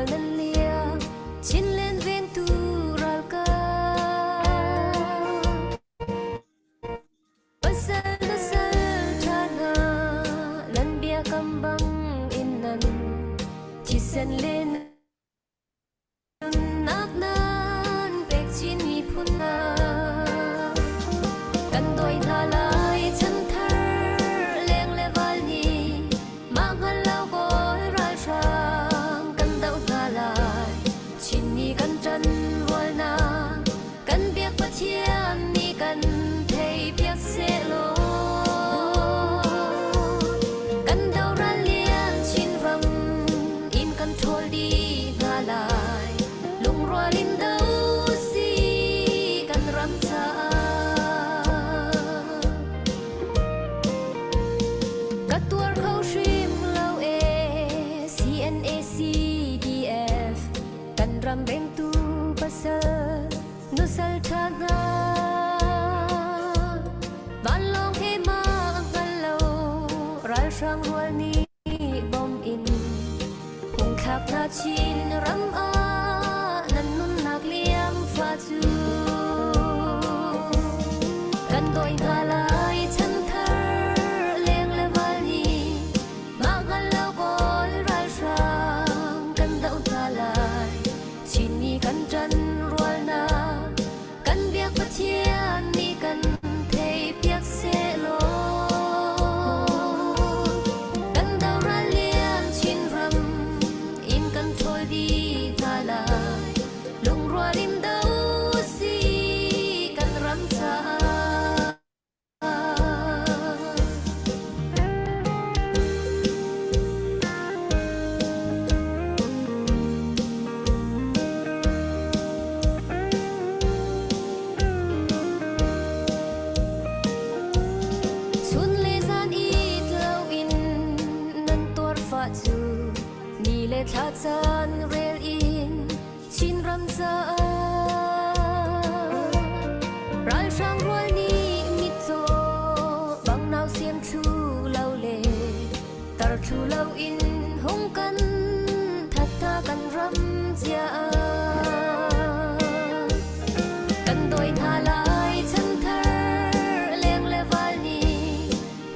Mual nan liam Chinland vengtu ralkap. Pasal na sal ṭha hna nan biakam bang in nan thisen le nunnak nan pek chin miphun hna. Kan dawi hna lai chanthar leng le val nih mah hngal lo kawl ralhrang kan doh hna lai. Chinmi kan ṭan rualnak kan biak Pathian nih kan theipiak sehlaw kan doral lian Chinram in kan ṭhawl dih hna lai. Lungrual in do si kan ram caah. Ka tuar kho hrim lo ee CNA CDF kan ram vengtu pasal nusal ṭha hna vanlawng he ma a hngal lo ralhrang rual nih bom in phungthlak hna Chin ram ah nan nunnak liam fa cu kan dawi hna lai chanthar leng le val nih mah hngal lo kawl ralhrang kan doh hna lai Chinmi kan ṭan rualnak kan biak Pathian nih kan theihpiak sehlaw kan doral lian Chinram in kan ṭhawl dih hna lai lungrual in do si kan ram caah. Chun le zan it loin nan tuarfah cu ni le thla caan rel in Chinram caah ralhrang rual nih mitcaw bang nau siam thlu lo le tar thlu lo in hung kan thatta kan ram cia kan doi hna lai chanthar leng le val nih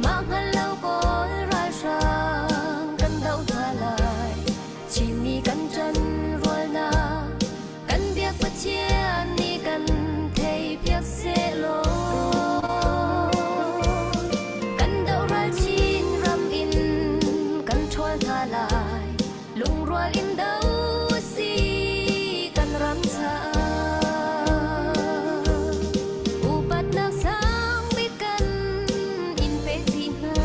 mah hngal lo kawl ralhrang kan doh hna lai Chinmi kan ṭan rualnak kan biak Pathian nih kan theihpiak sehlaw kan dohral Chin ram in kan ṭhawl hna lai lungrual in do si kan ram caah upatnak sang bik kan in pek dih hna.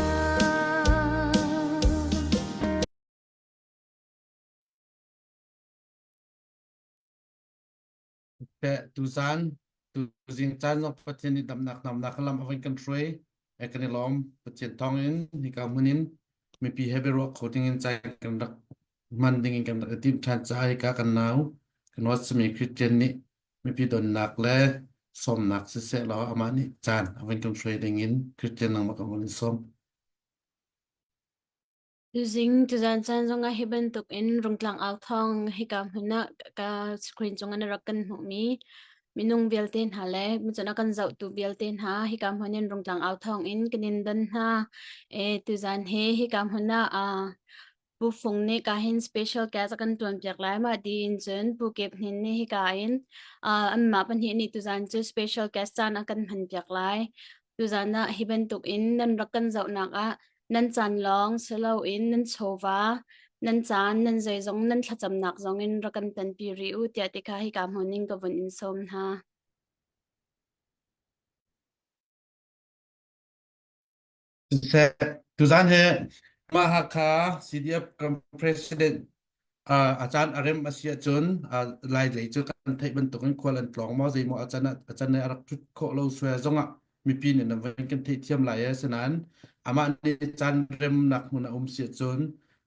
Teh tuzan tuzing caan zong Pathian nih damnak namnak lam a van kan hruai e kan i lawm Pathian thawng in hika hmun in mipi he biaruah kho ding in caan kan rak hman ding in kan rak i tim ṭhan caah hika kan nau kan simi Christian nih mipi donnak le sawmnak siseh law amah nih caan a van kan hruai ding in Christian nangmah kan van in sawm. Tuzing tuzan caan zongah hi bantukin rungtlang au thawng hika hmun ah ka screen cungah na rak kan hmuhmi minung vialte hna le cun a kan zohtu vialte hna hika hmun in rungtlang au thawng in kan in don hna. E tuzan hi hika hmun ah uh, Pu Fung nih ka hin special guest a kan tuanpiak lai mah tiin cun Pu Kep Hnin nih hika in uh, anmah pahnih nih tuzan cu special guest caan a kan hmanpiak lai. Tuzan ah hi bantuk in nan rak kan zohnak ah nan caan lawng si loin nan chawva, nan caan, nan zeizong, nan thlacamnak zong in rak kan tanpi rih u tiah ti kha hika hmun in ka vun in sawm hna. Siseh, tuzan hi mah Hakha CDF kan president a caan a rem a si ahcun Lai lei cu kan theih bantukin khual an tlawng maw zeimaw a can a can a rak ṭhut khawh lo sual zongah mipi nih nan van kan theihthiam lai e sinain amah nih caan remnak hmun a um si ahcun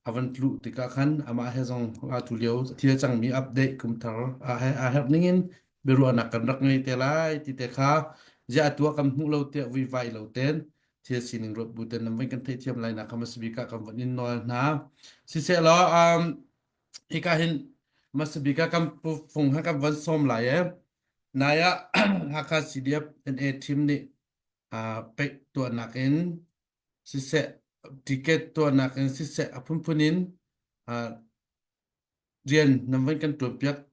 a van tluh tikah khan amah he zong atu lio thil cangmi update kumthar a herh ningin biaruahnak kan rak ngei te lai ti te kha ziah atu ah kan hmuh lo tiah vuivai lo ten thil sining ruat bu ten nan van kan theihthiam lai nak kha masibik ah kan van in nawl hna sisehlaw um, hika hin. Masabika kan pu fung ha kan van som lai e. Naya Hakha CDF NA team nih peih tuahnak in siseh ticket tuahnak in siseh a phunphun in rian nan van kan tuanpiak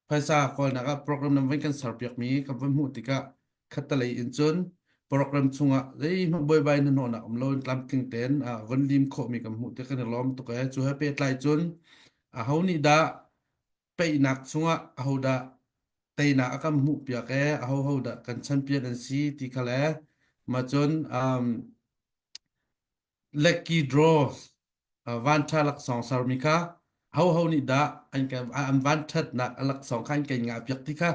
phaisa kawlnak ah program nan van kan serpiakmi kan van hmuh tikah khattelei in cun program chungah zeihmanh buaibai hnahnawhnak um loin tlamtling tein von lim khawhmi kan hmuh tik kan i lawm tuk ee. Cu he pehtlai cun aho nih dah peihnak chungah aho dah teinak a kan hmuhpiak ee, ahoho dah kan champion an si ti kha le mah cun um, lucky draw vanṭha laksawng sermi kha hoho nih dah an kan an vanṭhatnak a laksawng kha an kan ngahpiak ti kha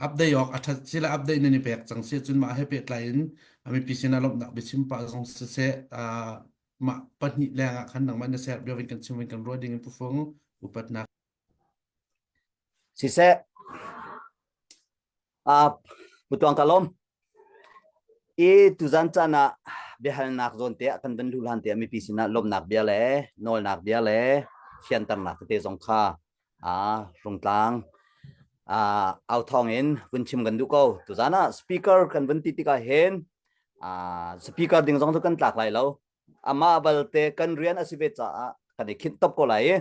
update awk a ṭhat sila update nan i pek cang si ahcun mah he pehtlai in mipi sinah lawmhnak biachim pah zong siseh mah pahnih leng ah khan nangmah na ser bia kan chim kan ruah ding in pufung upatnak Siseh uh, putuang ka lawm I tuzan caan ah biahalnak zawn te ah kan van luh hlan te ah mipi sinah lawmhnak bia le nawlnak bia le fianternak tete zong kha aa rungtlang aa au thawng in vun chim kan duh ko. Tuzan ah speaker kan vun ti tikah hin aa speaker ding zong cu kan tlak lai lo. Amah balte kan rian a si ve caah kan i khinh top ko lai i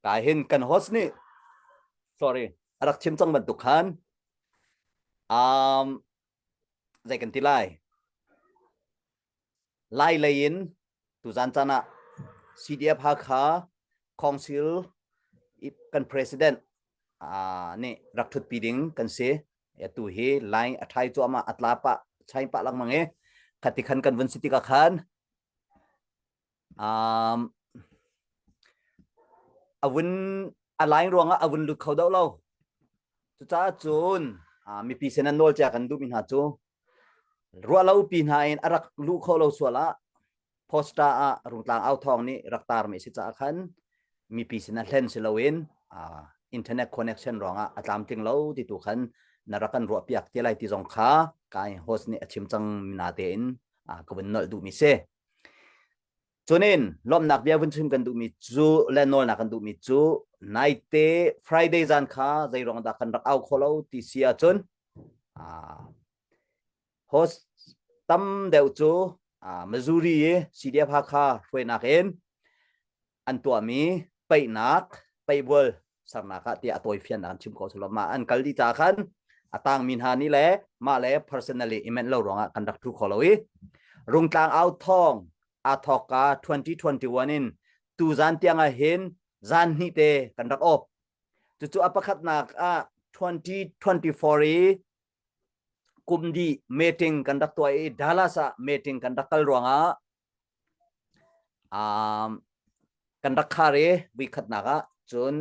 ka hin kan host nih sorry a rak chim cang bantuk khan Um, zei kan ti lai? Lai lei in tuzan caan ah CDF Hakha Council kan president uh, nih rak thutpi ding kan si. Atu hi line a thai cuahmah a tla pah chai pah lengmang i khati khan kan vun si tikah khan Um, a vun a line ruangah a vun lut kho deuh lo. Cucaah cun uh, mipi sin an nawl cia kan duhmi hna cu ruah lo pi hna in a rak luh kho lo sual ah poster ah rungtlang au thawng nih rak tarmi si caah khan mipi sin a hlen si loin uh, internet connection ruangah a tlamtling lo ti tu khan na rak kan ruah piak te lai ti zong kha kai host nih a chim cang mina tein uh, ka vun nolh duhmi si. Cunin lawmhnak bia vun chim kan duhmi cu le nawlnak kan duhmi cu naite Friday zan kha zei ruang dah kan rak au kho lo ti si ahcun host tam deuh cu Missouri i CDF Hakha hruainak in an tuahmi peihnak peihbual sernak ah tiah a tawifiannak an chim ko selaw mah an kal dih caah khan a tangmi hna nih le mah le personally i menh lo ruangah kan rak thu kho lo i rungtlang au thawng aa thawkka 2021 in tu zan tiang ah hin zan hnih te kan rak op cucu a pakhatnak ah 2024 i kum dih meeting kan rak tuah i Dallas ah meeting kan rak kal ruangah Um, kan rak khar i vuikhatnak ah cun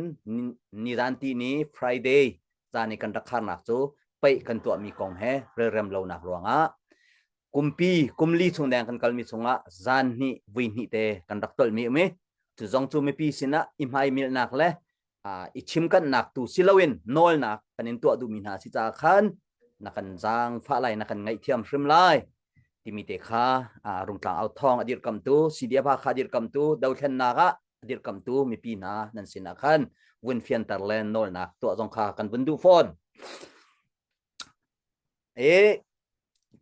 nizan ti ni Friday zan i kan rak kharnak cu paih kan tuahmi kong he relrem lonak ruangah kumpi kumli chung deng kan kalmi chungah zan hnih vui hnih te kan rak tolmi um i cu zong cu mipi sinah i hmaimilnak le i chimkannak tu si loin nawlnak kan in tuah duhmi hna si caah khan na kan zaangfah lai na kan ngaihthiam hrim lai timi te kha rungtlang au thawng a dirkamtu CDF kha dirkamtu dothlennak ah a dirkamtu mipi hna nan sinah khan vun fianter le nawlnak tuah zong kha kan vun duh fawn. E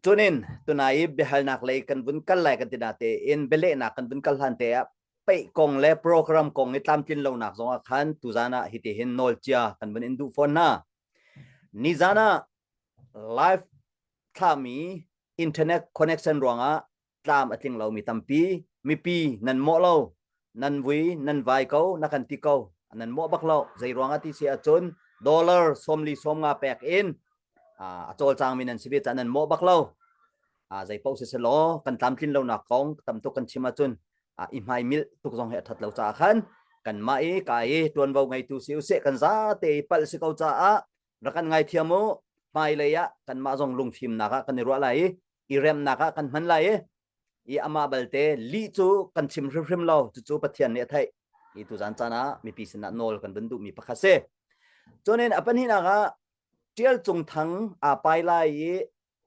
cunin tunai i biahalnak lei kan vun kal lai kan ti na te in bialehnak kan vun kal hlan te ah peih kong le program kong i tlamtlin lonak zong ah khan tuzan ah hiti hin nawl cia kan vun in duh fawn hna. Nizan ah live thlami internet connection ruangah tlam a tling lomi tampi mipi nan mawh lo nan vui nan vai ko na kan ti ko nan mawh bak lo zei ruangah ti si ahcun dollar sawmli sawmnga pek in a cawlcangmi nan si ve caah nan mawh bak lo zei paoh si selaw kan tlamtlin lonak kong tam tuk kan chim ahcun i hmai milh tuk zong hi a that lo caah khan kanmah i ka i tuanvo ngeitu si usih kan zate i palh si ko caah rak kan ngaithiam u hmailei ah kanmah zong lungfimnak ah kan i ruah lai i i remnak ah kan hman lai i i amah balte lih cu kan chim hrimhrim lo cucu Pathian nih a theih i tuzan caan ah mipi sinah nawl kan vun duhmi pakhat si cunin a pahnihnak ah Tial Cung Thang aa pai lai i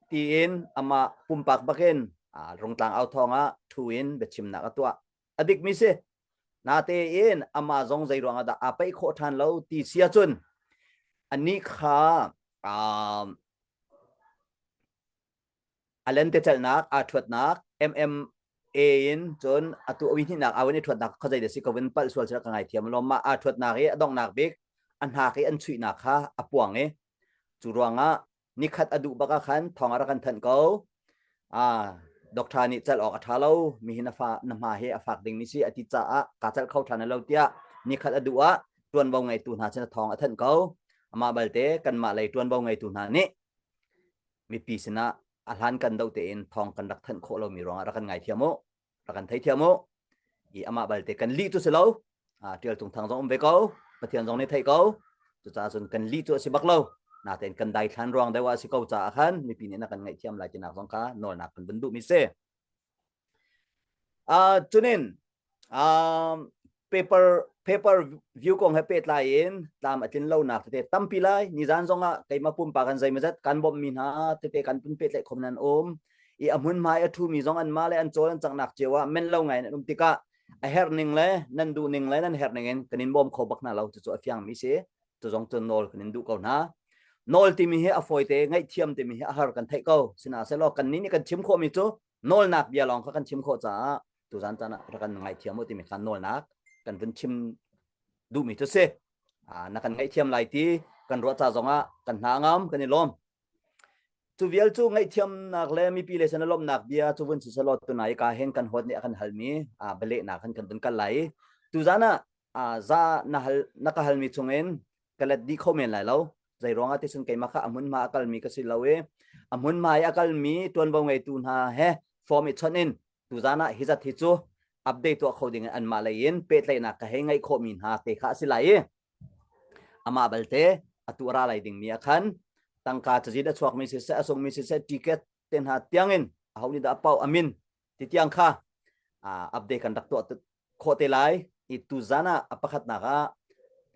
tiin amah pumpak bakin rungtlang au thawng ah thu in biachimnak a tuah a dikmi si. Natein amah zong zei ruangah dah aa paih khawh ṭhan lo ti si ahcun anih kha um, a lentecelhnak aa ṭhuatnak MMA in cun atu a hnihnak aa vun i ṭhuatnak khuazei dah si ko vun palh sual sila ka ngaithiam law mah aa ṭhuatnak i a donghnak bik a hnak i an chuihnak kha a puang i cu ruangah nikhat a duh bak ah khan thawng a rak kan thanh ko. Ah, doctor nih celh awk a ṭha lo mi hi na fa na hma hi a fak ding mi si a ti caah kaa celh kho ṭhan lo tiah nikhat a duh ah ṭuanvo ngeitu hna sin thawng a thanh ko. Amah balte kanmah lei ṭuanvo ngeitu hna nih mipi sinah a hlan kan do tein thawng kan rak thanh khawh lomi ruangah rak kan ngaithiam u rak kan theithiam u i amah balte kan lih cu si lo tial tung thang zong um ve ko pathian zong nih theih ko cucaah cun kan lih cu a si bak lo natein kan daithlan ruang deuh ah si ko caah khan mipi nih na kan ngaihthiam lai tinak zong kha nawlnak kan vun duhmi si uh, cunin um, paper paper view kong he pehtlai in tlam a tlin lonak tete tampi lai nizan zong ah keimah pumpak kan zeimazat kan bawmh mi hna tete kan pun pehtlaih khom nan um i a hmun hmai a thu mi zong an ma le an cawl an cangnak cio ah men lo ngai an um tikah a herh ning le nan duh ning le nan herh ning in kan in bawm kho bak hna lo cucu a fiang mi si cu zong cu nawl kan in duh ko hna nawl timi hi a fawite ngaihthiam timi hi a har kan theih ko sihmanhsehlaw kan nih nih kan chim khawh mi cu nawlnak bia lawng kha kan chim khawh caah tuzan caan ah rak kan ngaihthiam u timi kha nawlnak kan vun chim duhmi cu si na kan ngaihthiam lai ti kan ruah ca zongah kan hna ngam kan i lawm cu vial cu ngaihthiamnak le mipi le sana lawmnak bia cu vun si selaw tunai ka hen kan hawt nih a kan halmi bialehnak kan kan vun kal lai tuzan ah za na hal na ka halmi chungin ka let dih kho men lai lo zei ruangah ti cun keimah kha a hmunhma a kalmi ka si lo i a hmunhma i a kalmi tuanvo ngeitu hna he form i chawnh in tuzan ah hi zat hi cu update tuah kho ding in anmah lei in pehtlaihnak ka hei ngeih khawhmi hna te kha a si lai i amah balte atu ra lai dingmi ah khan tangka cazin a chuakmi siseh a sungmi siseh ticket te hna tiangin aho nih dah a pau amin ti tiang kha update kan rak tuah khawh te lai i tuzan ah a pakhatnak ah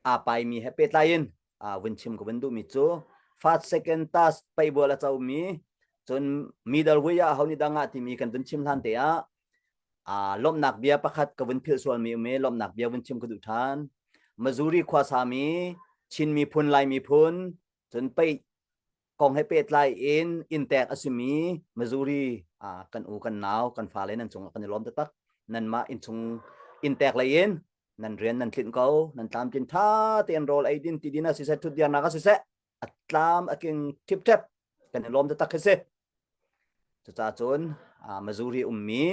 aa paimi he pehtlai in vun chim ka vun duhmi cu first second task paihbual a comi cun middle way ah ho nih dah ngah timi kan vun chim hlan te ah lawmhnak bia pakhat ka vun philh sualmi um i lawmhnak bia vun chim ka duh ṭhan Missouri khuasami Chin miphun Lai miphun cun paih kong he pehtlai in inntek a simi Missouri kan u kan nau kan fale nan cungah kan i lawm taktak nanmah innchung inntek lei in nan rian nan tlinh ko nan tlamtlin tha tein rawl ei din ti din ah siseh thutdirnak ah siseh a tlam a king ṭhipṭhep kan i lawm taktak khi si cucaah cun Missouri ummi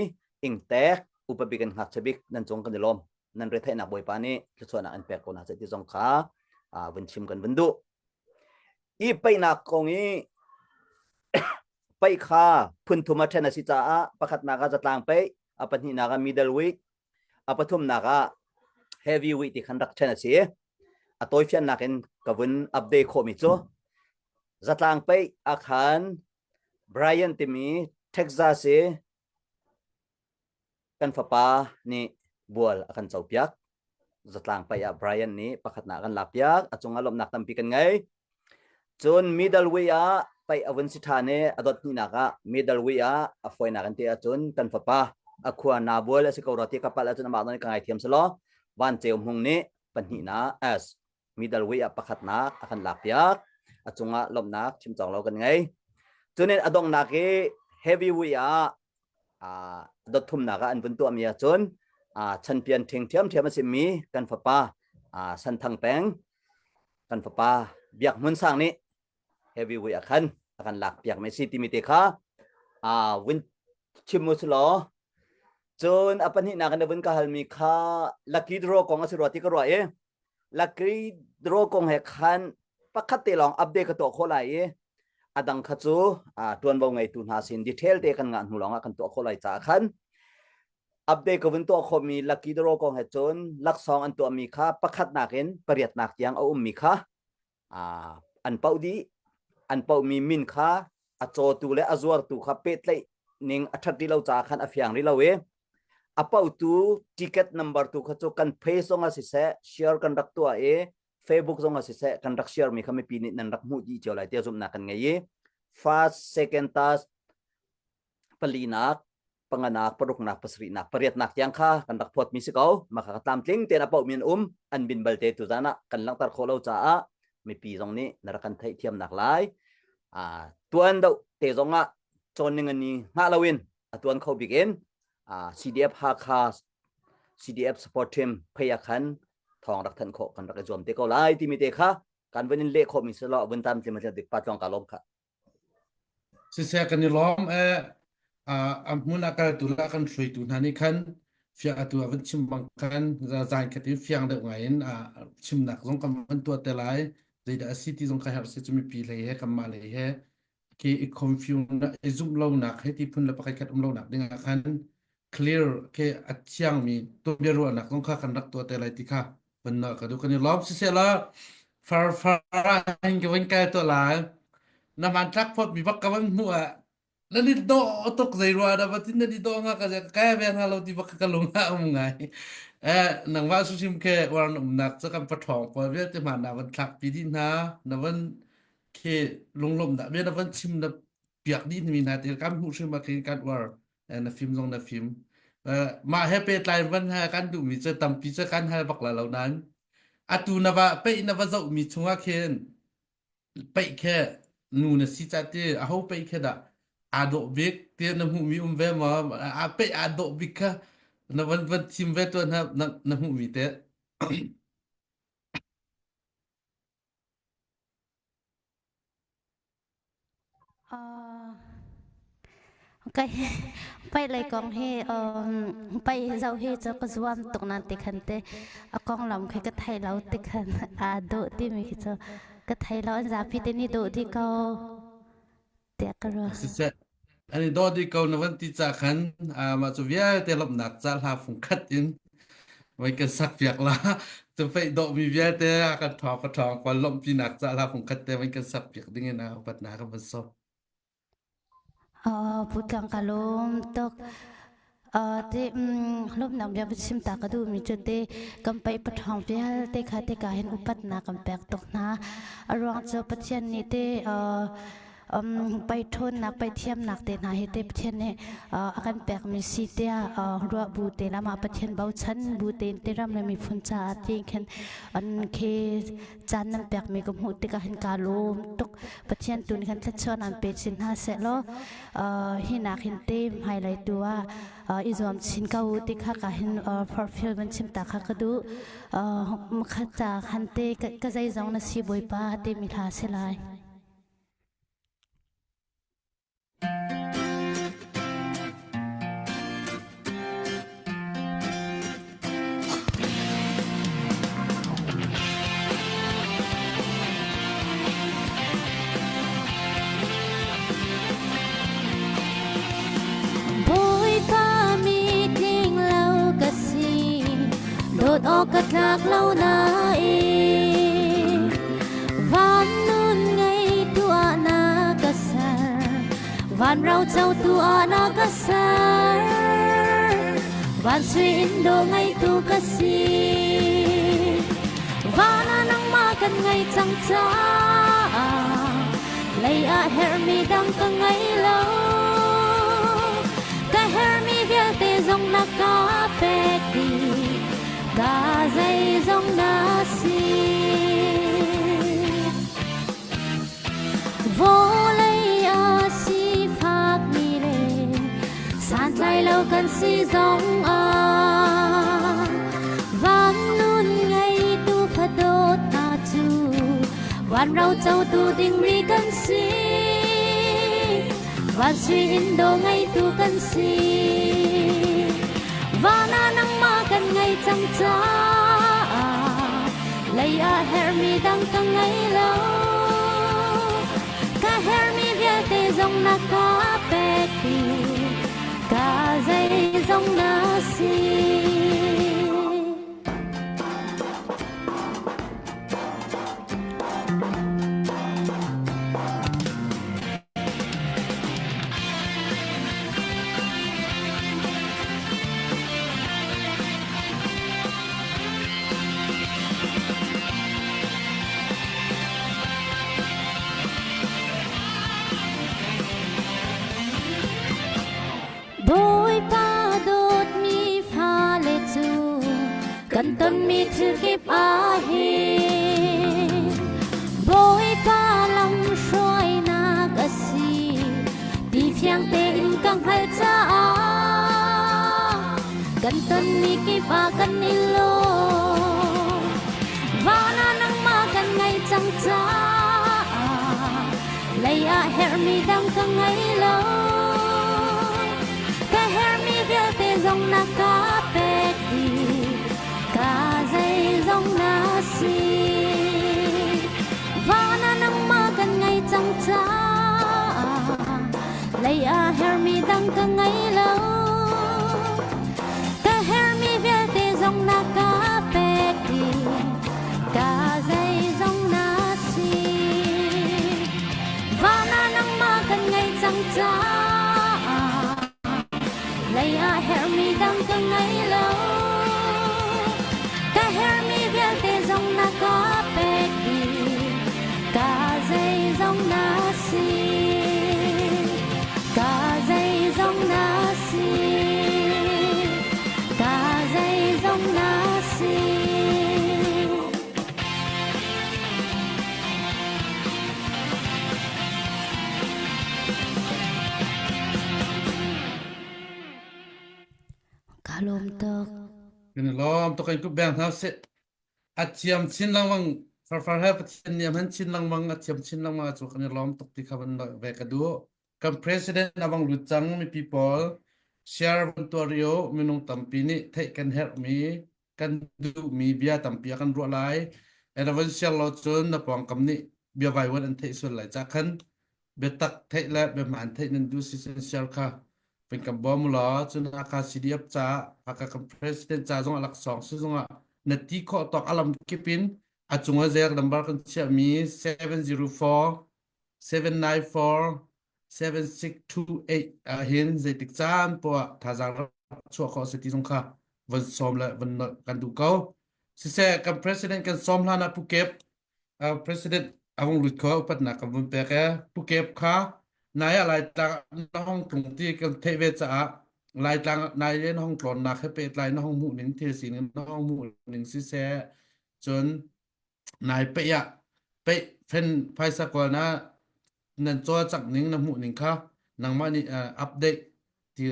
ingtek upa bik in ngakchia bik nan cung kan i lawm nan retheihnak bawipa nih thluachuahnak an pek ko hna seh ti zong kha vun chim kan vun duh I paihnak kong i paih kha phunthum a ṭhen a si caah pakhatnak ah zatlang paih, a pahnihnak ah middle weight, a pathumnak ah heavy weight ti khan rak ṭhen a si. A tawifiannak in ka vun update khawhmi cu zatlang paih ah khan Brian timi Texas i kan fapa nih bual a kan copiak. Zatlang paih ah Brian nih pakhatnak a kan lakpiak. A cungah lawmhnak tampi kan ngei. Cun middle way ah paih a vun si ṭhan i a dot hnihnak ah middle way ah a fawinak an ti ahcun kan fapa a khua naa bual a si ko rua ti ka palh ahcun amah nih ka ngaithiam selaw Van Ceu Hmung nih pahnihnak as middle way ah pakhatnak a kan lakpiak. A cungah lawmhnak chim cawng lo kan ngei. Cun in a donghnak i heavy way ah dot thumnak ah an vun tuahmi ahcun chanpian ṭhing ṭhiamṭhiam a simi kan fapa Santhang Peng kan fapa Biak Hmun Sang nih heavy weight ah khan a kan lak piak mi si timi te kha vun chim u law cun a pahnihnak in vun ka halmi kha lucky draw kong a si rua ti ka ruah i lucky draw kong he khan pakhat te lawng update ka tuah khawh lai i a dang kha cu tuanvo ngeitu hna sin detail te kan ngah hnu lawng ah kan tuah khawh lai caah khan update ka vun tuah khawhmi lucky draw kong he cun laksawng an tuahmi kha pakhatnak in pariatnak tiang a ummi kha an poh dih an pohmi min kha a cawtu le a zuartu kha pehtlaih ning a ṭhat rih lo caah khan a fiang rih lo i a pohtu ticket number tu kha cu kan page zong ah siseh share kan rak tuah i Facebook zong ah siseh kan rak share mi kha mipi nih nan rak hmuh dih cio lai tiah zumhnak kan ngei i first second task palinak. panganak, paruknak, pasarihnak, pariatnak tiang kha kan rak phawtmi si ko. Mah kha tlamtling tein a paohmi an um. An bin balte tuzan ah kan langhter khawh lo caah mipi zong nih na rak kan theihthiamnak lai. Tuan deuh te zong ah cawn ning an i hngah loin a tuan kho bik in CDF Hakha CDF support team phei ah khan thawng rak thanh khawh kan rak i zuam te ko lai timi te kha kan vun in leh khawh mi si lo vun tam tlim dik pa tlong ka lom kha. Siseh kan i lawm ee. A hmun a kaltu le a kan hruaitu hna nih khan fiang atu a van chim bang khan zan khat in fiang deuh ngai in chimnak zong kan van tuah te lai. Zeidah a si ti zong ka herh si cu mipi hlei he kanmah lei he khi i confuse i zumh lonak he ti phun le pakhat khat um lonak ding ah khan clear khi a thiangmi biaruahnak zong kha kan rak tuah te lai ti kha van na ka duh. Kan i lawm. Siseh la far far ah hin ka van kai tuah lai. Na hmantlak phot mi bak ka van hmuh ah nan i dawh tuk zei rua dah batin nan i dawh nga ka kai ve nga lo ti bak ka lung ah um ngai. Eh nangmah susim ke war na umnak cu kan pathawng pawl vialte hma na van thlak pi dih hna na van khi lunglawmhnak bia na van chim na piak dih mi hna te kan hmuh hrim ah khin kan uar. Na fim zong na fim. Mah he pehtlai van ha kan duhmi cu tampi cu kan hal bak la lo nain atu na va peih na va zohmi chungah khin peih khe nu na si ca ti aho peih khe dah aa dawh bik ti na hmuhmi um ve maw? A peih aa dawh bik kha na van van thim ve tuan ha na, na hmuhmi te. Paih lei kong hi paih zoh hi cu ka zuam tuk nain tikhan te a konglam khi ka thei lo tikhan aa dawh timi khi cu ka thei lo. An zapi te nih dawh dih ko tiah ka ruah. Siseh, an i dawh dih ko na van ti ca khan mah cu vialte lawmhnak ca hla fung khat in voi kan sak piak la. Cu feih dawhmi vialte a kan ṭhawng ka ṭhawng kual lawmhpinak ca hla fung khat te voi kan sak piak ding in a upatnak kan van sawm. Putlang ka lawm tuk. Te lawmhnak bia va chim ta ka duhmi cu te kan paih paṭhawng vialte kha te ka hin upatnak kan pek tuk hna. A ruang cu Pathian nih te pai ṭhawnnak pai thiamnak te hna hi te Pathian nih a kan pekmi si tiah ruah bu te le amah Pathian bochan bu tein te ram le miphun caah tiin khin an khi caan nan pekmi ka hmuh tikah hin kaa lawm tuk. Pathian tu nih khan thluachuah an pe chin hna seh law hi nak hin te hmailei tu ah i zuam chin ko u ti kha ka hin forhfial van chim ta kha ka duh. Makhat ca khan te ka zeizong na si Bawipa timi hla si lai. Bawipa mi tling lo ka si, dawt awk ka tlak lo nain van nun ngei tuah na ka ser, van ro co tu ah na ka ser, van sui in do ngei tu ka si. Van ah nangmah kan ngei cang caah lei ah herhmi dang ka ngei lo. Ka herhmi vialte zong na ka pek dih, ka zeizong na si. Vawlei ah sifakmi le santlai lo kan si zong ah van nun ngeitu fadawt hna cu van ro cotu dingmi kan si van sui in do ngeitu kan si van ah nangmah kan ngei cang caah lei ah herhmi dang ka ngei lo ka herhmi vialte zong na ka pek dih ka zeizong na si. Bawipa. Kan tonmi thil kip ah hin Bawipa lam hruainak a si ti fiang tein ka hngalh caah kan tonmi kip ah kan i lawm. Van ah nangmah kan ngei cang caah lei ah herhmi dang ka ngei lo. Ka herhmi vialte zong na ka pek dih, ka zeizong na si. Van ah nangmah kan ngei cang caah lei ah herhmi dang ka ngei lo. Ka herhmi vialte zong na ka pek dih, ka zeizong na si. Van ah nangmah kan ngei cang caah lei ah herhmi dang ka ngei lo. Ka herhmi vialte zong na ka pek dih, ka zeizong na si. Ka zeizong na si. Ka zeizong na si. Ka lawm tuk. Kan i lawm tuk in kup beng hna sih. A thiam chin lengmang farfar he Pathian nih a hman chin lengmang a thiam chin lengmang cu kan i lawm tuk ti kha van ve ka duh. Kan president a bang lut cang mipi pawl share van tuah rio minung tampi nih theih kan herhmi kan duhmi bia tampi a kan ruah lai. And a van share lo cun na pawngkam nih bia vaivuan an theih sual lai ca khan biatak theih le biahmaan theih nan duh si cun share kha van kan bawm law cun Hakha CDF ca Hakha kan president ca zong a laksawng si zongah na ti khawh tawk alam kip in a cung ah zer number kan chiahmi 704 794 7628 ah hin zeitik caan poah thazaang rak chuah khawh si ti zong kha van sawm le van nolh kan duh ko. Siseh kan president kan sawm hlan ah Pu Kep uh, president a hung lut kho upatnak kan vun pek e Pu Kep kha nai ah Laitlang na hong tlung ti kan theih ve caah Laitlang nai le na hong tlawnnak he pehtlai na hong hmuh ning thil sining na hong hmuh ning siseh cun nai peih ah peih fen phaisa kawl na nan cawlcangh ning na hmuh ning kha nangmah nih uh, update ti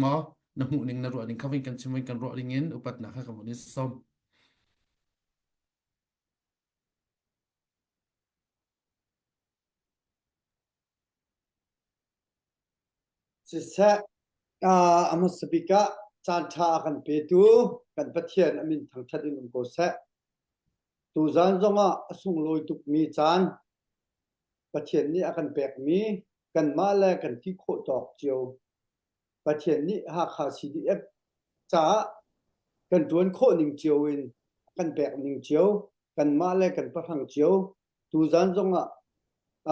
maw na hmuh ning na ruah ning kha vin kan chim vin kan ruah ding in upatnak kha kan vun in som. Siseh, uh, a hmasa bik ah caan ṭha a kan petu kan Pathian a min thangṭhat in um ko seh. Tuzaan zongah a sunglawi tukmi caan Pathian nih a kan pekmi kanmah le kan ti khawh tawk cio Pathian nih Hakha CDF caah kan ṭuan khawh ning cio in a kan pek ning cio kanmah le kan pahrang cio tuzaan zongah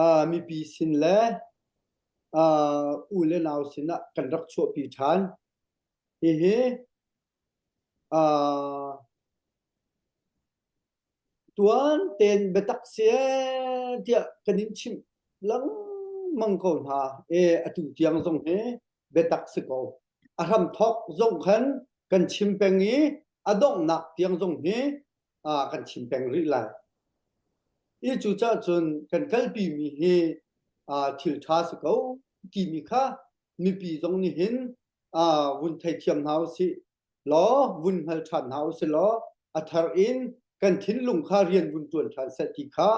uh, mipi sin le uh, u le nau sinah kan rak chuahpi ṭhan. Hihi uh, tuan tein biatak si tiah kan in chimh lengmang ko hna. E atu tiang zong hi biatak si ko. A hramthawk zong khan kan chim peng i a donghnak tiang zong hi uh, kan chim peng rih lai. I cucaah cun kan kalpimi hi uh, thil ṭha si ko timi kha mipi zong nih hin uh, vun theithiam hna usih law vun hngal ṭhan hna usih law a thar in kan thinlung kha rian vun ṭuan ṭhan seh ti kha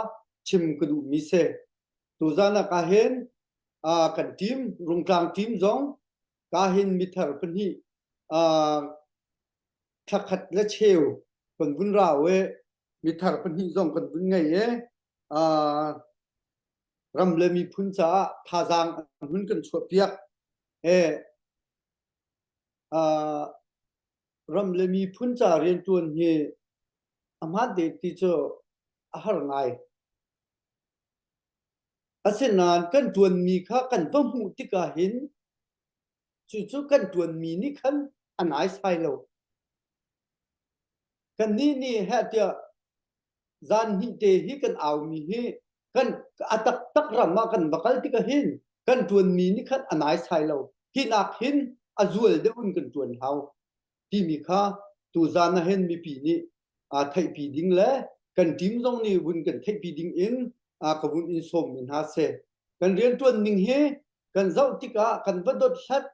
chim ka duhmi si. Tuzan ah ka hin uh, kan team Rungtlang team zong ka hin mithar pahnih uh, thlakhat le cheu kan vun rau i mithar pahnih zong kan vun ngei i uh, ram le miphun caah thazaang an hun kan chuahpiak e uh, ram le miphun ca riantuan hi a hmaan te ti cu a har ngai asinain kan tuanmi kha kan va hmuh tikah hin Cucu kan ṭuanmi nih khan a naisai lo. Kannih nih heh tiah zan hnih te hi kan aumi hi kan a taktak ram ah kan va kal tikah hin kan ṭuanmi nih khan a naisai lo. Hi nak hin a zual deuh in kan ṭuan hau timi kha Tuzan ah hin mipi nih aa theihpi ding le kan team zong nih vun kan theihpi ding in ka vun in sawmmi hna si. Kan rianṭuan ning hi kan zoh tikah kan va dot hlat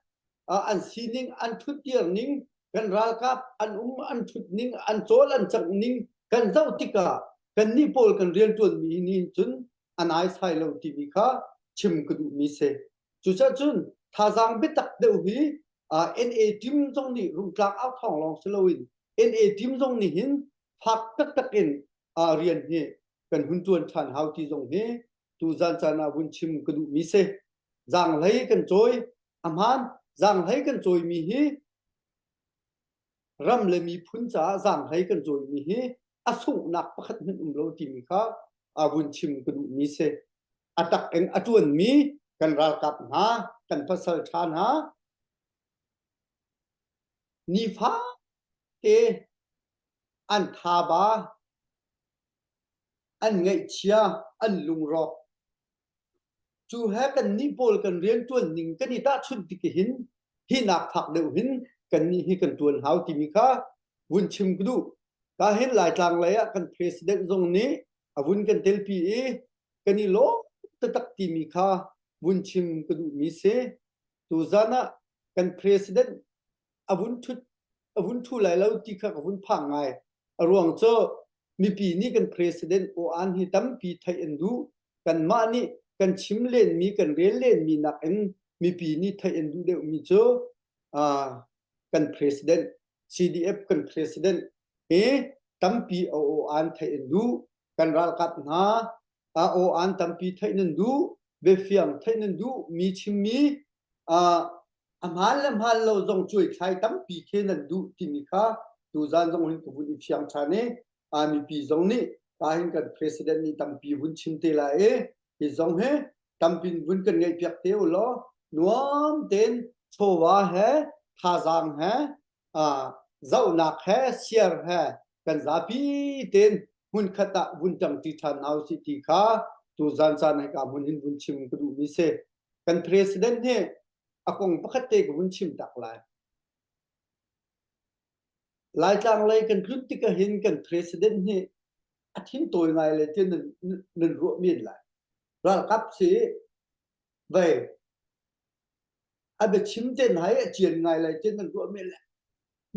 an sining an ṭhutdir ning kan ralkap an um an ṭhut ning an cawl an cangh ning kan zoh tikah kannih pawl kan rianṭuanmi nih cun a naisai lo timi kha chim ka duhmi si. Cucaah cun thazaang biatak deuh hi NA team zong nih Rungtlang au thawng lawng si loin NA team zong nih hin fak taktak in rian hi kan hun ṭuan ṭhan hau ti zong hi tuzan caan ah vun chim ka duhmi si. Zaanghlei kan cawi a hmaan zaanghlei kan cawimi hi ram le miphun caah zaanghlei kan cawimi hi a sunghnak pakhat hmanh um lo timi kha a vun chim ka duhmi si. A tak in a ṭuanmi kan ralkap hna, kan pasal ṭha hna, nifa te an thaba, an ngaihchia, an lungrawk. Cu he kannih pawl kan rianṭuan ning kan i tahchunh tik hin hi nak fak deuh hin kannih hi kan ṭuan hau timi kha vun chim ka duh. Ka hin Laitlang lei ah kan president zong nih a vun kan telpi i kan i lawm taktak timi kha vun chim ka duhmi si. Tuzan ah kan president a vun ṭhut a vun ṭhu lai lo ti kha ka vun phang ngai. A ruang cu mipi nih kan president aw-an hi tampi theih an duh. Kanmah nih kan chim lenmi kan rel lenmi nakin mipi nih theih an duh deuhmi cu uh, kan president CDF kan president hi tampi a aw-an theih an duh. Kan ralkap hna a aw-an tampi theih nan duh. Biafiang theih nan duh. Mi chimmi uh, a hmaan le hmaan lo zong cuaithlai tampi khi nan duh timi kha tuzan zong hin ka vun i fiang ṭhan i a mipi zong nih pa hin kan president nih tampi vun chim te lai i hi zong hi tampin vun kan ngaih piak te u law nuam tein chawva he thazaang he zohnak he siar he kan zapi tein hmunkhat ah vun ṭangṭi ṭhan hna usih ti kha tuzan caan hika hmun hin vun chim ka duhmi si. Kan president hi a kong pakhat te ka vun chim tak lai. Laitlang lei kan tlun tik ahhin kan president hi a thin tawi ngai le ti nan, nan ruah men lai. Ralkap si vei a biachim te hna hi a cian ngai lai ti nan ruah men lai.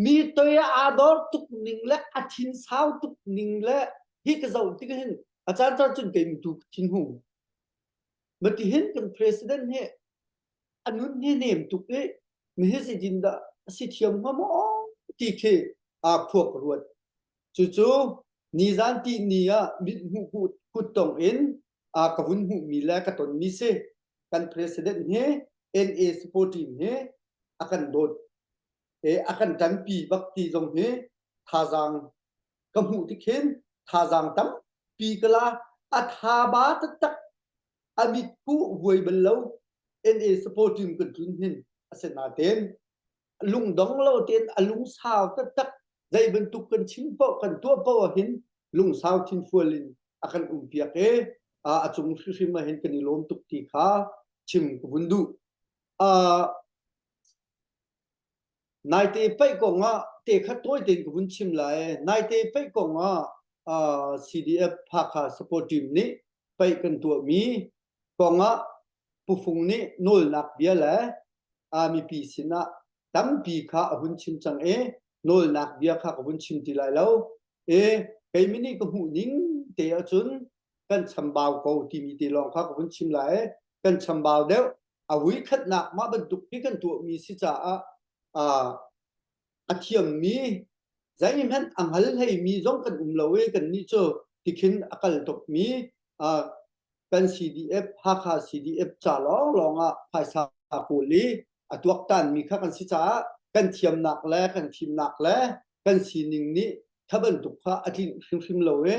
Mi toi ah aa dor tuk ning le a thin sau tuk ning le hi ka zoh tik hin a caan caan cun kei tu thin hung. Matihin kan president hi a nun hi nem tuk i mihi zeitin dah a si thiam hnga maw ti khi aa khua ka ruat. Cucu nizan ti ni ah mithmuh kuttong in a ka vun hmuhmi le ka tonmi si. Kan president hi NA support team hi a kan dawt. E, a kan ṭanpi bak ti zong hi thazaang ka hmuh tik hin thazaang tampi ka la a tha ba taktak a mit ku vuai bal lo NA support team kan tlun hin a si natein lungdong lo tein a lungsau taktak zei bantuk kan chim paoh kan tuah paoh ah hin lungsau thinfual in a kan um piak i a cung hrimhrim ah hin kan i lawm tuk ti kha chim ka vun duh. Naite paih kong ah te kha tawi tein ka vun chim lai. Naite paih kong ah CDF Hakha support team nih paih kan tuahmi kong ah Pu Fung nih nawlnak bia le mipi sinah tampi kha a hun chim cang i nawlnak bia kha ka vun chim ti lai lo. I keimi nih ka hmuh ning te ahcun kan chambau ko timi te lawng kha ka vun chim lai. Kan chambau deuh. A vui khatnak mah bantuk hi kan tuahmi si caah a thiammi zeihmanh a hngal hleimi zong kan um lo i kannih cu tikhin a kal tukmi kan CDF Hakha CDF ca lawnglawng ah phaisa kawl i a tuaktanmi kha kan si caah kan thiamnak le kan fimnak le kan sining nih kha bantuk kha a tlinh hrimhrim lo i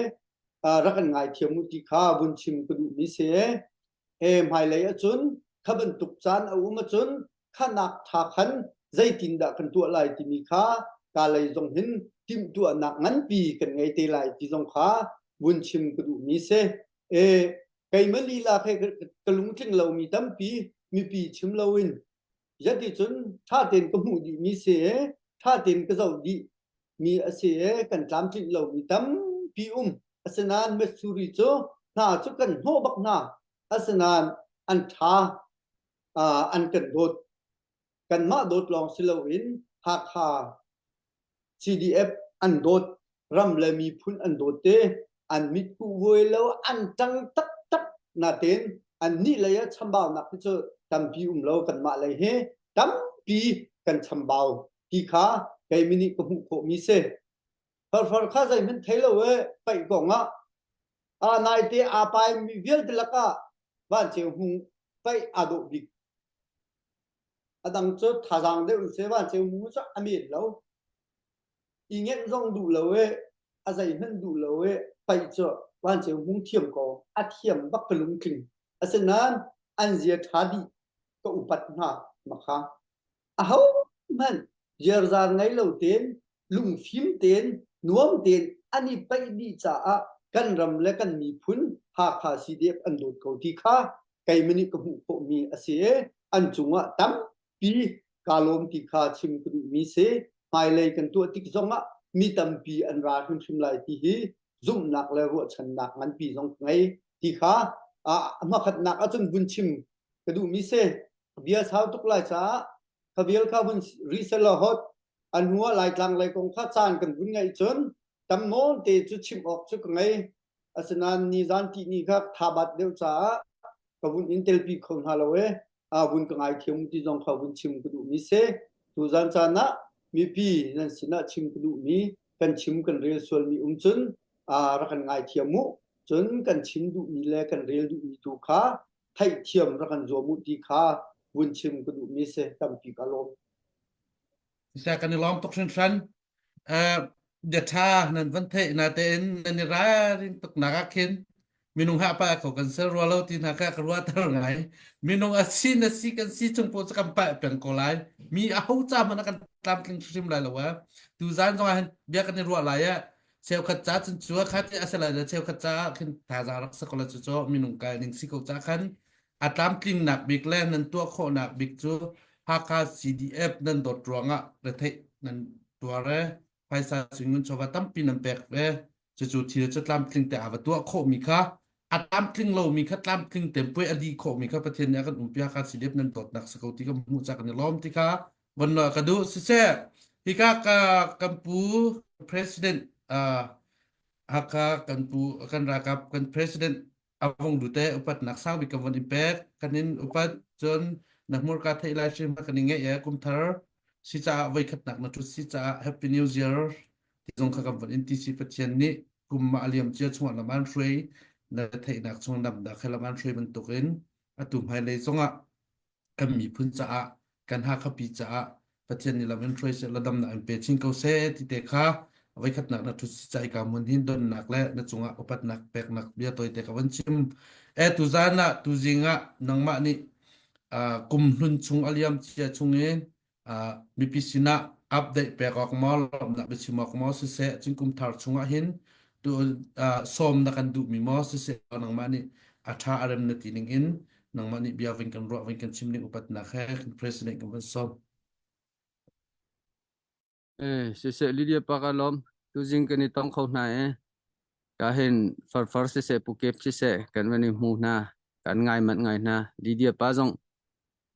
rak kan ngaithiam u ti kha vun chim ka duhmi si. He hmailei ahcun kha bantuk caan a um ahcun khanak ṭha khan zeitindah kan tuah lai timi kha ka lei zong hin timhtuahnak nganpi kan ngei te lai ti zong kha vun chim ka duhmi si. E, keimah lila khe ka lungtling lomi tampi mipi chim loin yati cun ṭha tein ka hmuh dihmi si i ṭha tein ka zoh dih. mi a si i kan tlamtlinh lomi tampi um. Asinain Missouri cu hna cu kan hnawh bak hna. Asinain an ṭha, an kan dawt. Kanmah dawt lawng si loin Hakha CDF an dawt, ram le miphun an dawt te, an mitkuh vuai lo, an ṭang taktak natein annih lei ah chambaunak hi cu tampi um lo kanmah lei hi tampi kan chambau ti kha keimi nih ka hmuh khawhmi si. Farfar kha zeihmanh thei lo e paih kong ah a naite aa paimi vialte lakah vanceu hmung paih aa dawh bik. A dang cu thazaang deuh in se vanceu hmung cu a men lo. I ngenh zong duh lo e a zeihmanh duh lo e paih cu vanceu hmung thiam ko a thiam bak ka lungtling. Asinain an zia ṭha dih ka upat hna makha. Ahohmanh ziarzaar ngei lo tein lungfim tein nuam tein an i paih dih caah kan ram le kan miphun Hakha CDF an dawt ko ti kha keimah nih ka hmuh khawhmi a si i an cungah tampi kaa lawm ti kha chim ka duhmi si. Hmailei kan tuah tik zongah mi tampi an ra hrimhrim lai ti hi zumhnak le ruahchannak nganpi zong ka ngei ti kha a hmakhatnak ahcun vun chim ka duhmi si. Bia sau tuk lai caah kha vial kha vun rih selaw hot a hnu ah Laitlang lei kong kha caan kan vun ngeih cun tam nawn te cu chim awk cu ka ngei. Asinain nizan tihni kha thabat deuh caah ka vun in telpi kho hna lo e vun ka ngaithiam ti zong kha vun chim ka duhmi si. Tuzan caan ah mipi nan sinah chim ka duhmi kan chim kan rel sualmi um cun rak kan ngaithiam mu. Cun kan chim duhmi le kan rel duhmi tu kha theihthiam rak kan zuam u ti kha vun chim ka duhmi si tampi ka lawm. Siseh kan i lawm tuk hringhran. Uh, bia ṭha nan van theih natein nan i ralrin tuk nak ah khin minung ha pa ko kan ser rua lo ti hna kha ka ruahter ngai. Minung a si na si kan si chung paoh cu kan palh peng ko lai. Mi a ho ca hmanh ah kan tlamtling hrim lai lo eh. Tuzaan zong ah hin bia kan i ruah lai eh. Cheukhat ca cun cu kha ti a si lai le cheukhat ca ah khin thazaang rak si ko la cu cu minung kal ning si ko ca khan a tlamtlingnak bik le nan tuah khawhnak bik cu Hakha CDF nan dawt ruangah retheih nan tuar e phaisa sui chawva tampi nan pek ve cucu thil cu tlamtling te a va tuah khawhmi kha a tlamtling lomi kha tlamtling te puai a dih khawhmi kha Pathian nih a kan umpi Hakha CDF nan dawtnak si ko ti ka hmuh ca kan i lawm ti kha von ka duh siseh hika ka kan pu president uh, Hakha kan pu kan ralkap kan president avong dute upatnak sang bik kan von in pek kan in upat cun na hmurka theih lai hrim kan in ngeih e kumthar si caah voikhatnak na thut si caah happy new year ti zong kha kan von in ti si Pathian nih kum ma aliam cia chungah lam an hruai na theihnak chung lam dah khe lam an hruai bantukin atu hmailei zongah kan miphun caah kan Hakhapi caah Pathian nih lam in hruai seh la damnak in pe chin ko seh ti te kha voikhatnak na thut si cai ka mun hin donnak le na cungah upatnak peknak bia toite ka van chim e tu zan ah tu zing ah nangmah nih kum hlun chung aliam cia chung in mipi sinah update pek awk maw lawmhnak biachim awk maw siseh cun kum thar chungah hin tu sawm na kan duhmi maw siseh nangmah nih a ṭha a rem na ti ning in nangmah nih bia vin kan ruah vin kan chim ning upatnak he kan president kan van sawm. Eh, siseh Lydia pa ka lawm. Tuzing kan i tong kho hna e. Ka hin farfar siseh pukep siseh kan van i hmu hna. Kan ngai manh ngai hna. Lydia pa zong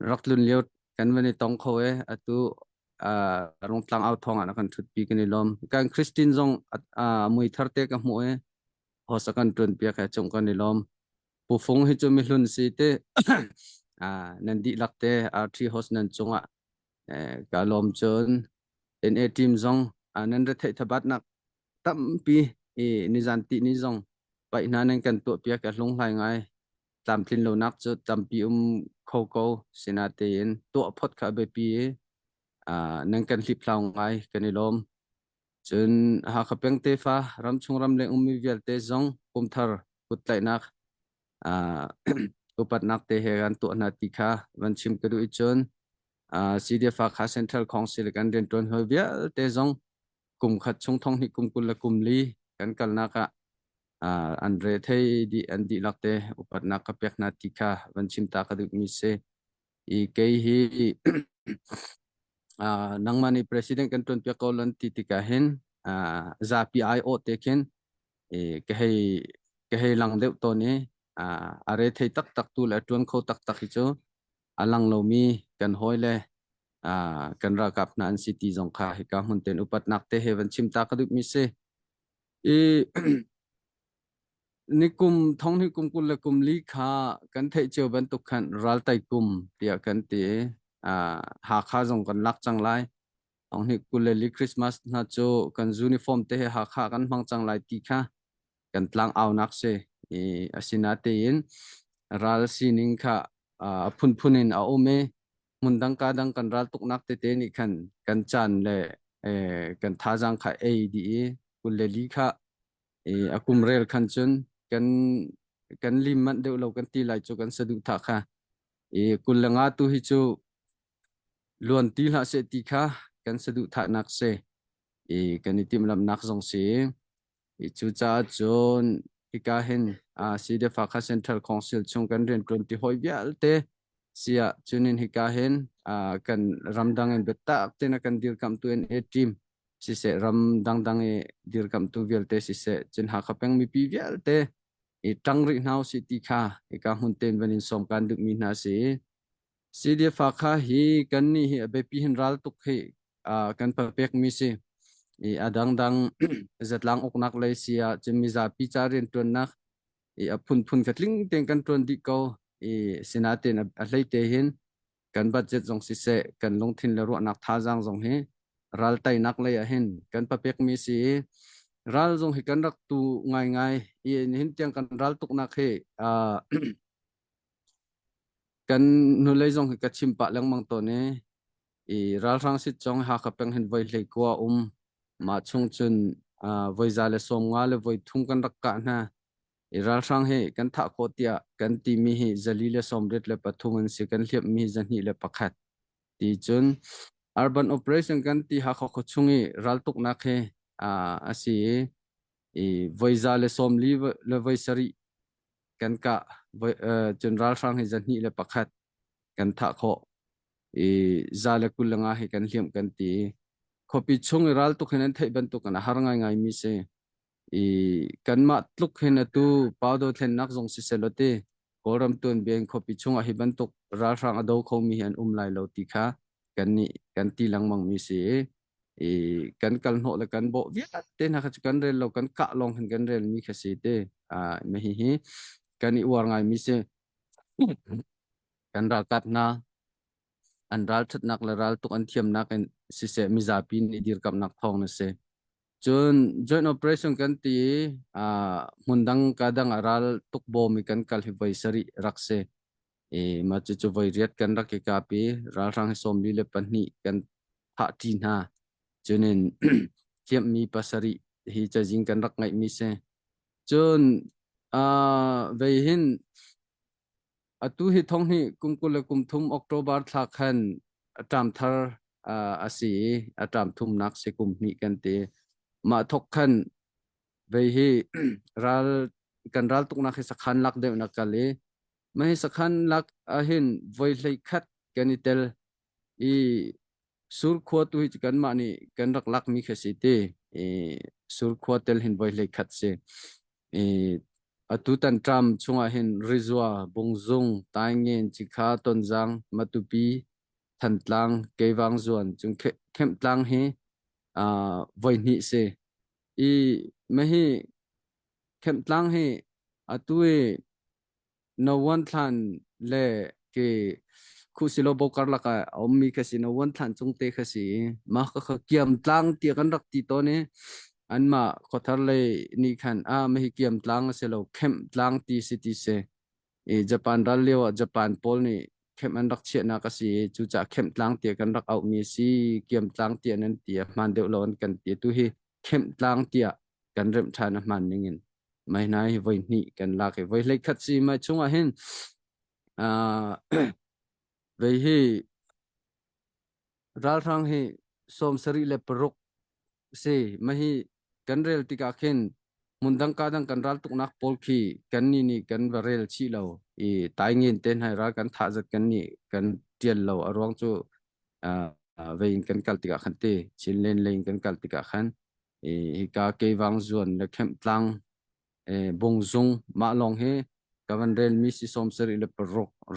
rak tlun lio kan van i tong kho e. Atu uh, rungtlang au thong ah kan thutpi kan i lawm. Kan Christine zong uh, mui thar te ka hmu e. Host kan tuan piak he cung kan i lawm. Pu Fung hi cu mihlun si te uh, nan dihlak te RT host nan cungah eh, ka lawm cun NA team zong uh, nan retheih thabatnak tampi i nizan ti ni zong paih hna nan kan tuah piak ka hlunghlai ngai tlamtlin lonak cu tampi um kho ko sinatein tuah phot kha biapi i uh, nan kan hliphlau ngai kan i lawm cun Hakha peng tefa ramchung ramleng ummi vialte zong kumthar kuttlaihnak uh, upatnak te he kan tuah hna ti kha van chim ka duh i cun uh, CDF Hakha Central Council kan riantuan hoi vialte zong kum khat chung thong hnih kum 20 le kum li kan kalnak ah uh, an re thei di an dihlak te upatnak ka pek hna ti kha van chim ta ka duh mi si i kei hi uh, nangmah nih president kan tuan piak ko lan ti tikah hin. Zapi ai awh te khin ka hei ka hei lang deuh tawn i a re thei taktak tu le a ṭuan kho taktak hi cu a lang lomi kan hawi le kan ralkap hna an si ti zong kha hika hmun ten upatnak te he van chim ta ka duhmi si. I nikum thong hi kum 24 kha kan theih cio bantuk khan raltai kum tiah kan ti. Hakha zong kan lak cang lai. Thong hi 24 Christmas hna cu kan uniform te he Hakha kan hmang cang lai ti kha kan tlang aunak si. I asinatein ral sining kha a phunphun in a um i hmun dang ka dang kan ral tuknak tete nih khan kan caan le kan thazaang kha ei dih i 24 kha a kum rel khan cun kan kan lim manh deuh lo kan ti lai cu kan saduhthah kha i 25 tu hi cu luan ti hlah seh ti kha kan saduhthahnak si i kan i timhlamhnak zong si i cucaah cun hika hin CDF Hakha Central Council chung kan rianṭuan ti hawi vialte siah cunin hika hin kan ramdang in biatak tein a kan dirkamhtu NA team siseh ram dangdang i dirkamhtu vialte siseh cun Hakha peng mipi vialte i ṭang rih hna usih ti kha hika hmun tein van in sawm kan duhmi hna si. CDF Hakha hi kannih hi a biapi hin ral tuk hi kan papekmi si. I a dangdang zatlang uknak lei si ah cun mizapi ca rianṭuannak i a phunphun kha tling tein kan ṭuan dih ko. I sinain a hlei te hin kan budget zong siseh kan lungthin le ruahnak thazaang zong hi ral teinak lei ah hin kan papekmi si i ral zong hi kan rak tu ngaingai i nihin tiang kan ral tuknak hi kan hnulei zong hi ka chim pah lengmang tawn i i ralhrang sit cong Hakha peng hin voi hlei kua um mah chung cun voi 150 le voi thum kan rak kah hna i ralhrang hi kan thah khawh tiah kan timi hi 483 an si kan hliamhmi hi 201 ti cun urban operation kan ti Hakha khuachung i raltuknak hi a si i voi 140 le voi sarih kan kah cun ralhrang hi 201 kan thah khawh i 125 hi kan hliamh kan ti khuapi chung i raltuk hin an theih bantuk in a har ngaingai mi si i kanmah tluk hin atu Paudo thlennak zong si selaw ti Kawlram tuanbia in khuapi chungah hi bantuk ralhrang a do khomi hi an um lai lo ti kha kan nih kan ti lengmang mi si i kan kal hnawh le kan bawh vialte hna kha cu kan rel lo kan kah lawng hin kan rel mi kha si te a hi hi kan i uar ngai mi si. Kan ralkap hna an ralṭhatnak le raltuk an thiamnak in siseh mizapi nih dirkamhnak thawng na si. Cun joint operation kan ti i hmun dang ka dang ah ral tuk bawm i kan kal hi voi sarih rak si. I mah cucu voi riat kan rak i kap i ralhrang hi 42 kan thah ṭi hna. Cunin hliamhmi pasarih hi cazin kan rak ngeihmi si. Cun vei hin Atu hi thong hnih kum 23 October thla khan a ṭam thar a si i a ṭam thumnak si kum hnih kan ti. Mah thok khan vei hi ral kan ral tuknak hi sakhan lak deuh na kal i mah hi sakhan lak ahhin voi hlei khat kan i tel i Surkhua tu hi kanmah nih kan rak lakmi kha si ti i Surkhua tel hin voi hlei khat si. I atu tan tram chungah hin Rizua, Bungzung, Taingen, Cikha, Tonzang, Matupi, Thantlang, Keivang zuan cung Khemtlang hi uh, voi hnih si. I mahi Khemtlang hi atu i No One Thlan le ke Khusilo bo karlak ah a ummi kha si No One Thlan cung te kha si mah kha kha kiam tlang tiah kan rak ti tawn i anmah khuathar lei nih khan a mah hi kiam tlang a si lo kemh tlang ti si ti si i Japan ral lio ah Japan pawl nih kemh an rak chiahnak a si i cucaah kemh tlang tiah kan rak auhmi a si kiam tlang tiah nan ti a hmaan deuh lo an kan ti tu hi kemh tlang tiah kan remh ṭhan a hmaan ning in mai hna hi voi hnih kan lak i voi hlei khat si mai chungah hin vei hi ralhrang hi 76 si ma hi kan rel tikah khin hmundang ka dang kan ral tuknak pawl khi kan ni nih kan va rel chih lo i taingin te hnai ral kan thah zat kan nih kan tial lo a ruang cu vei in kan kal tikah khan te Chinlen lei in kan kal tikah khan. Hika Keivang zuan le Khemhtlang Bungzung mah lawng hi ka van relmi si 76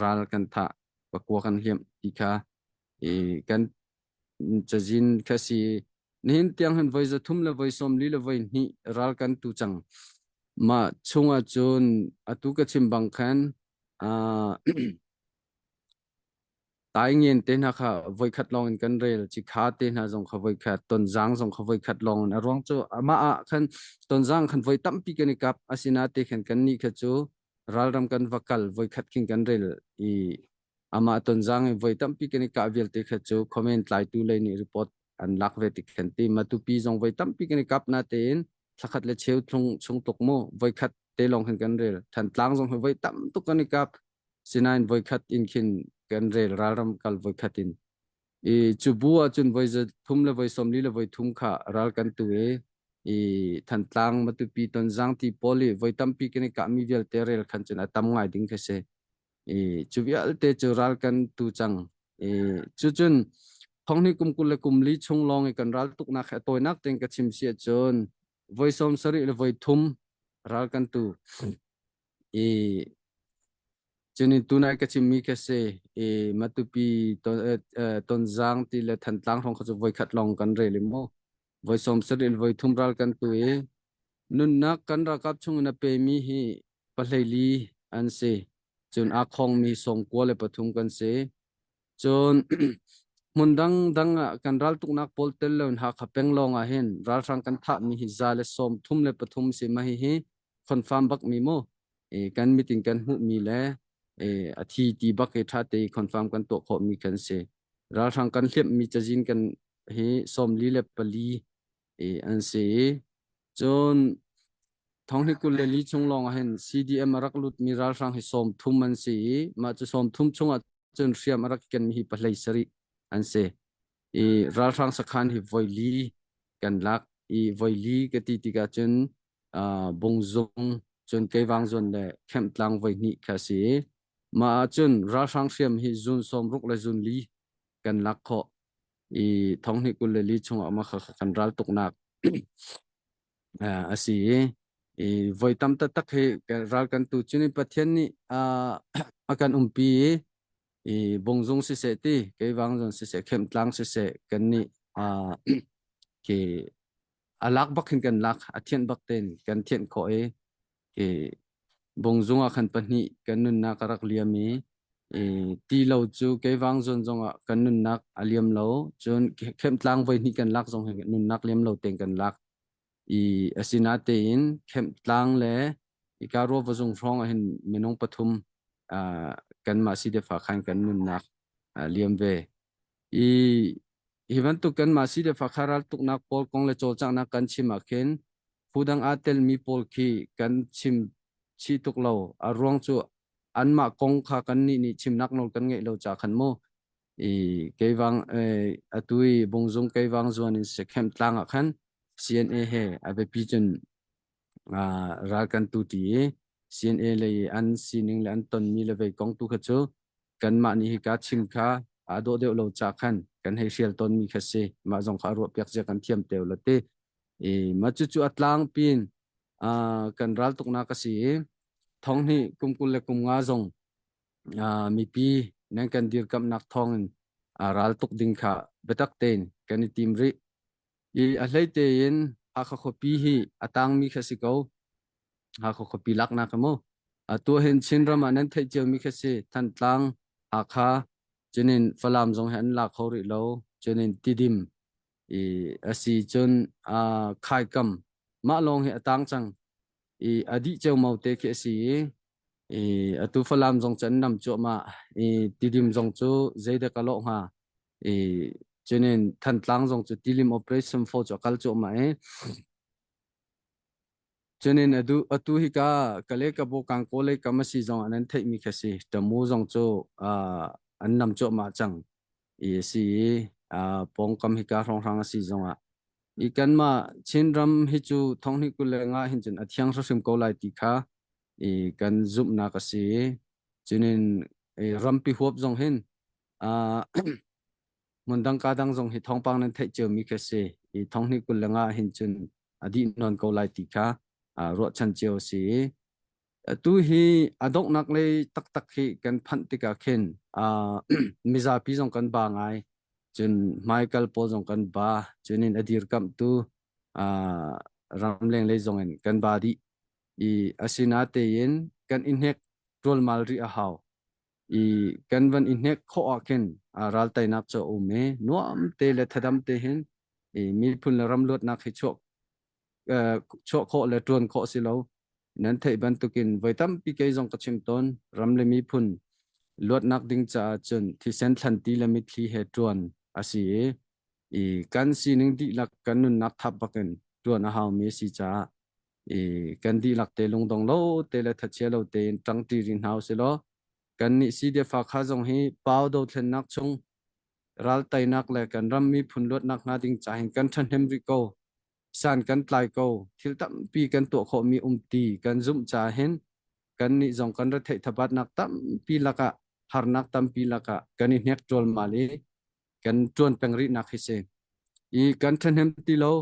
ral kan thah pakua kan hliamh ti kha kan cazin kha si. Nihin tiang hin voi 300 le voi 40 le voi hnih ral kan tu cang. Mah chung ahcun atu ka chim bang khan Taingen te hna kha voikhat lawng in kan rel. Cikha te hna zong kha voikhat, Tonzang zong kha voikhat lawng in. A ruang cu amah ah khan Tonzang khan voi tampi kan i kap. Asina te khan kan nih kha cu ralram kan va kal voikhat khin kan rel i amah Tonzang in voi tampi kan i kah vialte kha cu comment tlaitu lei nih report an lak ve tik khan ti. Matupi zong voi tampi kan i kap na tein thlakhat le cheu thlung chung tuk mu voikhat te lawng khan kan rel. Thantlang zong hi voi tam tuk kan i kap. Sinain voikhat in khin kan rel ralram kal voikhat in. I cu bu ahcun voi 300 le voi 40 le voi thum kha ral kan tu i i Thantlang Matupi Tonzang ti pawl i voi tampi kan i kahmi vialte rel khan cun a tam ngai ding kha si. I cu vialte cu ral kan tu cang. I cucun thonghni kum 20 le kum li chung lawng i kan ral tuknak he a tawinak tein ka chim si ahcun voi 70 le voi thum ral kan tu. I cunin tunai ka chimmi ka si i Matupi Tonzang ti le Thantlang hrawng kha cu voikhat lawng kan rel i mu voi 70 in voi thum ral kan tu i nunnak kan ralkap chung in a pemi hi pahlei an si cun aa khongmi 93 kan si cun hmun dang dang ah kan raltuknak pawl tel loin Hakha peng lawng ah hin ralhrang kan thahmi hi 133 si ma hi hi confirm bak mi mu kan meeting kan hmuh mi le a thi ti bak i tha te confirm kan tuah khawh mi kan si ralhrang kan hliamh mi cazin kan hi 44 an si cun thonghni 24 chung lawng ah hin CDM a rak lut mi ralhrang hi 30 an si i mah cu 30 chung ah cun hriam a rak ken mi hi 17 an si i ralhrang sakhan hi voi li kan lak i voi li ka ti tikah cun Bungzung cun Keivang zawn le Khemhtlang voi hnih kha a si i mah ahcun ralhrang hriam hi zun 60 le zun li kan lak khawh i thonghnih 24 chungah mah kha kan ral tuknak a si i i voi tam taktak hi ral kan tu cun Pathian nih a kan umpi i i Bungzung siseh ti Keivang zawn siseh Khemhtlang siseh kan nih khi a lak bak hin kan lak a thianh bak tein kan thianh khawh i i bungzung ah khan pahnih kan nunnak a rak liam i i ti lo cu keivang zawn zong ah kan nunnak a liam lo cun khemtlang voi hnih kan lak zong hi nunnak liam lo tein kan lak i asinatein khemtlang le ika ruava zung hrawng ah hin minung pathum kanmah si defa khan kan nunnak liam ve i Hi bantuk kanmah si le fakha raltuknak pawl kong le cawlcanghnak kan chim ah khin phudang aa telmi pawl khi kan chim chih tuk lo. A ruang cu anmah kong kha kannih nih chimnak nawl kan ngeih lo ca khan mu. I keivang atu i Bungzung keivang zuan in Sekhem tlang ah khan CNA he a biapi cun ral kan tu ti i CNA lei an sining le an tonmi le vei kong tu kha cu kanmah nih hika chim kha aa dawh deuh lo ca khan kan hei hrial tawnmi kha si mah zong kha a ruah piak zia kan thiam teo lo ti i mah cucu a tlangpin kan ral tuknak a si i thong hnih kum 25 zong mipi nan kan dirkamhnak thawngin ral tuk ding kha biatak tein kan i tim rih i a hlei tein Hakha khuapi hi a tangmi kha si ko Hakha khuapi laknak mu. Atu hin Chinram ah nan theih ciomi kha si Thantlang, Hakha, cunin Falam zong hi an la kho rih lo. Cunin Tidim i asi cun Khaikam mah lawng hi a tang cang i a dih ceumau te khi a si i i atu Falam zong cu an nam cuahmah i Tidim zong cu zeidah ka lawh hnga i cunin Thantlang zong cu Tilim Operation 4 cu a kal cuahmah i Cunin atu hika Kale Kabo Kangkaw lei kam a si zong ah nan theihmi kha si. Tamu zong cu an nam cuahmah cang i a si i pawngkam hika hrawnghrang a si zong ah. I kanmah Chinram hi cu thonghnih 25 hin cun a thiang hrimhrim ko lai ti kha i kan zumhnak a si. Cunin i rampi huap zong hin hmundang ka dang zong hi thawngpang nan theih ciomi khi si. I thonghnih 25 hin cun a dih nawn ko lai ti kha ruahchan cio a si i atu hi a donghnak lei taktak hi kan phanh tikah khin mizapi zong kan ba ngai cun hmaikal pawl zong kan ba cun in a dirkamhtu ramleng lei zong in kan ba dih i asinatein kan i hnek ṭualmal rih a hau i kan van i hnek khawh ah khin raltainak cu a um i nuam te le thadam te hin i miphun le ram luatnak hi chuah chuah khawh le ṭuan khawh si lo. Nan theih bantukin voi tampi kei zong ka chim tawn ram le miphun luatnak ding caah cun thisen thlanti le mitthli he ṭuan a si i i kan sining dihlak kan nunnak thap bakin ṭuan a haumi a si caah i kan dihlak te lungdong lo te le thachia lo tein ṭangṭi rih hna usih law kannih CDF Hakha zong hi pau dothlennak chung raltainak le kan ram miphun luatnak hnga ding ca hin kan ṭhahnem rih ko san kan tlai ko thil tampi kan tuah khawhmi um ti kan zumh ca hin kannih zong kan retheih thabatnak tampi lakah harnak tampi lakah kan i hnek ṭualmal i kan ṭuan peng rihnak hi si i kan ṭhahnem ti lo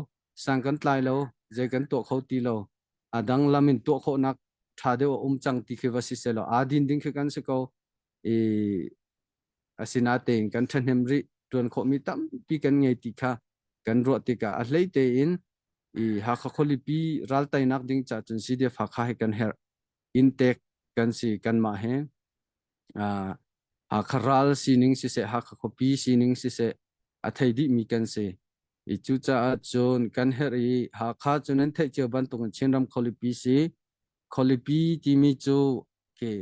sang kan tlai lo zei kan tuah kho ti lo a dang lam in tuah khawhnak ṭha deuh a um cang ti khi va si selaw aa din ding khi kan si ko i asinatein kan ṭhahnem rih ṭuan khawhmi tampi kan ngei ti kha kan ruah tikah a hlei tein i Hakha khualipi raltainak ding ca cun CDF Hakha hi kan herh inntek kan si kanmah he Hakha ral sining siseh Hakha khuapi sining siseh a thei dihmi kan si i cucaah cun kan herh i Hakha cu nan theih cio bantukin Chinram khualipi si khualipi timi cu khi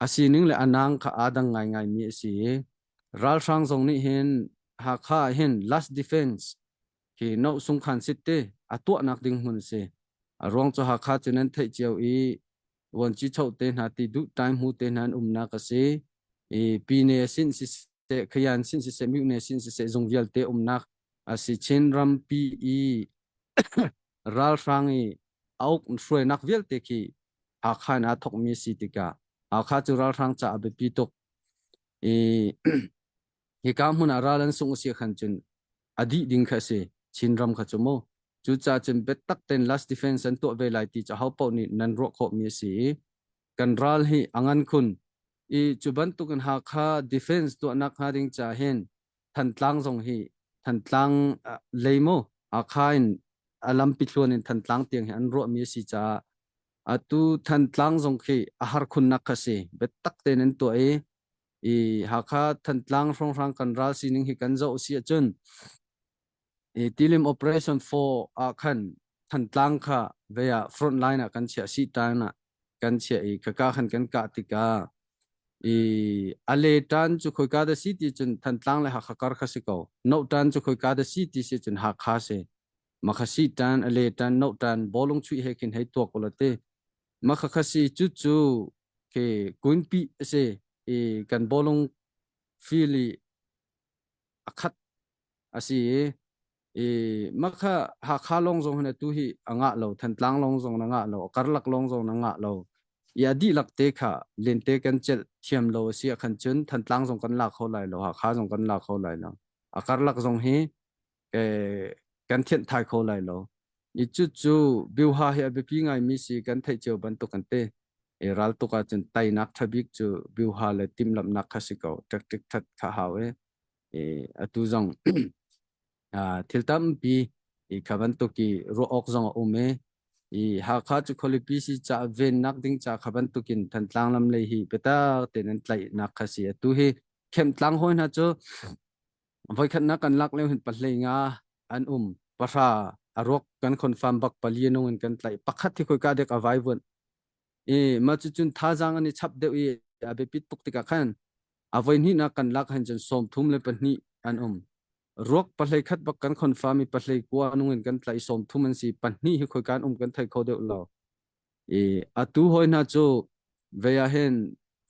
a sining le a nang kha aa dang ngaingaimi a si i ralhrang zong nih hin Hakha ah hin last defense khi no sungkhan sit te a tuahnak ding hmun a si. A ruang cu Hakha cu nan theih cio i vuanci cho te hna ti duh time hu te hna an umnak a si. I pine sin siseh, khayan sin siseh, mune sin siseh zung vialte umnak a si. Chin rampi i ralhrang i a uk hruainak vialte khi Hakha in aa thawkmi a si tikah Hakha cu ralhrang caah a biapi tuk. I hika hmun ah ral an sungh a si khan cun a dih ding kha a si. Chinram kha cu mu. Cucaah cun biatak tein last defense an tuah ve lai ti cu ahopaoh nih nan ruah khawhmi a si i kan ral hi a ngan khun. I cu bantukin Hakha defense tuahnak hnga ding ca hin Thantlang zong hi Thantlang lei mu Hakha in a lampi thluan in Thantlang tiang hi an ruahmi a si caah atu Thantlang zong khi a har khunnak kha si biatak tein an tuah i i Hakha Thantlang hrawnghrang kan ral sining hi kan zoh si ahcun i Tilim Operation 4 ah khan Thantlang kha vei ah front line ah kan chiah si tan ah kan chiah i khaka khan kan kah tikah i a le tan cu khoika da si ti cun Thantlang le Hakha kar kha si ko no tan cu khoika da si ti si cun Hakha si makha si tan a le tan no tan bolung chuih he khin hei tuak ula te makha kha si cu cu ke kunpi a si i kan bolung feel i a khat a si i i makha Hakha lawng zong hin atu hi a ngah lo Thantlang lawng zong na ngah lo karlak lawng zong na ngah lo i a dihlak te kha lente kan celh thiam lo a si ah khan cun Thantlang zong kan la kho lai lo Hakha zong kan la kho lai lo a karlak zong hi kan thianh thai kho lai lo i cu cu biuha hi a biapi ngaimi si kan theih cio bantuk an te i ral tuk ahcun tainak tha bik cu biuha le timhlamhnak kha si ko tactic that kha hau i i atu zong thil tampi i kha bantuk i ruah awk zong a um i i Hakha cu khualipi si ca vennak ding ca kha bantukin Thantlang lam lei hi biatak tein an tlaihnak kha si atu hi Khemtlang hawi hna cu voikhatnak kan lak lio hin pahlei nga an um pahra a ruak kan confirm bak pali nung in kan tlaih pakhat hi khoika dek a vai vuan i ma cu cun thazaang an i chap deuh i a biapit tuk tikah khan a voi hnihnak kan lak han cun 32 an um ruak pahlei khat bak kan confirm i pahlei kua nung in kan tlaih 30 an si pahnih hi khoika an um kan thei kho deuh lo i atu hoi hna cu vei ah hin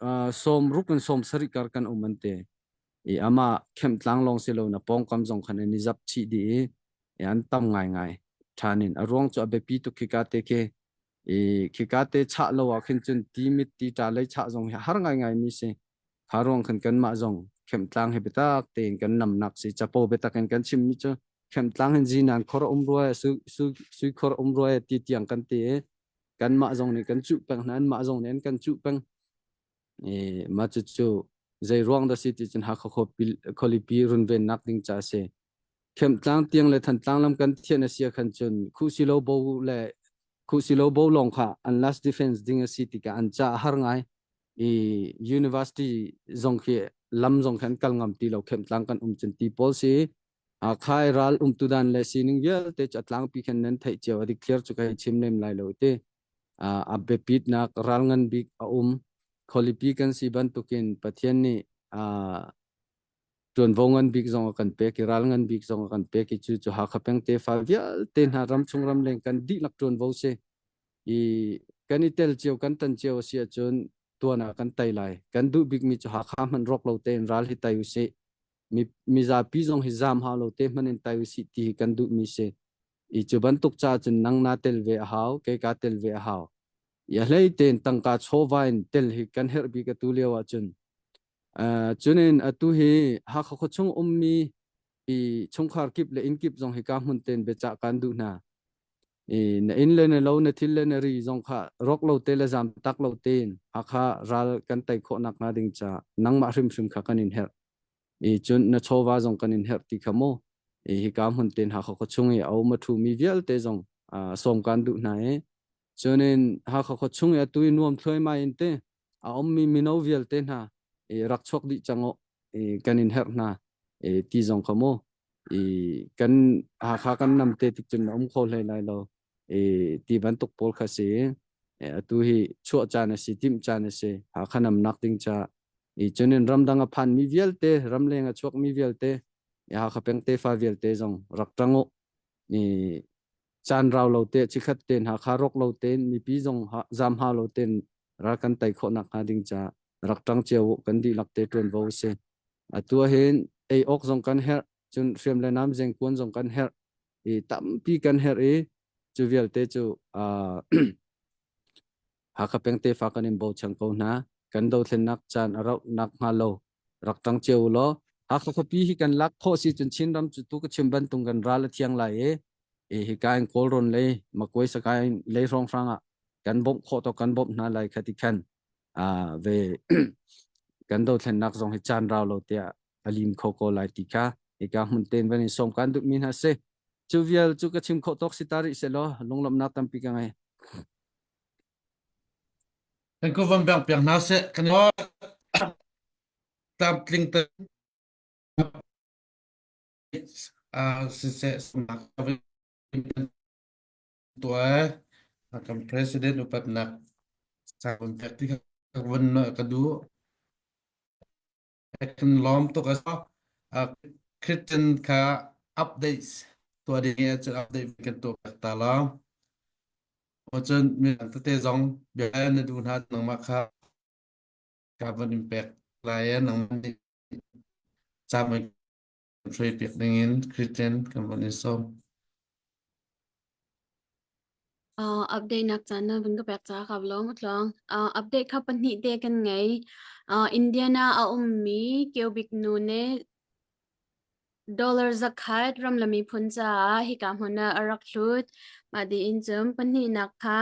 60 in 70 kar kan um an te i amah khemtlang lawng si lo na pawngkam zong khan an i zap chih dih i an tam ngaingai ṭhan in a ruang cu a biapi tuk khika te khi i khika te chah lo ah khin cun ti mit ti ṭa lei chah zong hi har ngaingai mi si kha ruang khan kanmah zong khemtlang hi biatak tein kan namnak si capo biatak in kan chim mi cu. Khemtlang hin zinan khor um rua su su sui khor um rua ti tiang kan ti i kanmah zong nih kan cuh peng hna anmah zong nih an kan cuh peng. I mah cucu zei ruang dah si ti cun Hakha khualipi runvennak ding ca a si. Khemtlang tiang le Thantlang lam kan thian a si ah khan cun Khuhsilo bo le Khuhsilo bo lawng kha an last defense ding a si tikah an ca a har ngai. I university zong khi lam zong khan kal ngam ti lo Khemtlang kan um cun ti pawl si. Khai ral umtu dan le sining vialte cu a tlangpi khan nan theih cio a dik thliar cu ka hei chim lem lai lo ti. A biapitnak ral ngan bik a um. Khualipi kan si bantukin Pathian nih ṭuanvo ngan bik zong a kan pek i ral ngan bik zong a kan pek i cu cu Hakha peng tefa vialte hna ramchung ramleng kan dihlak ṭuanvo si i kan i tel cio kan tan cio a si ahcun tuan ah kan tei lai. Kan duh bikmi cu Hakha hmanh rawk lo tein ral hi tei usih. Mi mizapi zong hi zaam hau lo te hmanh in tei usih ti hi kan duhmi si. I cu bantuk ca cun nang naa tel ve a hau, kei kaa tel ve a hau. I a hlei tein tangka chawva in tel hi kan herh bik atu lio ahcun. Uh, cunin atu hi Hakha khuachung ummi i chungkhar kip le inn kip zong hi ka hmun tein biacah kan duh hna. I na inn le na lo na thil le na ri zong kha rawk lo te le zam tak lo tein Hakha ral kan tei khawh nak hnga ding ca nangmah hrimhrim kha kan in herh. I cun na chawva zong kan in herh ti kha mu. I hika hmun tein Hakha khuachung i a um a ṭhumi vialte zong uh, sawm kan duh hna i cunin Hakha khuachung i atu i nuam thluaimai in te a ummi mino vialte hna i rak chuak dih cang u i kan in herh hna i ti zong kha mu i kan Hakha kan nam te tik cun a um kho hlei lai lo i ti bantuk pawl kha si atu hi chuah caan a si timh caan a si Hakha namnak ding ca i cunin ramdang a phanmi vialte ramleng a chuakmi vialte Hakha peng tefa vialte zong rak ṭang u i caan rau lo te chikhat tein Hakha rawk lo tein mipi zong zam hau lo tein ral kan tei khawh nak hnga ding ca rak ṭang cio u kan dihlak te ṭuanvo a si. Atu ahhin ei awk zong kan herh, cun hriam le nam zengkuan zong kan herh i tampi kan herh i cu vialte cu Hakha peng tefa kan in bochan ko hna. Kan dothlennak caan a rauh nak hnga lo rak ṭang cio u law Hakha khuapi hi kan lak khawh si cun Chinram cu tu ka chim bantung kan ral a thiang lai i i hika in Kawlrawn lei Makuai Sakai lei hrawnghrang ah kan bawmh khawh to kan bawmh hna lai kha ti khan ve kan dothlennak zong hi caan rau lo tiah a lim kho ko lai ti kha hika hmun ten van in sawm kan duhmi hna si cu vial cu ka chim khawh tawk si ta rih selaw lunglawmhnak tampi ka ngei. Kan ku van bang piak hna seh kan tlamtling te siseh sunak tuah kan president upatnak sang pek ti ka vun ka duh kan lawm tuk a Christian kha updates tuah ding cu update kan tuah piak ta la cun midang tete zong bia na duh hna nangmah kha ka van in pek lai e nangmah nih cam hruai piak dingin Christian kan van in sawm. Uh, update nak caan na vun ka pek ca ka lawm tlawng. Uh, update kha pahnih te kan ngei. Uh, Indiana a ummi Keubik nu nih dollar zakhat ram le miphun caah hika hmun ah a rak hlut. Mah tiin cun pahnihnak kha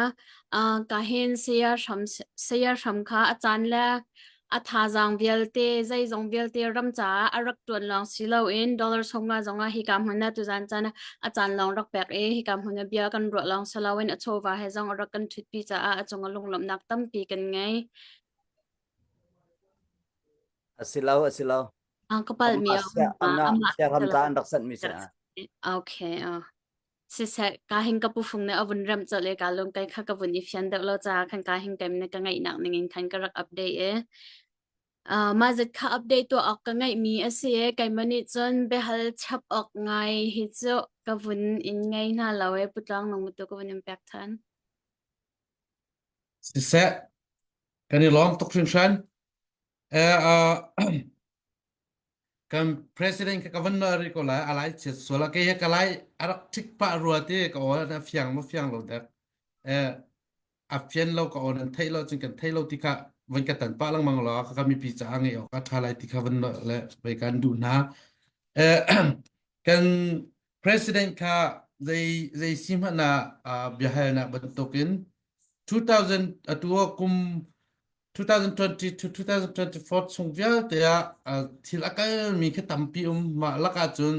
uh, kahin saya hram saya hram kha a caan le a thazaang vialte zeizong vialte ram caah a rak ṭuan lawng si loin dollar sawmnga zongah hika hmun ah tuzan caan ah a caan lawng rak pek i hika hmun ah bia kan ruah lawng si loin a chawva he zong a rak kan ṭhutpi caah a cung ah lunglawmhnak tampi kan ngei. A si lo, a si lo. Ah, ka palhmi a um. Amah siaram ca an rak sanhmi si. Okay. Uh. Siseh, ka hin ka pufung ne a vun remh colh i ka lung kai kha ka vun i fian deuh lo caah khan ka hin kem ne ka ngaihnak ning in khan ka rak update i uh, mah zat kha update tuah awk ka ngaihmi a si i keimah nih cun biahal chap awk ngai hi cu ka vun in ngei hna lo i putlang nung tu ka vun in pek than. Siseh, kan i lawm tuk hringhran. Eh, uh, Kan president kha ka van na rih ko lai a lai chiat sual a kei he ka lai a rak ṭhik pah rua ti ka aw a fiang ma fiang lo dek eh a fian lo ka aw nan theih lo cun kan thei lo ti kha van ka tan pah lengmang lo ka mipi caah ngei awk a ṭha lai ti kha van le vai kan duh hna eh kan. President kha zei zei si hmanh ah biahalnak bantukin 2000 atu ah kum 2020 to 2024 chung vialte ah thil a kalmi khi tampi um mah lakah cun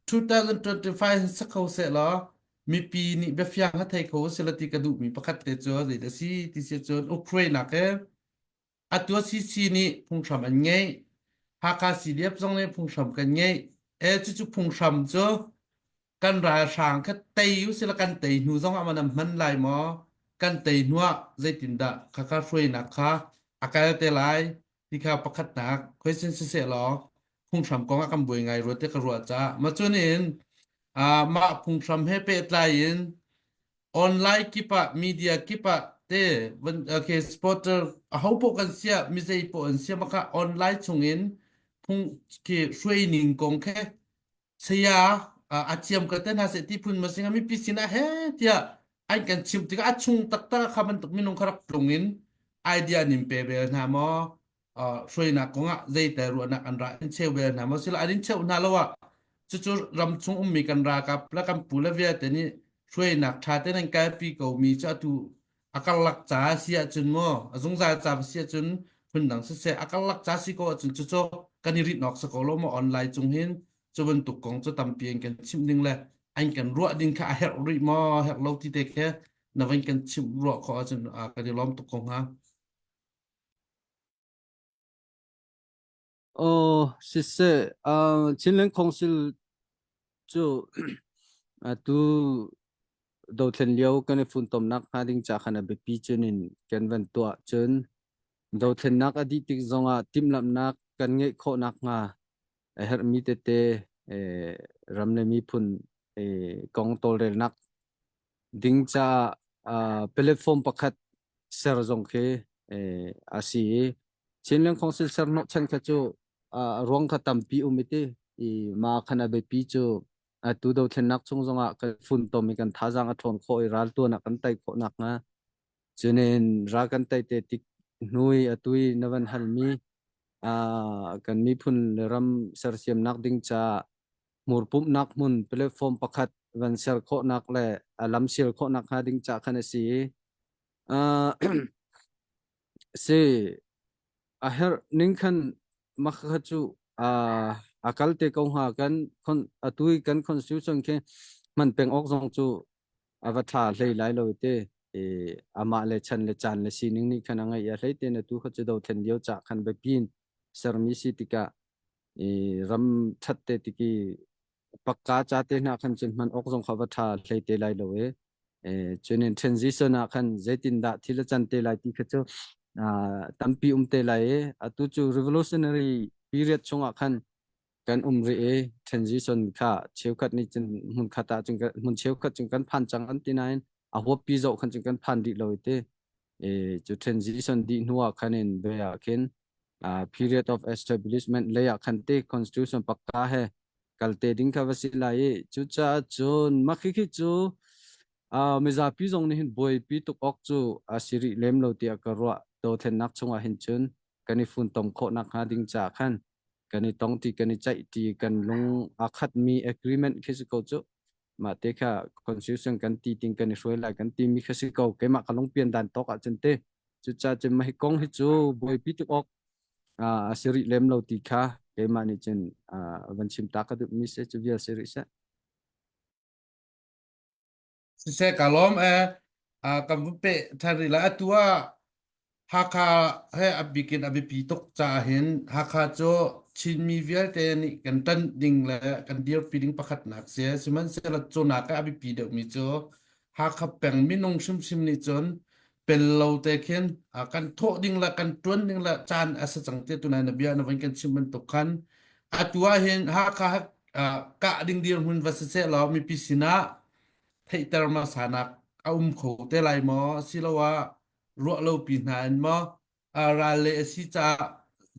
2025 hin si kho seh law mipi nih biafiang ha thei kho sila ti ka duhmi pakhat te cu zei dah si ti si cun Ukraine ke Atu CC nih phunghram an ngeih. Hakha CDF zong nih phunghram kan ngeih. E cucu phunghram cu kan ralhrang kha tei usila kan tei hnu zong ah man an hman lai maw? Kan tei hnu ah zeitindah khakha hruainak kha a kal te lai ti kha pakhatnak question siseh law phunghram kong ah kan buai ngai rua ti ka ruah caah ma cun in mah phunghram he pehtlai in online kip ah media kip ah te okay supporter aho poh kan sia mizei poh an sia maka online chungin phung khi hruai ning kong khe saya a thiam ka te hna se ti phun ma singa mipi sin ah he tia an kan chim tikah a chung taktak kha bantuk minung kha rak tlung in idea nin pe bel hna maw hruainak kongah zeitel ruahnak an ra in cheu bel hna maw sila an in cheu hna lo ah cucu ram chung ummi kan ralkap le kan pu le vialte nih hruainak ṭha tein an kalpi ko mi cu atu a karlak ca si ahcun maw a zungzal ca si ahcun phundang siseh a karlak ca si ko ahcun cucu kan i rinh awk si ko lo maw online cung hin cu bantuk kong cu tampi in kan chimh ding le an kan ruah ding kha a herh rih maw herh lo ti te khe na van kan chimh ruah khawh ahcun kan i lawm tuk ko hnga. Aw siseh uh, Chinland Council cu atu dothlen lio kan i funtomnak hnga ding ca khan a biapi cun in kan van tuah cun dothlennak a dih tik zongah timhlamhnak kan ngeih khawhnak hnga a herhmi tete eh, ram le miphun eh, kong tawlrelnak ding caah uh, platform pakhat ser zong khi eh, a si i Chinland Council ser hnawhchan kha cu a ruang kha tampi um i ti i ma khan a biapi cu atu dothlennak chung zongah kan funtom i kan thazaang a ṭhawn khawh i ral tuan ah kan tei khawh nakhnga cunin ral kan tei te tik hnu i atu i na van halmi kan miphun le ram sersiamnak ding caah hmurpumhnak hmun platform pakhat van ser khawhnak le a lam sial khawhnak hnga ding ca khan a si i si a herh ning khan makha cu a kal te ko hnga kan atu i kan constitution khi hman peng awk zong cu a va ṭha hlei lai lo te i amah le chan le caan le sining nih khan a ngeih a hlei te na tu kha cu dothlen lio ca khan biapin sermi si tikah i ram ṭhat te tiki pakka ca te hna khan cun hman awk zong kha va ṭha hlei te lai lo e cun in transition ah khan zeitindah thil a can te lai ti kha cu tampi um te lai e atu cu revolutionary period chungah khan kan um rih i transition kha cheukhat nih cun hmun khat ah cun hmun cheukhat cun kan phan cang an ti nain a huappi zoh khan cun kan phan rih lo te e cu transition dih hnu ah khan in ve ah khin period of establishment lei ah khan te constitution pakka he kalte ding kha va si lai i cucaah cun mah khi khi cu mizapi zong nih hin buaipi tuk awk cu a si rih lem lo tiah ka ruah dothlennak chungah hin cun kan i funtom khawh nakhnga ding caah khan kan i tong ti kan i ceih ti kan lung a khatmi agreement khi si ko cu mah te kha constitution kan ti ting kan i hruai lai kan timi kha si ko keimah ka lungpian dan tawk ahcun te cucaah cun mah hi kong hi cu buaipi tuk awk a si rih lem lo ti kha keimah nih cun van chim ta ka duhmi si cu vial si rih seh. Siseh ka lawm e kan vun peh ṭhan rih lai. Atu ah Hakha he a bik in a biapi tuk caah hin Hakha cu Chinmi vialte nih kan ṭanh ding le kan dirpi ding pakhatnak si. Sihmanhsehlaw cu nak ah a biapi deuhmi cu Hakha peng minung hrimhrim nih cun pel lo te khin kan thawh ding le kan ṭuan ding le caan a si cang tiah tunai na bia na van kan chim bantuk khan atu ah hin Hakha kah ding dirhmun va si seh law mipi sinah theihter hmasanak a um kho te lai maw asiloah ruah lopi hna in maw ral le a si caah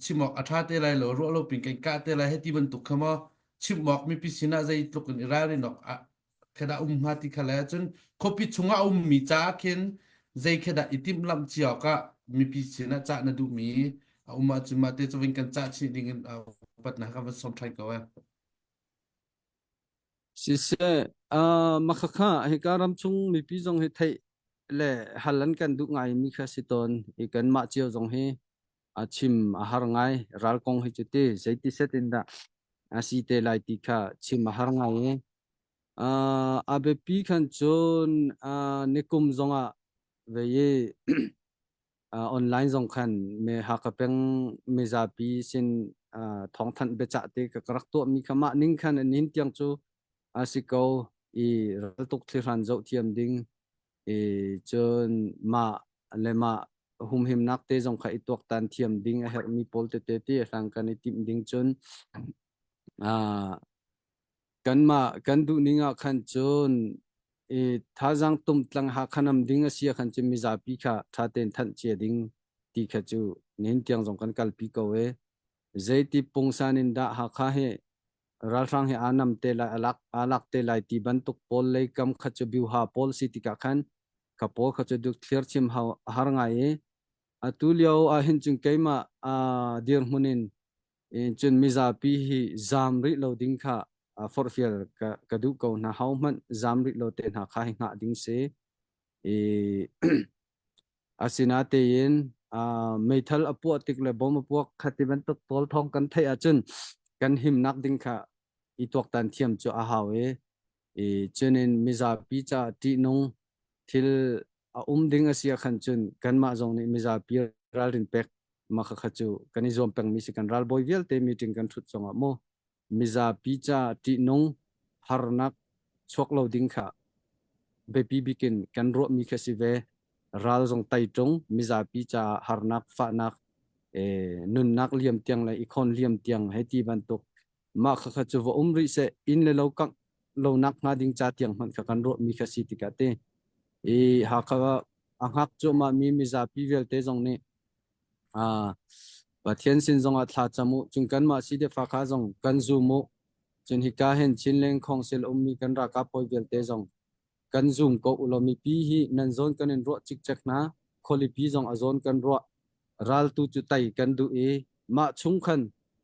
chim awk a ṭha te lai lo ruah lo pin kan kah te lai hei ti bantuk kha maw chimh awk mipi sinah zeitluk in i ralrin awk kha dah um hnga ti kha le cun khuapi chungah a ummi caah khin zei khi dah i timhlamh cia awkah mipi sinah cah na duhmi a um ahcun mah te cu vin kan cah chih ding in upatnak kan van sawm ṭhan ko eh. Siseh, uh, makhakha hika ramchung mipi zong hi theih le hal an kan duh ngai mi kha si tawn i kan mah cio zong hi a chim a har ngai ral kong hi cu ti zeiti set in dah a si te lai ti kha chim a har ngai i uh, a biapi khan cun uh, nikum zongah ve i online zong khan me Hakha peng mizapi sin thawngthanh biacah te ka rak tuahmi kha mah ning khan an hin tiang cu a si ko i raltuk thlihran zoh thiam ding i cun mah le mah humhimnak te zong kha i tuaktan thiam ding a herhmi pawl tete ti hlang kan i timh ding cun kanmah kan duh ning ah khan cun i thazaang tumtlang Hakha nam ding a si ah khan cun mizapi kha ṭha tein thanh cia ding ti kha cu nihin tiang zong kan kalpi ko e. Zeiti pungsan in dah Hakha hi ralhrang hi aa nam te lai alak aa lak te lai ti bantuk pawl lei kam kha cu biuha pawl si tikah khan kha pawl kha cu duk thlir chim hau a har ngai i atu lio ah hin cun keimah dirhmun in cun mizapi hi zaam rih lo ding kha forhfial ka, ka duh ko hna ho hmanh zaam rih lo te hna kha hi hngah ding si i asinatein meithal a puah tik le bom a puak kha ti bantuk pawl thawng kan theih ahcun kan himnak ding kha i tuaktan thiam cu a hau i i cunin mizapi ca ṭihnung thil a um ding a si ah khan cun kanmah zong nih mizapi ralrin pek mah khakha cu kan i zuam pengmi si kan ralbawi vialte meeting kan ṭhut zongah mu mizapi ca ṭihnung harnak chuak lo ding kha biapi bik in kan ruahmi kha si ve ral zong tai ṭung mizapi ca harnak fahnak nunnak liam tiang le i khawn liam tiang hei ti bantuk mah khakha cu va um rih seh inn le lo kangh lonak hnga ding ca tiang hmanh kha kan ruahmi kha si tikah te i Hakha a hngak cuahmah mi mizapi vialte zong nih Pathian sin zongah thla cam u cun kanmah CDF Hakha zong kan zum u cun hika hin Chinleng Khawngsil ummi kan ralkap hawi vialte zong kan zum ko u law mipi hi nan zawn kan in ruah cikcek hna khualipi zong a zawn kan ruah raltu cu tai kan duh i mah chung khan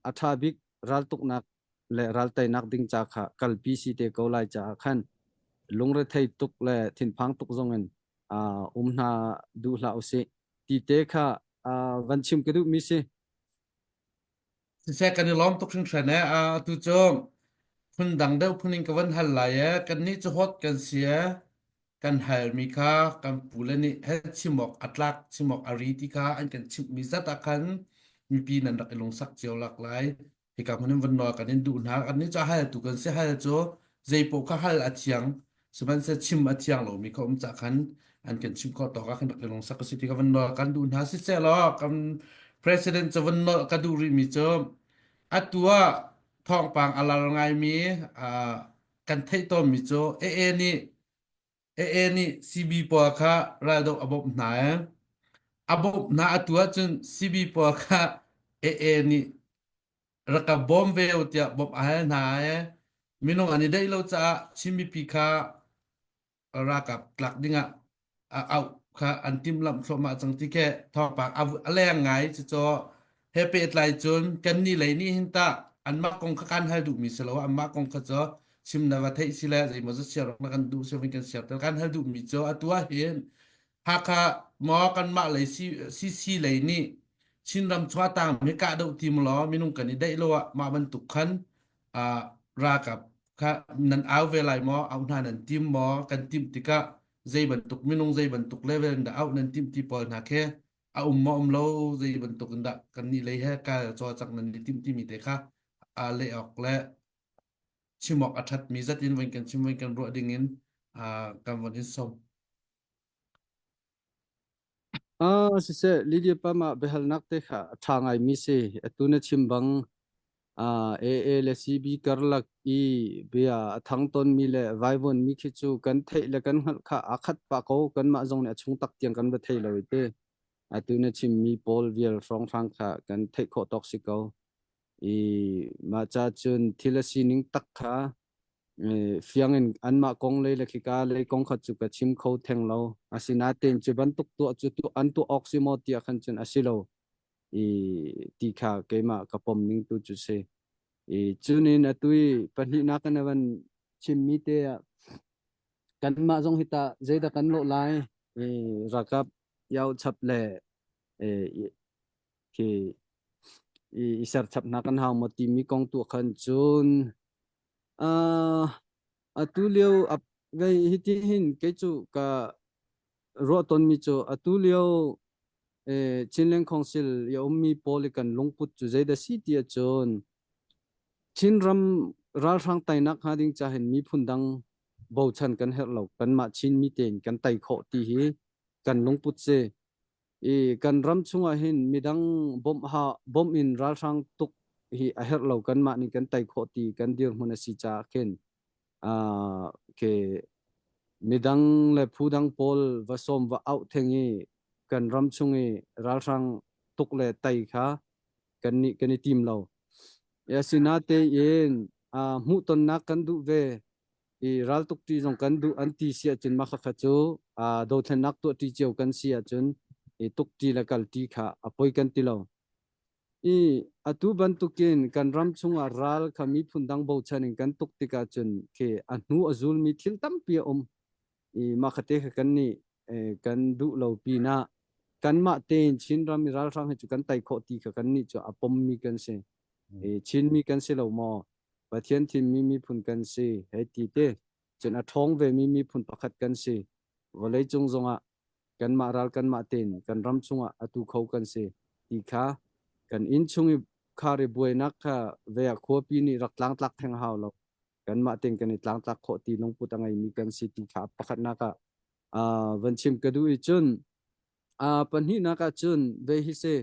a ṭha bik raltuknak le ralteinak ding ca kha kalpi si te ko lai caah khan lungrethei tuk le thinphang tuk zong in um hna duh hlah usih ti te kha van chim ka duhmi si. Siseh kan i lawm tuk hringhran ee. Atu cu phun dang deuh phun in ka van hal lai ee. Kannih cu hot kan si ee. Kan halmi kha kan pule nih he chim awk a tlak, chim awk a ri ti kha an kan chimhmi zat ah khan mipi nan rak i lungsak cio lak lai. Hika hmun in van nawl kan in duh hna. Kannih cu a haltu kan si. Hal cu zeipaoh kha hal a thiang. Sihmanhsehlaw chim a thiang lomi kha um cah khan an kan chimh khawh tawk ah khan rak i lungsak a si ti ka van nawl kan duh hna. Siseh-law kan president cu van nawl ka duh rihmi cu atu ah thawngpang a lar ngaimi kan theih tawnmi cu AA nih AA nih CB pawl kha raldoh a bawmh hna ee. A bawmh hna atu ahcun CB pawl kha AA nih rak ka bawm ve u tiah bawmh a hal hna ee. Minung an i daih lo caah Chin mipi kha ralkap tlak dingah a auh kha an timhlamh thluahmah cang ti khi thawngpang a leng ngai cucu he pehtlai cun kannih lei nih hin tah anmah kong kha kan hal duhmi si lo anmah kong kha cu chim na va theih si le zeimaw zat share na kan duh si kan share tel kan hal duhmi cu atu ah hin Hakha maw kanmah lei CC lei nih Chinram chuah tang mi kahdoh tim law minung kan i daih lo ah mah bantuk khan ralkap kha nan au ve lai maw au hna nan tim maw kan timh tikah zei bantuk minung zei bantuk level in dah auh nan timh ti pawl hna khi a um maw um lo zei bantuk in dah kan nih lei he kal cawlcangh nan i timh timi te kha aa leh awk le chim awk a ṭhatmi zat in voi kan chim voi kan ruah ding in kan von in sawm. Ah, siseh, Lydia pa mah biahalnak te kha a ṭha ngaimi si. Atu na chim bang ah AA le CB karlak i bia a thang tawnmi le vaivuanmi khi cu kan theih le kan hngalh kha aa khat pah ko. Kanmah zong nih a chung tak tiang kan va thei lo i te. Atu na chimmi pawl vial hrawnghrang kha kan theih khawh tawk si ko. I mah ca cun thil a sining tak kha fiang in anmah kong lei le khika lei kong kha cu ka chim kho theng lo. Asinain cu bantuk tuah cu tu an tuah awk si maw tiah khan cun a si lo. I ti kha keimah ka pom ning tu cu si. I cunin atu i pahnihnak in van. chimmi te ah kanmah zong hi tah zeidah kan lawh lai i ralkap yau chap le khi i serchap hna kan hau maw timi kong tu khan cun atu lio vei hiti hin kei cu ka ruah tonmi cu atu lio Chinland Council i a ummi pawl i kan lungput cu zeidah si ti ahcun Chinram ralhrang teinak hnga ding ca hin miphun dang bochan kan herh lo. Kanmah Chinmi tein kan tei khawh ti hi kan lungput si. I kan ram chungah hin midang bawmh ha bawmh in ralhrang tuk hi a herh lo kanmah nih kan tei khawh ti kan dirhmun a si caah khin uh, ke midang le phu dang pawl va sawm va auh theng i kan ram chung i ralhrang tuk le tei kha kan nih kan i tim lo. Asinatein uh, hmuhtonnak kan duh ve i raltuk ṭi zong kan duh an ti si ahcun mah khakha cu uh, dothlennak tuah ṭi cio kan si ahcun i tuk ṭi le kal ṭi kha a poi kan ti lo. I atu bantukin kan ram chungah ral kha miphun dang bochan in kan tuk tikah cun khi a hnu a zulmi thil tampi a um. I mah khate kha kan nih kan duh lo pinah kanmah tein Chinram i ralhrang hi cu kan tei khawh ti kha kannih cu a pommi kan si. I Chinmi kan si lo maw? Pathian thimmi miphun kan si hei ti te. Cun a ṭhawng vemi miphun pakhat kan si. Vawleicung zongah kanmah ral kanmah tein kan ram chungah atu kho kan si ti kha kan inn chung i khar i buainak kha ve ah khuapi nih rak tlangtlak theng hau lo. Kanmah tein kan i tlangtlak khawh ti lungput a ngeimi kan si ti kha pakhatnak ah uh, van chim ka duh i cun uh, pahnihnak ah cun ve hi si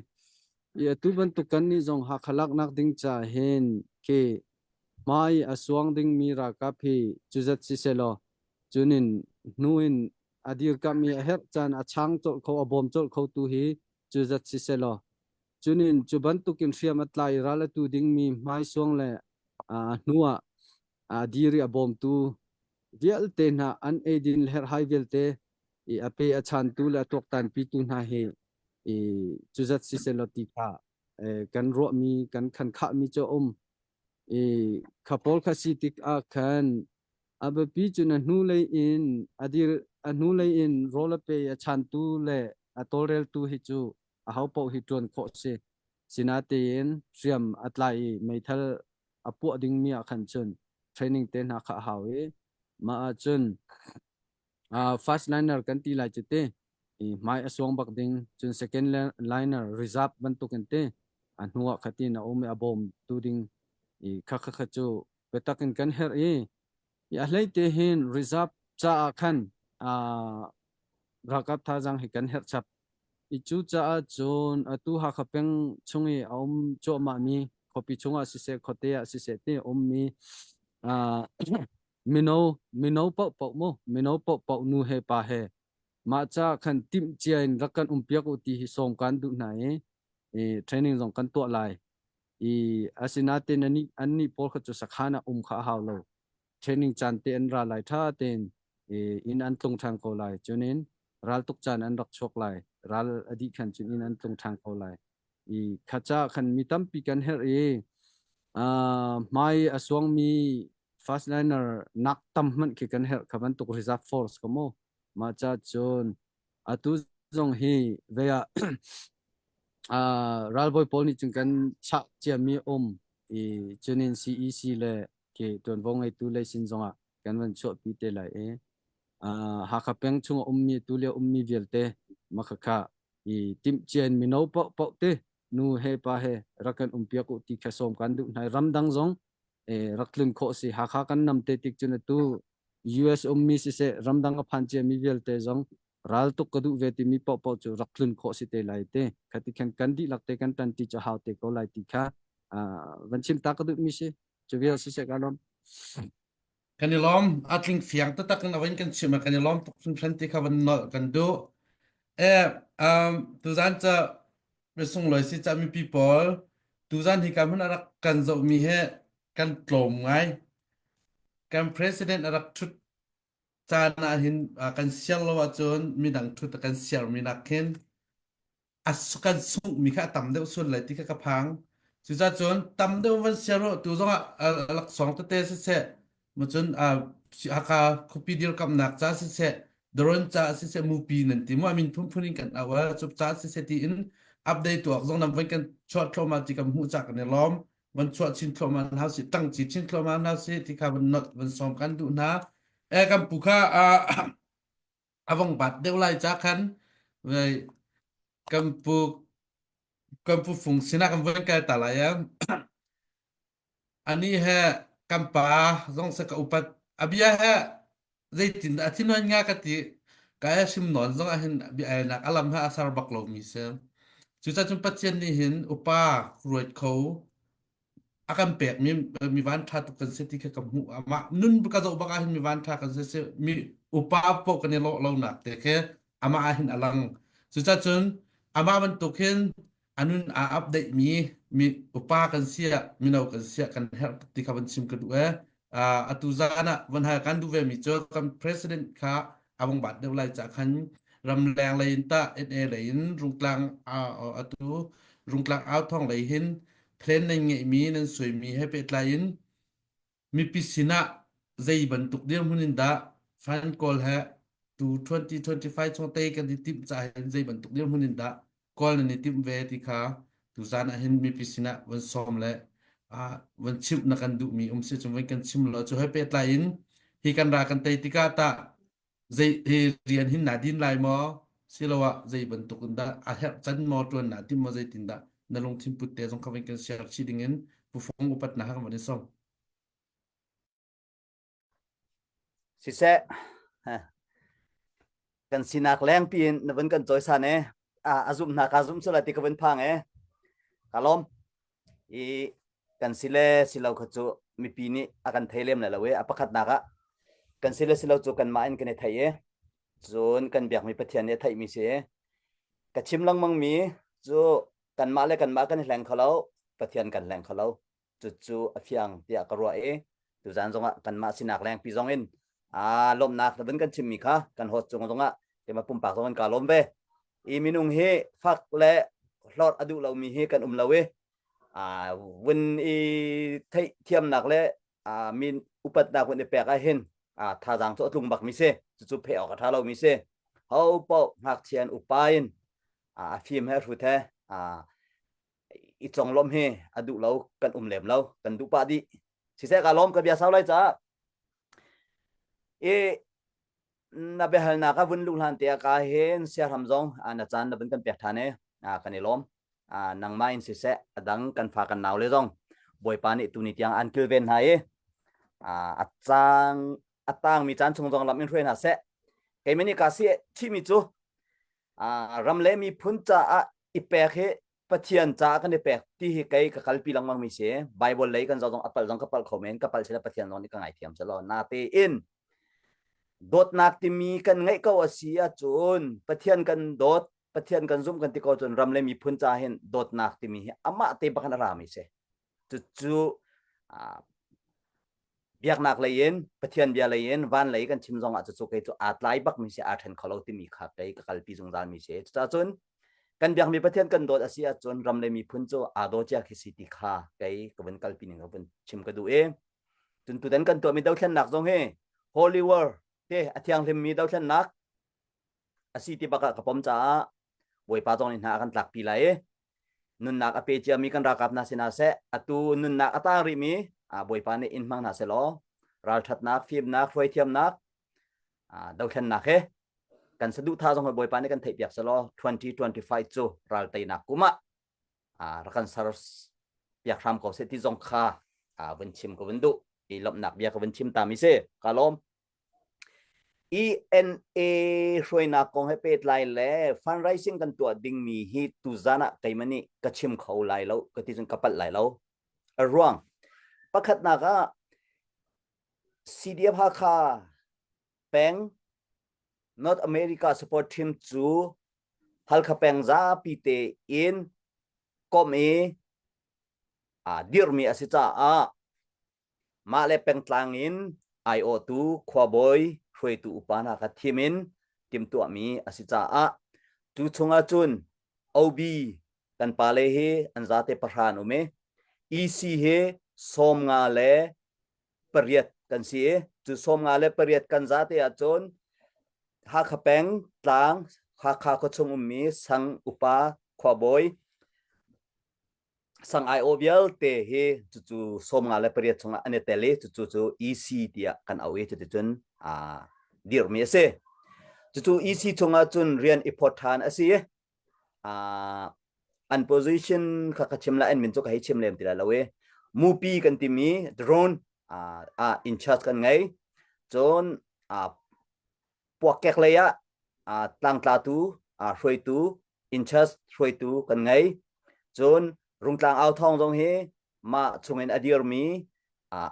i atu bantuk kan nih zong Hakha laknak ding ca hin khi hmai a suang dingmi ralkap hi cuzat si selaw cunin hnu in a dirkamh i a herh caan a chang colh kho a bawm colh kho tu hi cuzat si selaw cunin cu bantukin hriam a tlai ral a tu dingmi hmaisuang le hnu ah a dir i a bawmtu vialte hna an eidin herhhai vialte i a pe a chantu le a tuaktanpitu hna hi i cuzat siselaw ti kha kan ruahmi kan khan khahmi cu a um i kha pawl kha si tik ah khan a biapi cu na hnulei in a dir a hnulei in rawl a pe a chantu le a tawlreltu hi cu a ho paoh hi ṭuan khawh si sinatein hriam a tlai i meithal a puah dingmi ah khan cun training te hna kha a hau i mah ahcun uh, first liner kan ti lai cu te i hmai a suang bak ding cun second liner reserve bantuk in te a hnu ah khatin a um i a bawm tu ding i kha kha kha cu biatak in kan herh i i a hlei te hin reserve caah khan uh, ralkap thazang hi kan herh chap I cucaah cun atu Hakha peng chung i a um cuahmahmi khuapi chungah siseh khuate ah siseh ti a ummi uh, mino mino paohpaoh mu mino paohpaoh nu he pa he mah ca khan timh cia in rak kan um piak u ti hi sawm kan duh hna i, i training zong kan tuah lai i asinain an annih pawl kha cu sakhan ah um kha a hau lo training caan te an ra lai ṭha tein inn an tlung ṭhan ko lai cunin raltuk caan an rak chuak lai ral a dih khan cun inn an tlung ṭhan ko lai i kha ca khan mi tampi kan herh i hmai a suangmi fast liner nak tam hmanh khi kan herh kha bantuk reserve force ka mu mah ca cun atu zong hi ve ah ralbawi pawl nih cun kan chah ciami um i cunin CEC le khi ṭuanvo ngeitu lei sin zongah kan van chuahpi te lai i Hakha peng chung a ummi tu lio ummi vialte makhakha i timhcia in mino paohpaoh te nu he pa he rak kan um piak u ti kha sawm kan duh hna ramdang zong rak tlun khawh si Hakha kan nam te tik cun atu US ummi siseh ramdang a phan ciami vialte zong ral tuk ka duh ve timi paohpaoh cu rak tlun khawh si te lai te khati khan kan dihlak te kan tan ti cu hau te ko lai ti kha van chim ta ka duh mi si cu vial siseh ka lawm Kan i lawm. A tling fiang taktak in a van kan chim kan i lawm tuk hringhran ti kha van nolh kan duh. Eh, um, tuzan ca sunglawi si ca mipi pawl tuzan hi ka hmun a rak kan zohmi he kan tlawm ngai. Kan president a rak ṭhut caan ah hin kan siar lo ahcun midang ṭhut a kan siarmi nak khin a kan sunghmi kha a tam deuh sual lai ti kha ka phang. Cucaah cun tam deuh van siar u tu zongah laksawng tete siseh. Macun Hakha khuapi dirkamnak ca siseh, drone ca siseh mupi nan ti mu amin phunphun in kan au a cup ca siseh tiin update tuak zong nam van kan chuah thluahmah ti kan hmuh ca kan i lawm van chuah chin thluahmah hna si tang chi chin thluahmah hna si ti kha van not van sawm kan duh hna e kan pu kha a vong bat deuh lai ca khan kan pu kan pu fung sinah kan van kal ta lai Anih he kan pa zong se ka upat. A bia he zeitindah a thinhun nga ka ti. Ka he hrim nawn zong ah hin bia elnak a lam he a sar bak lomi si. Cucaah cun Pathian nih hin upa ruat kho a kan pekmi mi van ṭha tuk kan si ti kha ka hmuh. Amah nun ka zoh bak ah hin mi van ṭha kan si. Mi upa paoh kan i lawh lonak te khi amah ah hin a lang. Cucaah cun amah bantuk hin a nun aa update mi mi upa kan siah mino kan siah kan herh tuk ti kha van chim ka duh e atu zan ah van hal kan duh ve mi cu kan president kha a vong bat deuh lai ca khan ramleng lei in ta NA lei in rungtlang atu rungtlang au thong lei hin plan nan ngeih mi nan sui mi he pehtlai in Mipi sinah zei bantuk dirhmun in dah Fan Kawl he tu 2025 chung tei kan i timh caah hin zei bantuk dirhmun in dah kawl nan i timh ve ti kha tuzan ah hin mipi sinah van sawm le uh, van chimh na kan duhmi um si cun van kan chim lo cu he pehtlai in hi kan ra kan tei tikah tah zei hi rian hin na din lai maw siloah zei bantuk in dah a herh can maw tuan na tim maw zeitin dah na lungthin put te zong kha van kan share chih ding in pufong upat na ha kan van i som Siseh kan sinak lengpi in na vun kan cawisan e a zum hna ka zum sula ti ka vun phang e ka lawm i kan si le si lo kha cu mipi nih a kan thei lem le lo i a pakhatnak ah kan si le si lo cu kanmah in kan i thei i cun kan biakmi Pathian nih a theihmi si ka chim lengmang mi cu kanmah le kanmah kan i hleng kho lo Pathian kan hleng kho lo cucu a fiang tiah ka ruah i tuzan zongah kanmah sinak lengpi zong in aa lawmhnak na vun kan chimmi kha kan host cung zongah keimah pumpak zong in kaa lawm ve i minung hi fak le hlorh a duh lomi hi kan um lo i vun i theih thiamnak le min upatnak vun i pek ah hin thazaang cu a tlung bakmi si cucu pheh awk a ṭha lomi si ho paoh ngakchia in upa in a fim he hrut he i conglawmh hi a duh lo kan um lem lo kan duh pah dih siseh ka lawm ka bia sau lai caah i na biahalnak a vun luh hlan te ka hin siahram zong na caan na vun kan pek ṭhan e kan i lawm nangmah in siseh a dang kan fa kan nau le zong bawipa nih tuni tiang an kilven hna i a cang a tangmi caan chung zong lam in hruai hna seh keimah nih ka si chihmi cu ram le miphun caah i pek hi Pathian caah kan i pek ti hi kei ka kalpi lengmang mi si. Bible lei kan zoh zong a palh zong ka palh kho men, ka palh sila Pathian zong nih ka ngaithiam selaw. Natein dawtnak timi kan ngeih ko a si ahcun Pathian kan dawt, Pathian kan zumh kan ti ko cun ram le miphun ca hin dawtnak timi hi amah te bakhan a rami si. Cucu biaknak lei in Pathian bia lei in van lei kan chim zong ah cucu kei cu aa tlai bak mi si aa then kho lo timi kha kei ka kalpi zungzal mi si cucaah cun kan biakmi Pathian kan dawt a si ahcun ram le miphun cu aa daw cia khi si ti kha kei ka vun kalpi ning ka vun chim ka duh i cun tutan kan tuahmi dothlennak zong hi holy war te a thianghlimmi dothlennak a si ti bak ah ka pom caah Bawipa zong nih hna a kan tlakpi lai i nunnak a pe ciami kan ralkap hna sinah seh atu nunnak a tang rihmi Bawipa nih in hmang hna selaw ralṭhatnak fimnak hruaithiamnak dothlennak he kan saduhthah zong Bawipa nih kan theihpiak selaw 2025 cu ral teinak kum ah rak kan ser piak hram ko seh ti zong kha vun chim ka vun duh i lawmhnak bia ka vun chim ta mi si ka lawm ENA hruainak kong he pehtlai le fundraising kan tuah dingmi hi tuzan ah keimah nih ka chim kho lai lo ka ti cun ka palh lai lo. A ruang pakhatnak ah CDF Hakha peng North America support team cu Halkha peng zapi te in komh i dirmi a si caah Mah le pengtlang in aiawhtu khuabawi hruaitu upa hna kha thim in timhtuahmi a si caah cu chungah cun OB kan pale hi an zate pahra an um i EC hi 58 le 8 kan si i cu 58 kan za te ahcun Hakha peng tlang Hakha khuachung ummi sang upa khuabawi sang aiawh vialte hi cucu 58 chungah an i tel i cucu cu EC tiah kan auh i cuticun aa dirhmi a si. Cucu EC chungah cun rian i phawt ṭhan a si i an position kha ka chim lai an min cu ka hei chim lem ti lai lo i mupi kan timi drone ah in charge kan ngei cun puakkek lei ah tlangtlatu hruaitu in charge hruaitu kan ngei cun rungtlang au thawng zong hi mah chungin a dirmi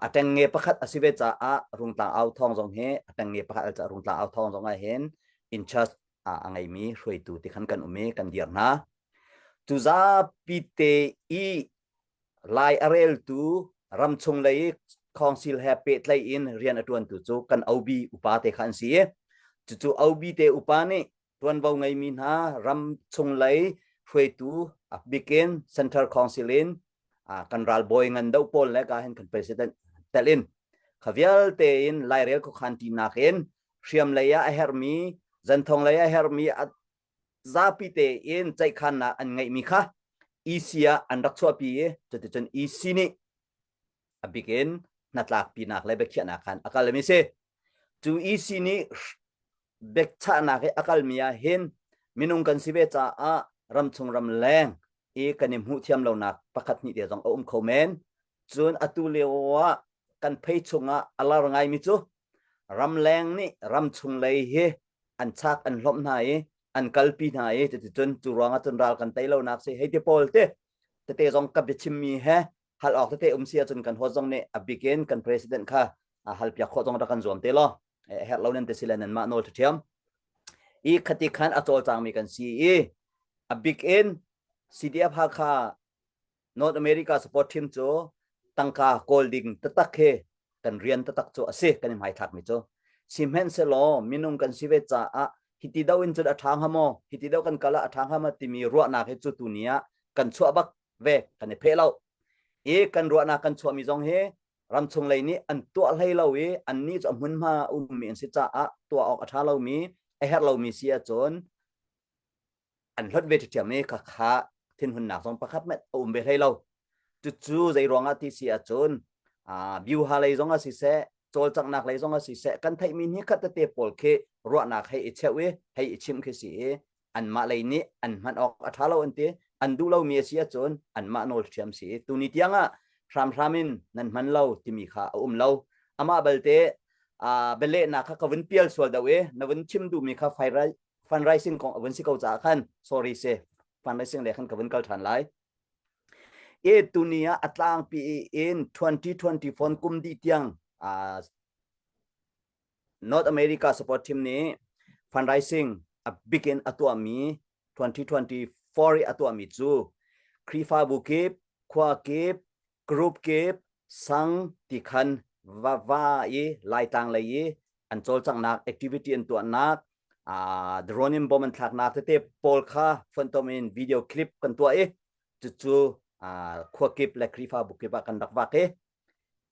a ṭengnge pakhat a si ve caah rungtlang au thawng zong hi a ṭengnge pakhat a caah rungtlang au thawng zong ah hin in charge a ngeimi hruaitu ti khan kan um i kan dir hna cu zapi te i lai a reltu ramchung lei council he pehtlaih in rian a ṭuantu cu kan OB upa te kha an si i cucu OB te upa nih ṭuanvo ngeimi hna ramchung lei hruaitu a bikin Central Council in kan ralbawi ngan deuh pawl le ka hin kan president tel in kha vialte in lairel khuakhan tinak in hriam lei ah a herhmi zanthong lei ah a herhmi zapi tein ceihkhannak an ngeihmi kha EC ah an rak chuahpi i cuticun EC nih a bik in hnatlakpinak le biakhiahnak khan a kalmi si. Cu EC nih biakchahnak i a kalmi ah hin minung kan si ve caah ramchung ramleng i kan i hmuh thiam lonak pakhat hnih te zong a um kho men. Cun atu lio ah kan phei chungah a lar ngaimi cu ramleng nih ramchung lei hi an chak an hlawmh hna i an kalpi hna i cuticun cu ruangah cun ral kan tei lonak si hei ti pawl te tete zong ka biachimmi he hal awk tete um si ahcun kan host zong nih a bik in kan president kha a hal piak khawh zong rak kan zuam te law herh lo nan te si le nan mah nawl ṭhiam i khati khan a cawlcangmi kan si i a bik in CDF Hakha North America support team cu tangka kawl ding taktak he kan rian taktak cu a si kan i hmaithlakmi cu sihmanhsehlaw minung kan si ve caah hiti do in cun a ṭha hnga maw hiti do kan kal ah a ṭha hnga maw timi ruahnak hi cu tuni ah kan chuah bak ve kan i pheh lo i kan ruahnak kan chuahmi zong hi ramchung lei nih an tuah hlei lo i annih cu a hmunhma ummi an si caah tuah awk a ṭha lomi a herh lomi si ahcun an hlonh ve ṭhiam i khakha thinhunnak zong pakhat hmanh a um ve hlei lo. Cucu zei ruangah ti si ahcun biuha lei zong ah siseh cawlcanghnak lei zong ah siseh kan theihmi hni khat tete pawl khi ruahnak hei i cheuh i hei i chimh khi si i anmah lei nih an hman awk a ṭha lo an ti an duh lomi a si ahcun anmah nawl ṭhiam si i tuni tiang ah hramhram in nan hman lo timi kha a um lo amah balte bialehnak kha ka vun pial sual deuh i na vun chim duhmi kha fundraising kong a vun si ko caah khan sorry si fundraising le khan ka vun kal ṭhan lai e tuni ah a tlangpi in 2024 kum dih tiang North America support team nih fundraising a big in a tuahmi 2024 i a tuahmi cu Khrihfabu kip khua kip group kip sang ti khan va va i Laitlang lei i an cawlcanghnak activity an tuahnak drone in bomb an thlaknak tete pawl kha fontom in video clip kan tuah i cucu khua kip le Khrihfabu kip ah kan rak vak i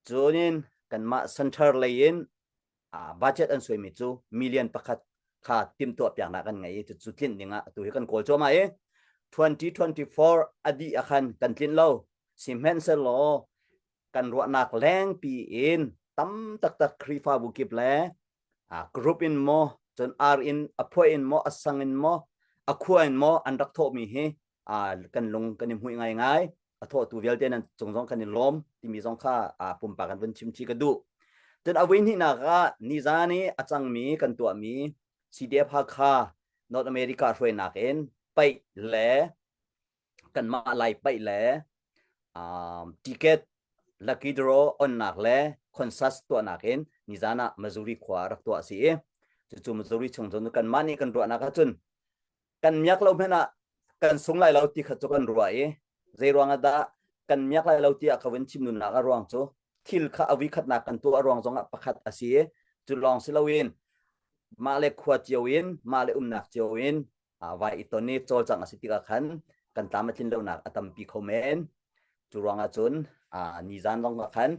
cunin kanmah center lei in budget an suaimi cu million pakhat kha timhtuah piaknak kan ngei i cucu tlinh dingah atu hi kan kawl cuahmah i 2024 a dih ah khan kan tlinh lo sihmanhsehlaw kan ruahnak lengpi in tam taktak Khrihfabu kip le group in maw cun ar in a phuah in maw a sang in maw a khua in maw an rak thawhmi hi kan lung kan i hmuih ngaingai a thawhtu vialte nan cung zong kan i lawm timi zong kha pumpak kan vun chim chi ka duh cun a vui hnihnak ah nizan i a cangmi kan tuahmi CDF Hakha North America hruainak in paih le kanmah lai paih le um, ticket lucky draw onnak le concert tuahnak in nizan ah Missouri khua rak tuah si i cucu Missouri chung cun kanmah nih kan ruahnak ahcun kan miak lo hmanh ah kan sung lai lo ti kha cu kan ruah i zei ruang ah dah kan miak lai lo tiah ka vun chim nunnak a ruang cu thil kha a khatnak kan tuah ruang zong ah pakhat a si i cu lawng si loin mah le khua cio in mah le umnak cio in vai i ton i cawlcang a si tikah khan kan tlam a tlin lonak a tampi kho men cu ruangah cun nizan zong ah khan.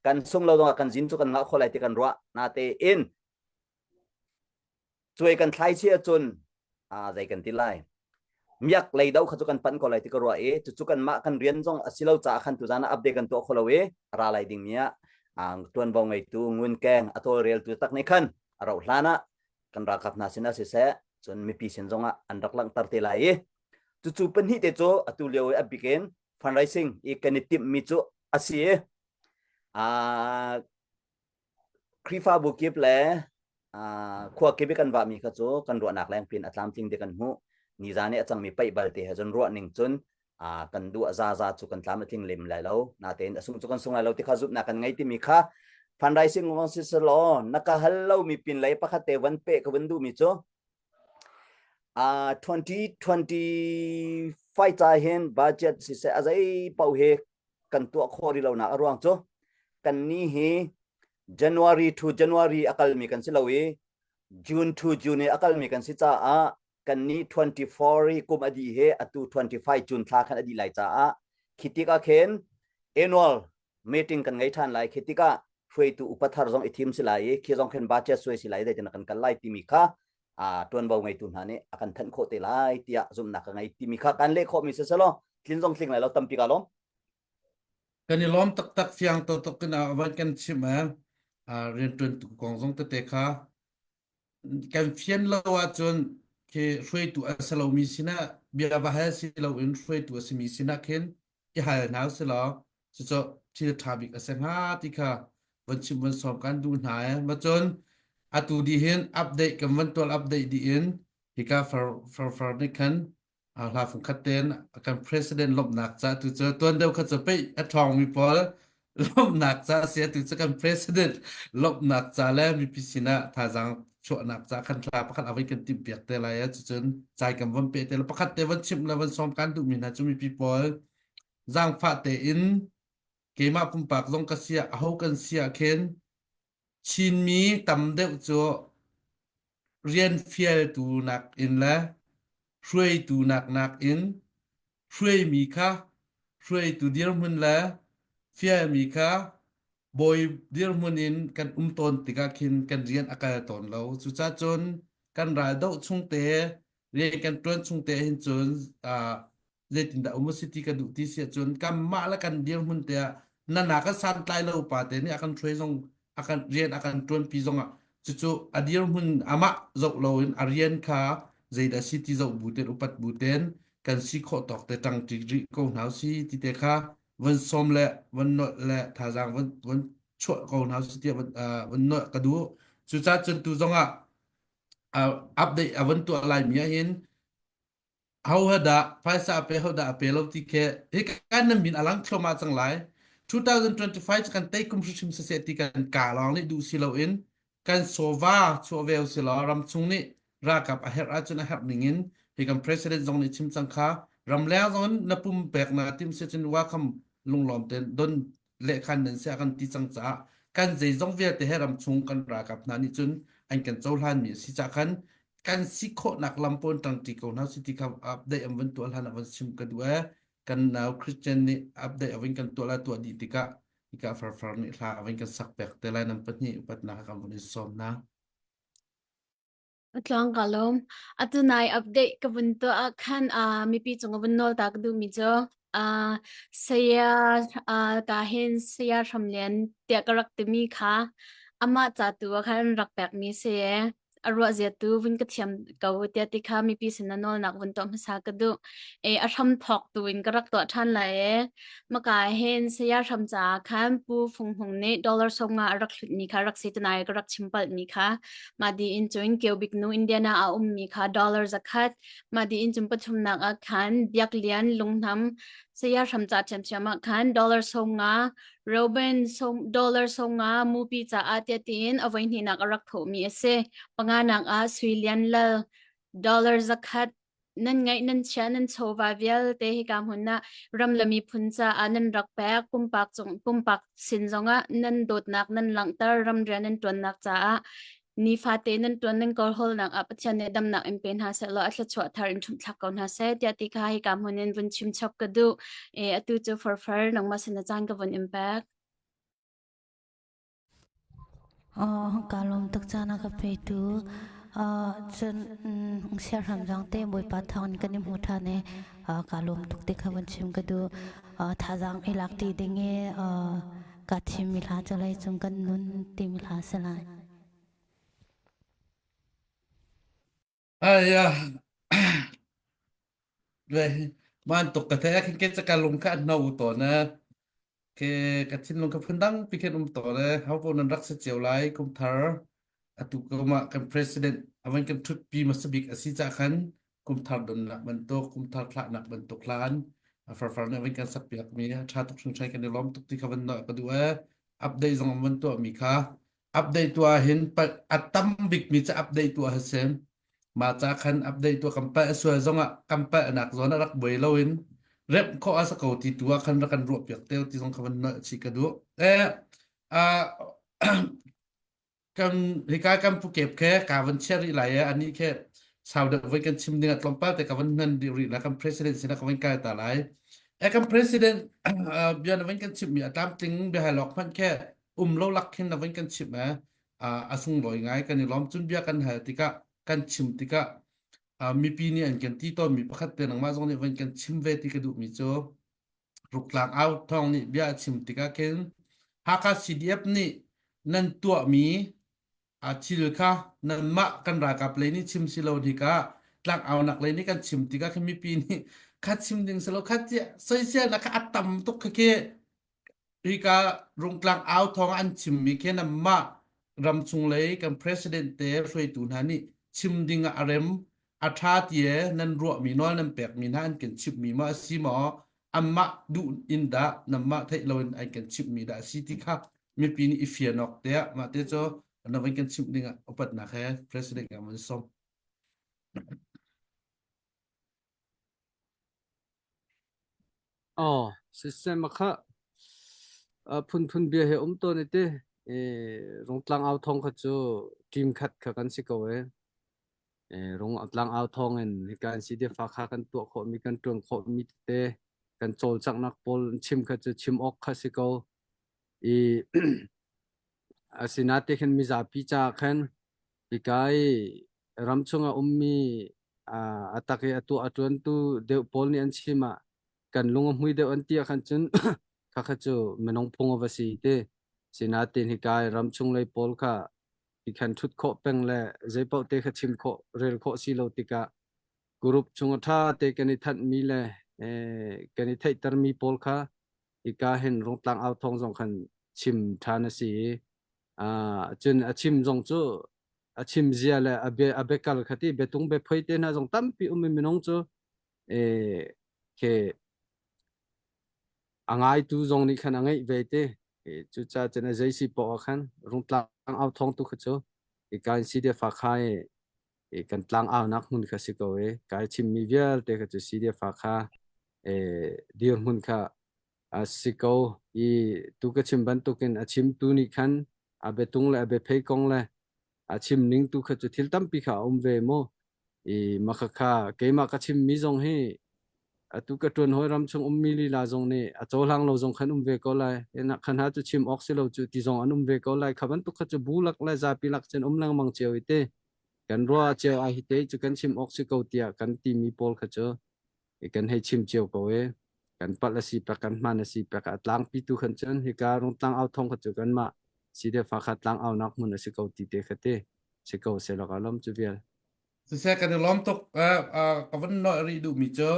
Kan sung lo zongah kan zin cu kan ngah kho lai ti kan ruah. Natein cuai kan thlai chi ahcun zei kan ti lai miak lei do kha cu kan pan ko lai ti ka ruah i cucu kan mah kan rian zong a si lo caah khan tuzan ah update kan tuah kho lo i ra lai ding mi ah tuanvo ngeitu ngun keng a tawlreltu tak nih khan a rauh hlan ah kan ralkap hna sin ah siseh cun mipi sin zong ah an rak langhter te lai i cucu pahnih te cu atu lio i a bik in fundraising i kan i timh mi cu a si i Khrihfabu kip le khua kip i kan vahmi kha cu kan ruahnak leng pin a tlamtling te kan hmuh. Nizan i a cangmi paih balte he cun ruah ning cun kan duh a zaza cu kan tlam a tling lem lai lo. Natein a sung cu kan sung lai lo ti kha zumhnak kan ngei timi kha fundraising kong si selaw na ka hal lomi pin lei pakhat te van peh ka van duhmi cu 2025 ca hin budget siseh a zei paoh hi kan tuah khawh rih lonak a ruang cu kan ni hi January to January a kalmi kan si lo i June to June i a kalmi kan si caah kan ni 24 i kum a dih he atu 25 June thla khan a dih lai caah khi tikah khin annual meeting kan ngei ṭhan lai khi tikah hruaitu upa thar zong i thim si lai i khi zong khin budget suai si lai zeitin kan kal lai timi kha a ṭuanvo ngeitu hna nih a kan thanh khawh te lai tiah zumhnak ka ngei timi kha kan leh khawhmi si selaw tlin zong tling lai lo tampi ka lawm. Kan i lawm taktak fiang to tuk in a van kan chimh eh rianṭuantu kong zong tete kha kan fian lo ahcun khi hruaitu a si lomi sinah bia va hal si loin hruaitu a simi sinah khin i hal hna usih law cucu thil ṭha bik a si hnga ti kha van chim van sawm kan duh hna eh. Ma cun atu dih hin update kan van tual update dih in hika far far far nih khan hla fungkhat ten kan president lawmhnak ca tu cu tuan deuh kha cu pei a ṭhawngmi pawl lawmhnak ca si tu cu kan president lawmhnak ca le mipi sinah thazaang chuahnak ca khan thla pakhat avei kan timh piak te lai cucun cai kan von pe te le pakhat te von chimh le von sawm kan duhmi hna cu mipi pawl zaangfah tein keimah pumpak zong ka sia aho kan sia khin Chinmi tam deuh cu rian fialtu nakin le hruaitu nak nakin hruaimi kha hruaitu dirhmun le fialmi kha bawi dirhmun in kan um tawn tikah khin kan rian a kal tawn lo. Cucaah cun kan ral doh chung te rian kan ṭuan chung te hin cun zeitindah um a si ti ka duh ti si ahcun kanmah le kan dirhmun te ah nana kan santlai lo pa te nih a kan hruai zong a kan rian a kan ṭuanpi zong ah cucu a dirhmun amah zoh loin a rian kha zeidah si ti zoh bu ten upat bu ten kan si khawh tawk te ṭang ṭi rih ko hna si ti te kha von sawm le von nolh le thazaang von von chuah ko hna si tiah von, uh, von nolh ka duh cucaah cun tu zong ah uh, update a von tuah lai mi ah hin ho dah phaisa a pe ho dah a pe lo ti khi hika nan min a lang thluahmah cang lai 2025 kan tei kum hrimhrim siseh ti kan ka lawng nih duh si loin kan sova chuah ve si law ramchung nih ralkap a herh ahcun a herh ning in hi kan president zong nih chim cang kha ramleng zong in na pum pek na tim si cun welcome lunglawm ten don lehkhan nan si a kan ti cang caah kan zeizong vialte he ramchung kan ralkap hna nih cun an kan cohlan mi a si cah khan kan si khawhnak lam pawn ṭangṭi ko hna si ti kha update an van tuah hlan ah van chim ka duh ee kan nau Christian nih update a van kan tuah la tuah dih tikah hika farfar nih hla a van kan sak pek te lai nan pahnih upatnak kan vun in sawm hna. Tluang ka lawm. Atu nai update ka vun tuah ah khan uh, mipi cung a vun nawl ta ka duhmi cu uh, saya uh, ka hin saya Hramlian tiah ka rak timi kha amah ca tu ah khan rak pekmi si e. A ruah zia tu vun ka thiam ko tiah ti kha mipi sin na nawlnak vun tuah hmasa ka duh. E, a hram thawk tu in ka rak tuah ṭhan lai e. Maka hin saya hram caah khan Pu Fung Hung nih dollar 50 a rak hlutmi kha rak si tunai ka rak chim palhmi kha Mah dih cun Keubik nu Indiana ah a ummi kha dollar 100, mah dih cun pathumnak ah khan Biak Lian Lunghnam saya hramca ṭhiamṭhiam ah khan dollar 50, Reuben dollar 50 mupi caah tiah tiin a voihnihnak a rak thawhmi a si. Panganak ah Sui Lian Lal dollar 100, nan ngaih nan chia nan chawva vialte hika hmun ah ram le miphun caah nan rak pek pumpak cung pumpak sin zongah nan dawtnak nan langhter ram rian nan tuannak caah nifate nan tuan nan kawlhawlnak ah Pathian nih damnak in pe hna seh law a thluachuah thar in ṭhumh ko hna seh tiah ti kha hika hmun in vun chim chap ka duh e atu cu farfar nangmah sin na caan ka vun in pek. Ka lawm tuk caan a ka petu. Cun siahram zong te Bawipa thawng in kan i hmu ṭhan i ka lawm tuk ti kha van chim ka duh. Thazaang i lak ṭi ding i ka thimmi hla cu leicung kan nun timi hla si lai. Ai man tuk ka the khin ke ka lung kha no to na ke ka thinlung ka phundang pi khin um to le how po nan rak se chiu lai kum thar atu ko ma kan president avan kan thut pi ma sabik asi cha khan kum thar don nak bantuk kum thar thla nak bantuk hlan farfar ne van kan sak piak mi tha tuk hring trai kan i lom tuk ti kha van no ka du e update zong van to mi kha update tu ah hin a tam bik mi cu update tu ah si ma ca khan update tu kan palh sual zong ah kan palh nak zawn a rak buai lo in rep khawh a sa ko ti tu ah khan rak kan ruah piak teo ti zong kha van nolh chi ka duh eh kan hika kan pu kep khe ka van share rih lai ani khe sau deuh voi kan chim ding ah tlawmpal te ka van nan rih la kan president sinah ka van kai ta lai e kan president bia na van kan chim mi a tlamtling bia lok hmanh khe um lo lak khin na van kan chim e a sunglawi ngai kan i lawm cun bia kan hal tikah kan chim tikah mipi nih an kan ti tawn mi pakhat te nangmah zong nih van kan chim ve ti ka duh mi cu Ruktlang au thawng nih bia a chim tikah khin Hakha CDF nih nan tuahmi a thil kha nanmah kan ralkap lei nih chim si lo hika tlang aunak lei nih kan chim tikah khin mipi nih kha chim ding si lo kha tiah soisel kha a tam tuk kha khi hika rungtlang au thawng an chimmi khi nanmah ramchung lei kan president te hruaitu hna nih chim ding ah a rem a ṭha tie nan ruahmi nawl nan pekmi hna an kan chimhmi maw a si maw anmah duh in dah nanmah theih loin an kan chimhmi dah a si ti kha mipi nih i fian awk tiah mah te cu na van kan chimh ding ah upatnak he president kan van sawm. Aw, siseh makha phunphun bia he um tawn i ti. I Rungtlang au thawng kha cu team khat kha kan si ko e. I Rungtlang au thawng in hika an si fa kha kan tuah khawhmi kan ṭuan khawhmi tete kan cawlcanghnak pawl chim kha cu chim awk kha si ko. I asinain khin mizapi caah khan hika i ramchung ah ummi a tak i a tuah a ṭuantu deuh pawl nih an chim ah kan lung a hmui deuh an ti ah khan cun khakha cu minung phung a va si ti. Sinain hika i ramchung lei pawl kha ti khan ṭhut khawh peng le zeipaoh te kha chim khawh rel khawh si lo tikah group chung a ṭha te kan i thanhmi le kan i theihtermi pawl kha hika hin Rungtlang au thawng zong khan chim ṭhan a si i cun a chim zong cu a chim zia le a bia a biakal kha ti biatung biaphoi te hna zong tampi um i minung cu ke a ngaitu zong nih khan a ngeih ve te cucaah cun a zei si poah ah khan rungtlang au thawng tu kha cu kan si de fa kha i kan tlang aunak hmun kha si ko i kai chimmi vialte kha cu si de fa kha dirhmun kha a si ko i tu ka chim bantukin a chimtu nih khan a biatung le a biaphei kong le a chim ning tu kha cu thil tampi kha a um ve mu i maka kha keimah ka chimmi zong hi atu ka ṭuan hawi ram chung ummi lila zong nih a cohlang lo zong khan um ve ko lai na khan ha cu chim awk si lo cu ti zong an um ve ko lai kha bantuk kha cu bu lak le zapi lak cun um lengmang cio i te kan ruah cio ai hi te cu kan chim awk si ko tiah kan timi pawl kha cu kan hei chim cio ko e kan palh a si pek kan hman a si pek a tlangpi tu khan cun hika rungtlang au thong kha cu kanmah si de fa kha tlang au nak hmun a si ko ti te kha te si ko se laka lom cu vial Siseh kan i lawm tuk. Ka van noi rih duhmi cu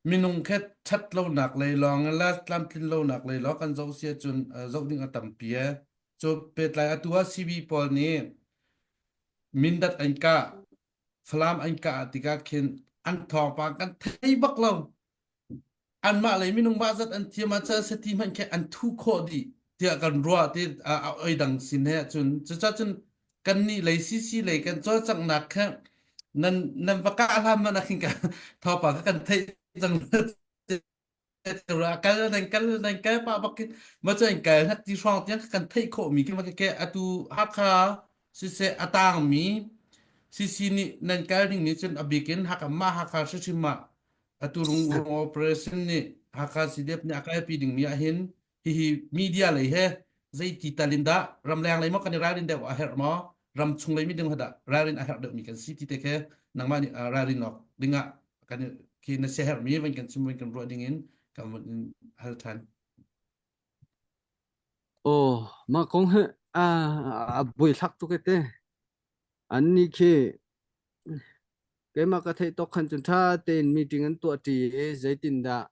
minung khe ṭhat lonak lei lawng le tlamtlin lonak lei lawng kan zoh si ahcun zoh ding a tampi e. Cu pehtlai atu ah CB pawl nih Mindat an kah, Falam an kah tikah khin an thawngpang kan thei bak lo. Anmah lei minung mah zat an thiam ah cun sati hmanh khi an thu khawh dih tiah kan ruah ti a oi dang sin he cun cucaah cun kan nih lei CC lei kan cawlcanghnak kha nan nan va kah hlan man ah khin ka thawpa kha kan theih cang kal nan kal nan kal pa bak khin ma cu an kal hnak ti hrawng tiang kan theih khawh mi khi ma ke atu Hakha siseh a tangmi CC nih nan kal ding nih cun a bik in Hakha mah Hakha hrimhrim ah atu rung rung operation nih Hakha CDF nih a kalpi dingmi ahhin hihi media lei he. Zeiti tal in dah ramleng lei maw kan i ralrin deuh a herh maw ram chung lei mi ding dah ralrin a herh deuh mi kan si ti te khi nangmah nih ralrin awk dingah kan khi na siaherh mi van kan chim van kan ruah ding in kan vun in hal than. Oh, mah kong hi a a buai thlak tuk te. An ni khi keimah ka theih tawk khan cun ṭha tein meeting an tuah ṭi i zeitindah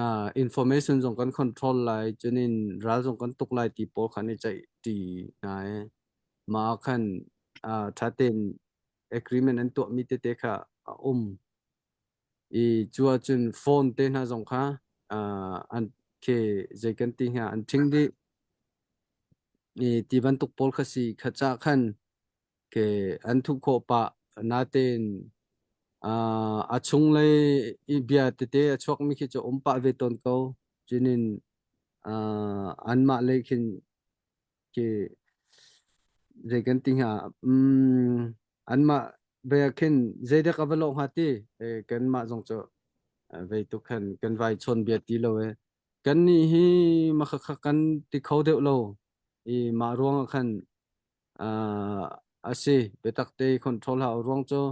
uh, information zong kan control lai cunin ral zong kan tuk lai ti pawl khan i ceih ṭi hna i mah ah khan uh, ṭha tein agreement an tuahmi tete kha a um i cu ahcun phone te hna zong kha uh, an khi zei kan ti hnga an ṭhing dih i ti bantuk pawl kha si kha ca khan ke an thuh khawh pah natein uh, a chunglei i bia tete a chuakmi khi cu um pah ve tawn ko cinin uh, anmah lei khin khi zei kan ti hnga um, anmah bia khin zeidek a va lawh hnga ti eh, kanmah zong cu vei tuk khan kan vai chawn bia ti lo e kan nih hi makhakha kan ti kho deuh lo i mah ruang ah khan uh, a si biatak te control hau ruang cu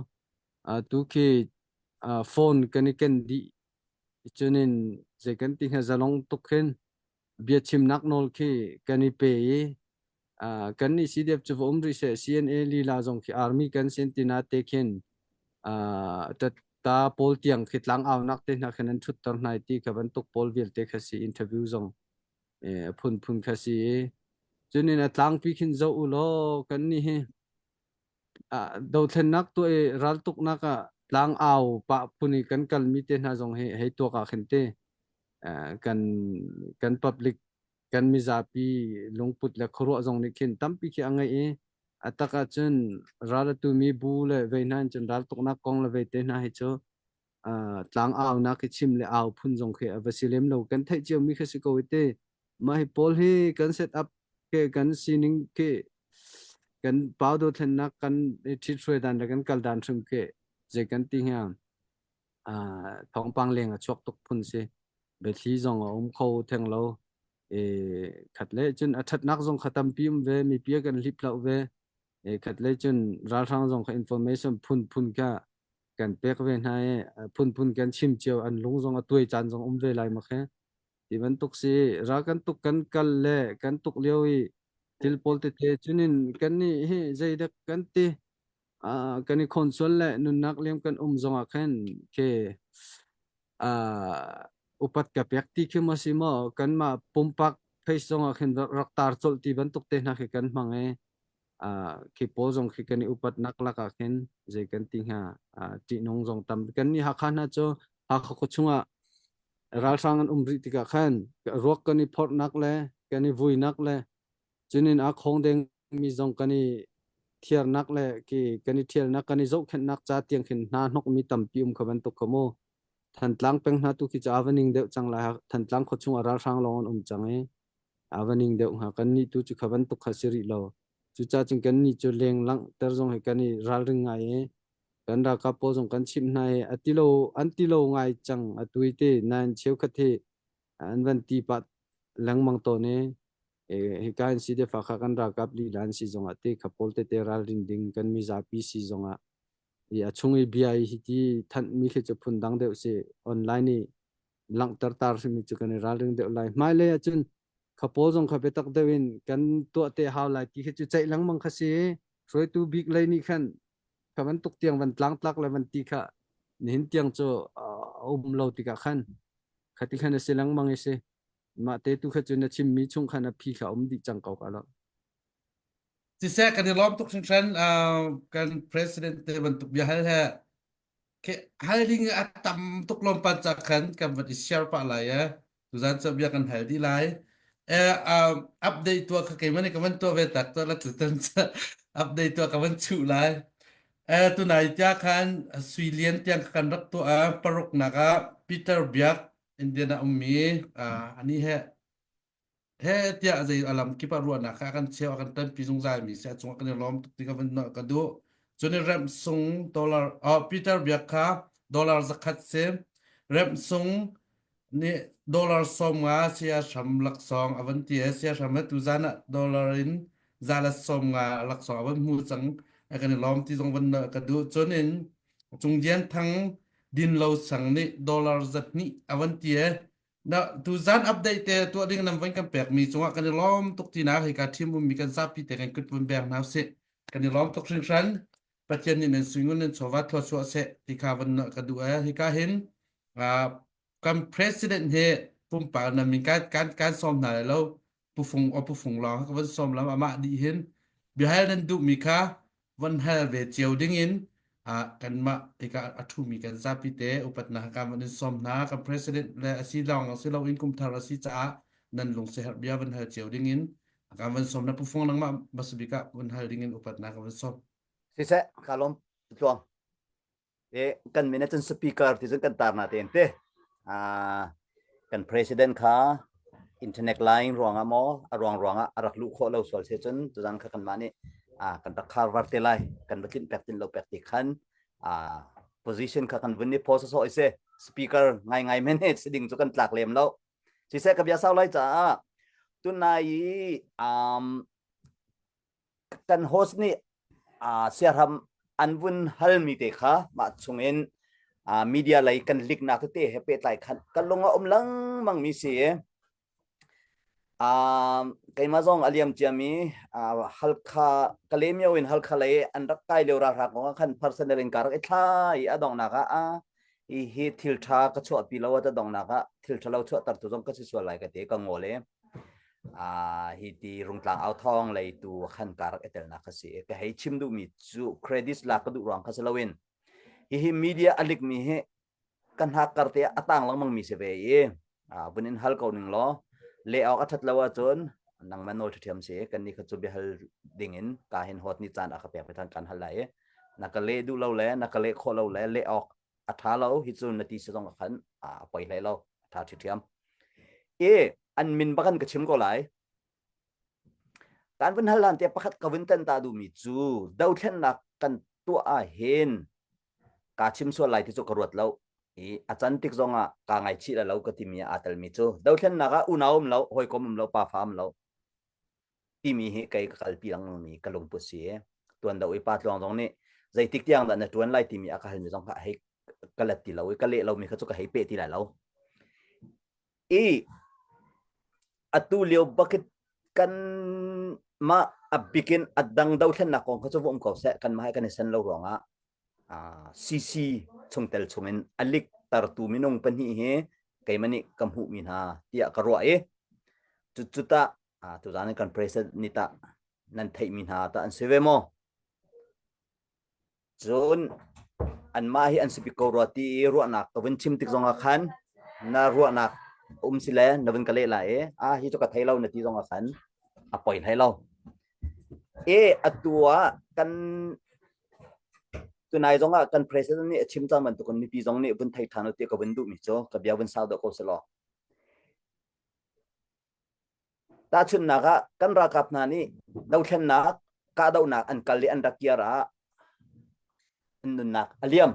uh, tu khi uh, phone kan i ken dih cunin zei kan ti hnga zalong tuk khin bia chimnak nawl khi kan i pe i uh, kan nih CDF cu va um rih seh CNA lila zong khi army kan sin tina te khin uh, ta pawl tiang khi tlang au nak te hna khin an thutter hnai ti kha bantuk pawl vialte kha si interview zong eh, phunphun kha si i cunin a tlangpi khin zoh u law kan nih hi ah, dothlennak tuah i raltuknak ah tlang au pah phun i kan kalmi te hna zong hi hei tuak ah khin te eh, kan kan public kan mizapi lungput le khuaruah zong nih khin tampi khi a ngeih i a tak ahcun ral a tumi bu le vei hna in cun raltuknak kong le vei te hna hi cu tlang aunak hi chim le au phun zong khi a va si lem lo kan theih cio mi kha si ko te mah hi pawl hi kan set up ke kan sining ke kan pau do thlennak kan ṭhit hruai dan le kan kal dan hrim ke zei kan ti hnga thawngpang leng a chuak tuk phun si biathli zong a um kho theng lo e khat le cun a ṭhatnak zong kha tampi um ve mipi kan hlip hlau ve e khat le cun ralhrang zong kha information phun phun kha kan pek ve hna i phunphun kan chim cio an lung zong a tuai caan zong um ve lai mak he ti bantuk si ral kan tuk kan kal le kan tuk lio i thil pawl tete cunin kan nih hi zeidek kan ti kan i khon sual le nunnak liam kan um zong ah khan ke upat ka pek ti khi maw si maw kanmah pumpak face zong ah khin rak tar colh ti bantuk te hna khi kan hmang i khi pawl zong khi kan i upatnak lakah khin zei kan ti hnga ṭihnung zong tam kan nih Hakha hna cu Hakha khua chungah ralhrang an um rih tikah khan ruak kan i phorhnak le kan i vuinak le cunin a khong deng mi zong kan i thiarnak le ki kan i ṭhialnak kan i zohkhenhnak ca tiang khin hna hnok mi tampi um kha bantuk kha mu Thantlang peng hna tu khi cu a va ning deuh cang lai Thantlang khua chungah ralhrang lawng an um cang i a va ning deuh hnga kan nih tu cu kha bantuk kha si rih lo cucaah cun kan nih cu leng langhter zong hi kan i ralring ngai i kan ralkap pawl zong kan chimh hna i a ti lo an ti lo ngai cang a tui te nain cheukhat hi an van ti pah lengmang tawn i hika in si defa kha kan ralkap lila an si zongah te kha pawl tete ralrin ding kan mizapi si zongah i a chung i bia i hiti thanh mi khi cu phun dang deuh si online i langhter tar simi cu kan i ralring deuh lai hmailei ahcun kha pawl zong kha biatak deuh in kan tuah te hau lai ti khi cu ceih lengmang kha si hruaitu bik lei nih khan kha bantuk tiang van tlangtlak le van ti kha nihin tiang cu a um lo tikah khan khati khan a si lengmang i si mah te tu kha cu na chimmi chung khan a phi kha um dih cang ko ka lo Siseh kan i lawm tuk hringhran kan president te bantuk bia hal he Hal ding a tam tuk lawmpan ca khan kan van i share pah lai e. Tuzan cu bia kan hal dih lai. E, um, update tuah kha keimah nih ka van tuah ve tak tuah la tutan update tuah ka van chuh lai. E, tunai tia khan Sui Lian tiang kan rak tuah a paruknak ah Peter Biak Indian ah ummi uh, ani he he tiah zei a lam kip ah ruahnak kha a kan cheu a kan ṭanpi zungzal mi si a cungah kan i lawm tuk ti ka van ka duh cun i remh sung dollar oh Peter Biak kha dollar zakhat si remh sung Nih dollar 50 sia hram laksawng a van ti sia hram he tuzan ah dollar in 150 laksawng a van hmu cang. A kan i lawm ti zong van ka duh. Cun in Cungdian Thang din lo sang nih dollar 200 a van ti e. Na tuzan update te tuah ding nam van kan pek mi cungah kan i lawm tuk ti nak hika ṭhim ummi kan zapi te kan kut vun beng hna usih. Kan i lawm tuk hringhran. Pathian nih nan suingun nan chawva thluachuah seh ti kha van ka duh e. Hika hin kan president hi pumpak na min kan kan kan sawm hna lai lo pufung o pufung lawng ka van sawm lam amah dih hin biahal nan duh mi kha van hal ve cio ding in kanmah tika a ṭhumi kan zapi te upatnak kan van in sawm hna kan president le asi lawng si lo in kumthar asi caah nan lung siaherh bia van hal cio ding in kan van sawm na pufung nangmah masabik ah van hal ding in upatnak kan van sawm Siseh, ka lawm tluang. E kan min cun speaker ti cun kan tar na te te. Ah kan president kha internet line ruangah maw a ruang ruangah a rak luh khawh lo sual se cun tuzan kha kanmah nih ah kan rak khar var te lai kan va tlinh pek tin lo pek ti khan ah position kha kan vun ni pho so ise speaker ngai ngai men he si ding cu kan tlak lem lo siseh ka bia sau lai caah tunai i um kan host nih uh, siahram an vun halmi te kha mah chungin uh, media lei kan liknak tete he pehtlai khan kan lung a um lengmang mi si um, keimah zong a liam ciami uh, Halkha Kalemyo in Halkha lei an rak kai lio ralhrang kong ah khan personal in ka rak i thla i a donghnak ah uh, hi hi thil tha ka chuahpi lo a ta donghnak ah thil tha lo chuahter tu zong ka si sual lai ka ti ka ngol i hi ti rungtlang au thawng lei tu khan ka rak i telnak kha si ka hei chim duhmi cu credits lak ka duh ruang kha si loin hihi media a likmi hi ka hnak kar te a tang lengmang mi si ve i vun in hal ko ning law le awk a that lo ahcun nangmah nawl ṭhiam si kan nih kha cu biahal ding in ka hin hot ni caan a ka pek than kan hal lai i na ka leh duh lo le na ka leh khawh lo le leh awk a ṭha lo hi cu na ti si zong khan a poi hlei lo a ṭha ṭhiam i an min bakan ka chim ko lai kan vun hal lan te pakhat ka vun tan ta duhmi cu dothlennak kan tuah ah hin ka chim sual lai ti cu ka ruat lo i a can tik zong ah kaa ngaichih la lo ka timi aa telmi cu dothlennak ah unau um lo hawikom um lo pafa um lo timi hi kei ka kalpi lengmangmi ka lungput si tuan do i pa tluang zong nih zeitik tiang dah na tuan lai timi a ka halmi zong kha hei ka let ti lo i ka leh lomi kha cu ka hei peh ti lai lo i atu lio bakit kan mah a bikin a dang dothlennak kong kha cu va um ko seh kan mah kan i sen lo ruangah CC chungtel chungin a lik tartu minung pahnih hi keimah nih ka hmuhmi hna tiah ka ruah i cucu tah tuzaan kan president nih tah nan theihmi hna tah an si ve maw? Cun anmah hi an si bik ko rua ti i ruahnak ka vun chim tik zongah khan na ruahnak um si le na vun ka leh lai i a hi cu ka thei lo na ti zongah khan a poi hlei lo. E atu ah kan Tunai zong ah kan president nih a chim cang bantukin mipi zong nih vun thei ṭhan u ti ka vun duhmi cu ka bia vun sau deuh ko selaw. Tahchunhnak ah kan ralkap hna nih dothlennak kahdohnak an kal i an rak kir ah an nunnak a liam.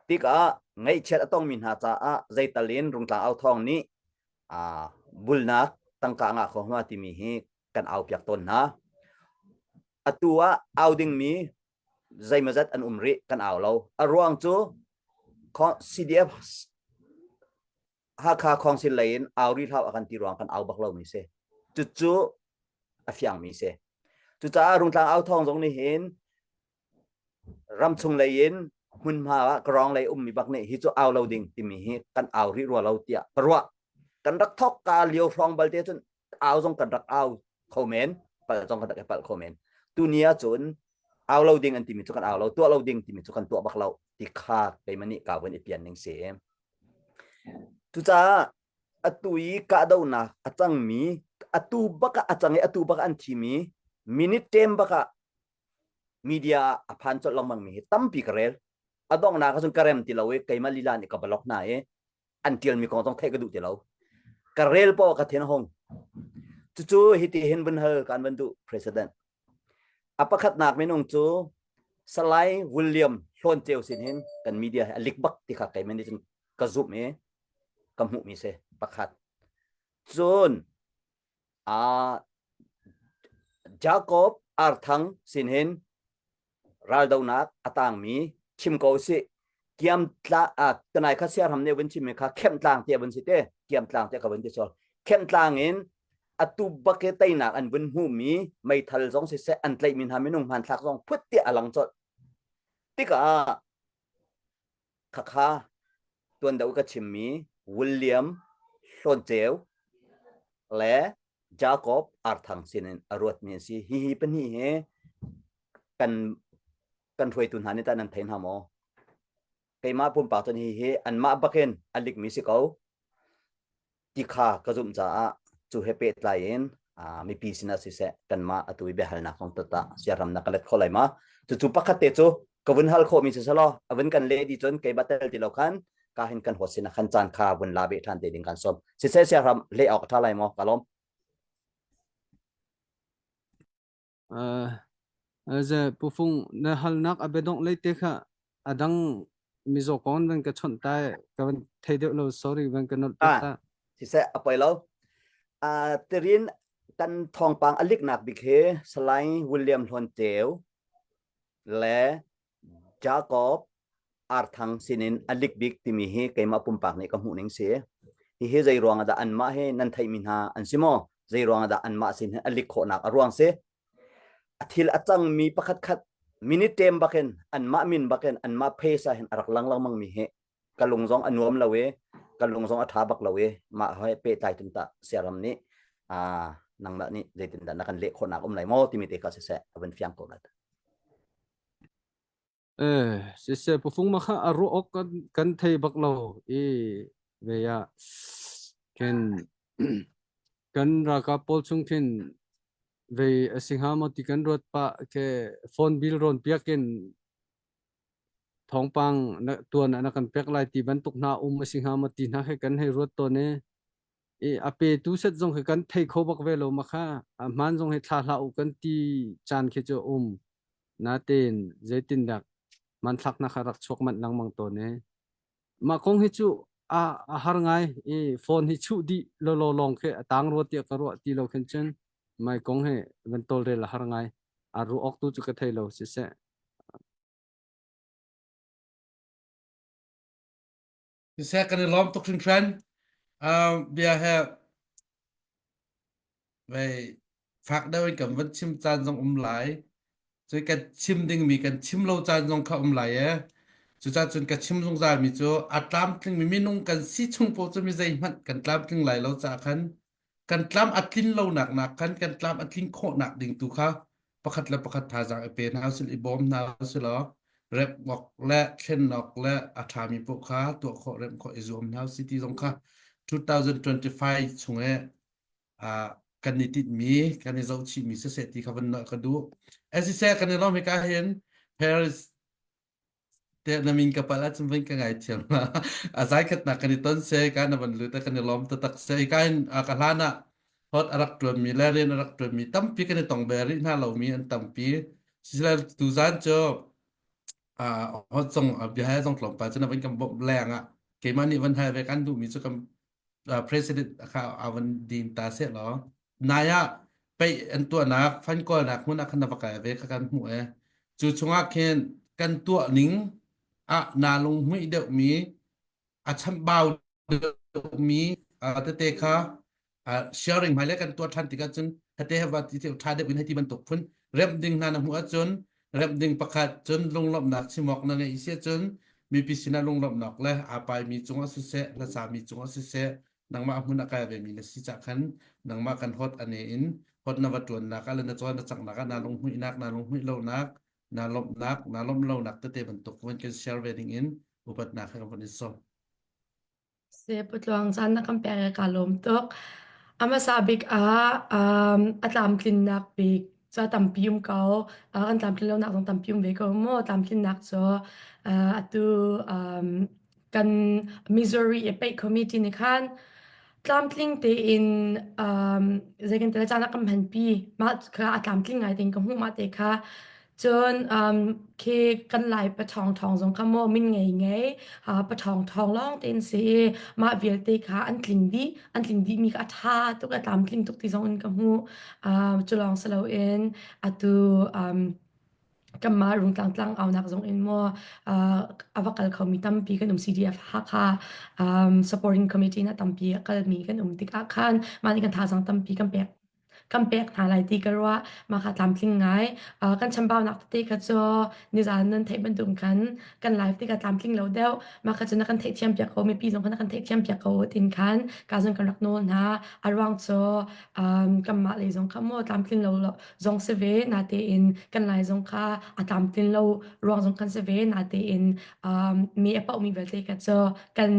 Tikah ngaihchiat a tongmi hna caah zeital in Rungtlang Au Thawng nih aa bulnak tangka ngah kho hnga timi hi kan aupiak tawn hna. Atu ah au dingmi zeimawzat an um rih kan au lo. A ruang cu CDF Hakha Council lei in au rih hlah a kan ti ruang kan au bak lomi si. Cucu a fiangmi si. Cucaah Rungtlang au thawng zong nih hin ramchung lei in hmunhma ah krawng lei ummi bak nih hi cu au lo ding timi hi kan au rih rua lo tiah ka ruah. Kan rak thok ka lio hrawng balte cun au zong kan rak au kho men pal zong kan rak i palh kho men tuni ahcun au lo ding an timi cu kan au lo tuah lo ding timi cu kan tuah bak lo ti kha keimah nih ka vun i pian ning si cucaah atu i kahdohnak a cangmi atu bak ah a cang i atu bak an thimi minute tem bak ah media ah a phan colh lengmang mi hi tampi ka rel a donghnak ahcun ka rem ti lo i keimah lila nih ka block hna i an tialmi kong zong theih ka duh ti lo ka rel poah ka thin a hung cucu hiti hin vun hal kan van duh president a pakhatnak minung cu Salai William Hlawn Ceu sin hin kan media hi a lik bak ti kha keimah nih cun ka zumh i. ka hmuhmi si pakhat. Cun uh, Jacob Arthang sin hin raldonak a tangmi chim ko si kiam tla a tanai kha siaram ne vun chim kha khem tlang te vun si te kiam tlang te ka vun ti sol khem tlang in atu bake teinak an vun hmu mi meithal zong si se an tlaih mi hna minung hmanthlak zong phut ti alang chot tikah Khakha tuan deuh ka chimmi William Hlawnceu le Jacob Arthang sinin a ruatmi an si. Hihi pahnih hi kan kan hruaitu hna nih tah nan thei hna maw? Keimah pumpak cun hihi anmah bakin a likmi si ko. Ti kha ka zumh caah cu he pehtlai in mipi sinah siseh kanmah atu i biahalnak kong tata siaram na ka let kho lai ma cucu pakhat te cu ka vun hal khawhmi si selaw a vun kan leh dih cun keimah tel ti lo khan ka hin kan host sinah khan caan kha vun la beh ṭhan te ding kan sawm siseh siaram leh awk a ṭha lai maw ka lawm Ze pufung na halnak a biadongh lei te kha a dang mizaw kong van ka chawnh ta ka van thei deuh lo sorry van ka nolh ah ta. Siseh a poi lo. Uh, tirin kan thawngpang a liknak bik hi Salai William Hlawn Ceu le Jacob Arthang sinin a lik bik timi hi keimah pumpak nih ka hmuh ning si. Hihi zei ruang ah dah anmah hi nan theihmi hna an si maw? Zei ruang ah dah anmah sin hin a lik khawhnak a ruang si? A thil a cangmi pakhat khat minute tem bakin anmah min bakin anmah face ah hin a rak lang lengmang mi hi ka lung zong a nuam lo i ka lung zong a ṭha bak lo i mah hoi pehtlai tun tah siaram nih aa nangmah nih zeitindah na kan leh khawhnak um lai maw timi te kha siseh a vun fiang ko lai. Eh, siseh pufung ma kha a ruah awk kan, kan thei bak lo i ve ah khin kan ralkap pawl chung khin ve a si hnga maw ti kan ruat pah ke phone bill rawn piak in thawngpang na tuan ah na kan pek lai ti bantuk hna um a si hnga maw ti hna khi kan hei ruat tawn i i a petu set zong khi kan thei kho bak ve lo ma kha a hmaan zong hi thla hlah u kan ti caan khi cu um natein zeitindah hmanthlak na kha rak chuak manh lengmang tawn i mah kong hi cu a, a har ngai i phone hi chuh dih lawlaw lawng khi a tang rua tiah ka ruah ti lo khin cun mai kong hi van tawlrel a har ngai a ruah awk tu cu ka thei lo siseh Siseh kan i lawm tuk hringhran. Uh, bia he vei fak deuh in kan van chim caan zong um lai. Cui kan chim dingmi kan chim lo caan zong kha um lai e. Cucaah cun ka chim zungzal mi cu a tlamtling mi minung kan si chung paoh cu mi zeihmanh kan tlamtling lai lo caah khan kan tlam a tlin lonak nak khan kan tlam a tlin khawhnak ding tu kha pakhat le pakhat thazaang i pe hna usih i bawm hna usih law remh awk le thlen awk le a ṭhami paoh kha tuah khawh remh khawh i zuam hna usih ti zong kha 2025 chung i uh, kan i tinhmi kan i zohchihmi siseh ti kha van ka duh. Siseh kan i lawm hika hin Paris Te na min ka palh ahcun van ka ngaithiam la. A zaikhatnak kan i ton se ka na van lut kan i lawm taktak se. Ka in ka hlan ah hot a rak ṭuanmi le rian a rak ṭuanmi tampi kan i tong ve rih hna lomi an tampi. Sisile tuzan cu hot zong bia he zong tlawmpal cu na van kan bawmh leng ah keimah nih van hal ve kan duhmi cu kan president kha a van din ta seh law nai ah peih an tuahnak fan kawlnak hmun ah khan na va kai ve kha kan hmuh e cu chungah khin kan tuah ning ah naa lunghmuih deuhmi a chamhbau deuhmi tete kha sharing hmai le kan tuah ṭhan tikah cun hate he va ti ṭha deuh in hei ti bantuk phun remh ding hna na hmuh ahcun remh ding pakhat cun lunglawmhnak chimawk na ngeih si ahcun mipi sinah lunglawmhnak le aa paimi cungah siseh hlasami cungah siseh nangmah hmun a kai vemi na si cah khan nangmah kan hot ane in hot na va ṭuannak ah le na cawn na caknak ah naa lunghmuihnak naa lunghmuih lonak naa lawmhnak naa lawmh lonak tete bantuk van kan share ve ding in upatnak he kan von in sawm. Si putluang caan na kan pek i kaa lawm tuk. A hmasa bik ah um, a tlamtlinnak bik cu a tampi um ko. Uh, kan tlamtlin lonak zong tampi um ve ko mu. Tlamtlinnak cu uh, atu um, kan Missouri i Paih Committee nih khan tlamtling tein um, zei kan ti lai caan a kan hmanpi. Mah kha a tlamtling ngai tein ka hmuh mah te kha. Cun um, khi kan Lai paṭhawng ṭhawng zong kha maw min ngei ngei uh, paṭhawng ṭhawng lawng tein si i mah vialte kha an tling dih an tling dihmi kha a ṭha tuk a tlamtling tuk ti zong in ka hmuh. Um, cu lawng si loin atu um, kanmah Rungtlang tlang aunak zong in maw uh, a va kal khomi tampi kan um CDF Hakha um, supporting committee na tampi a kalmi kan um tikah khan mah nih kan thazaang tampi kan pek kan pek hna lai ti ka ruah. Mah kha tlamtling ngai. Uh, kan chambaunak tete kha cu nizan nan theih bantuk khan kan live tikah tlamtling lo deuh. Mah kha cu na kan theihthiam piak ko, mipi zong kha na kan theihthiam piak ko tin khan ka zong kan rak nawl hna. A ruang cu um, kanmah lei zong kha maw tlamtling lo zong si ve natein kan lai zong kha a tlamtlin lo ruang zong kan si ve natein um, mi a paohmi vialte kha cu kan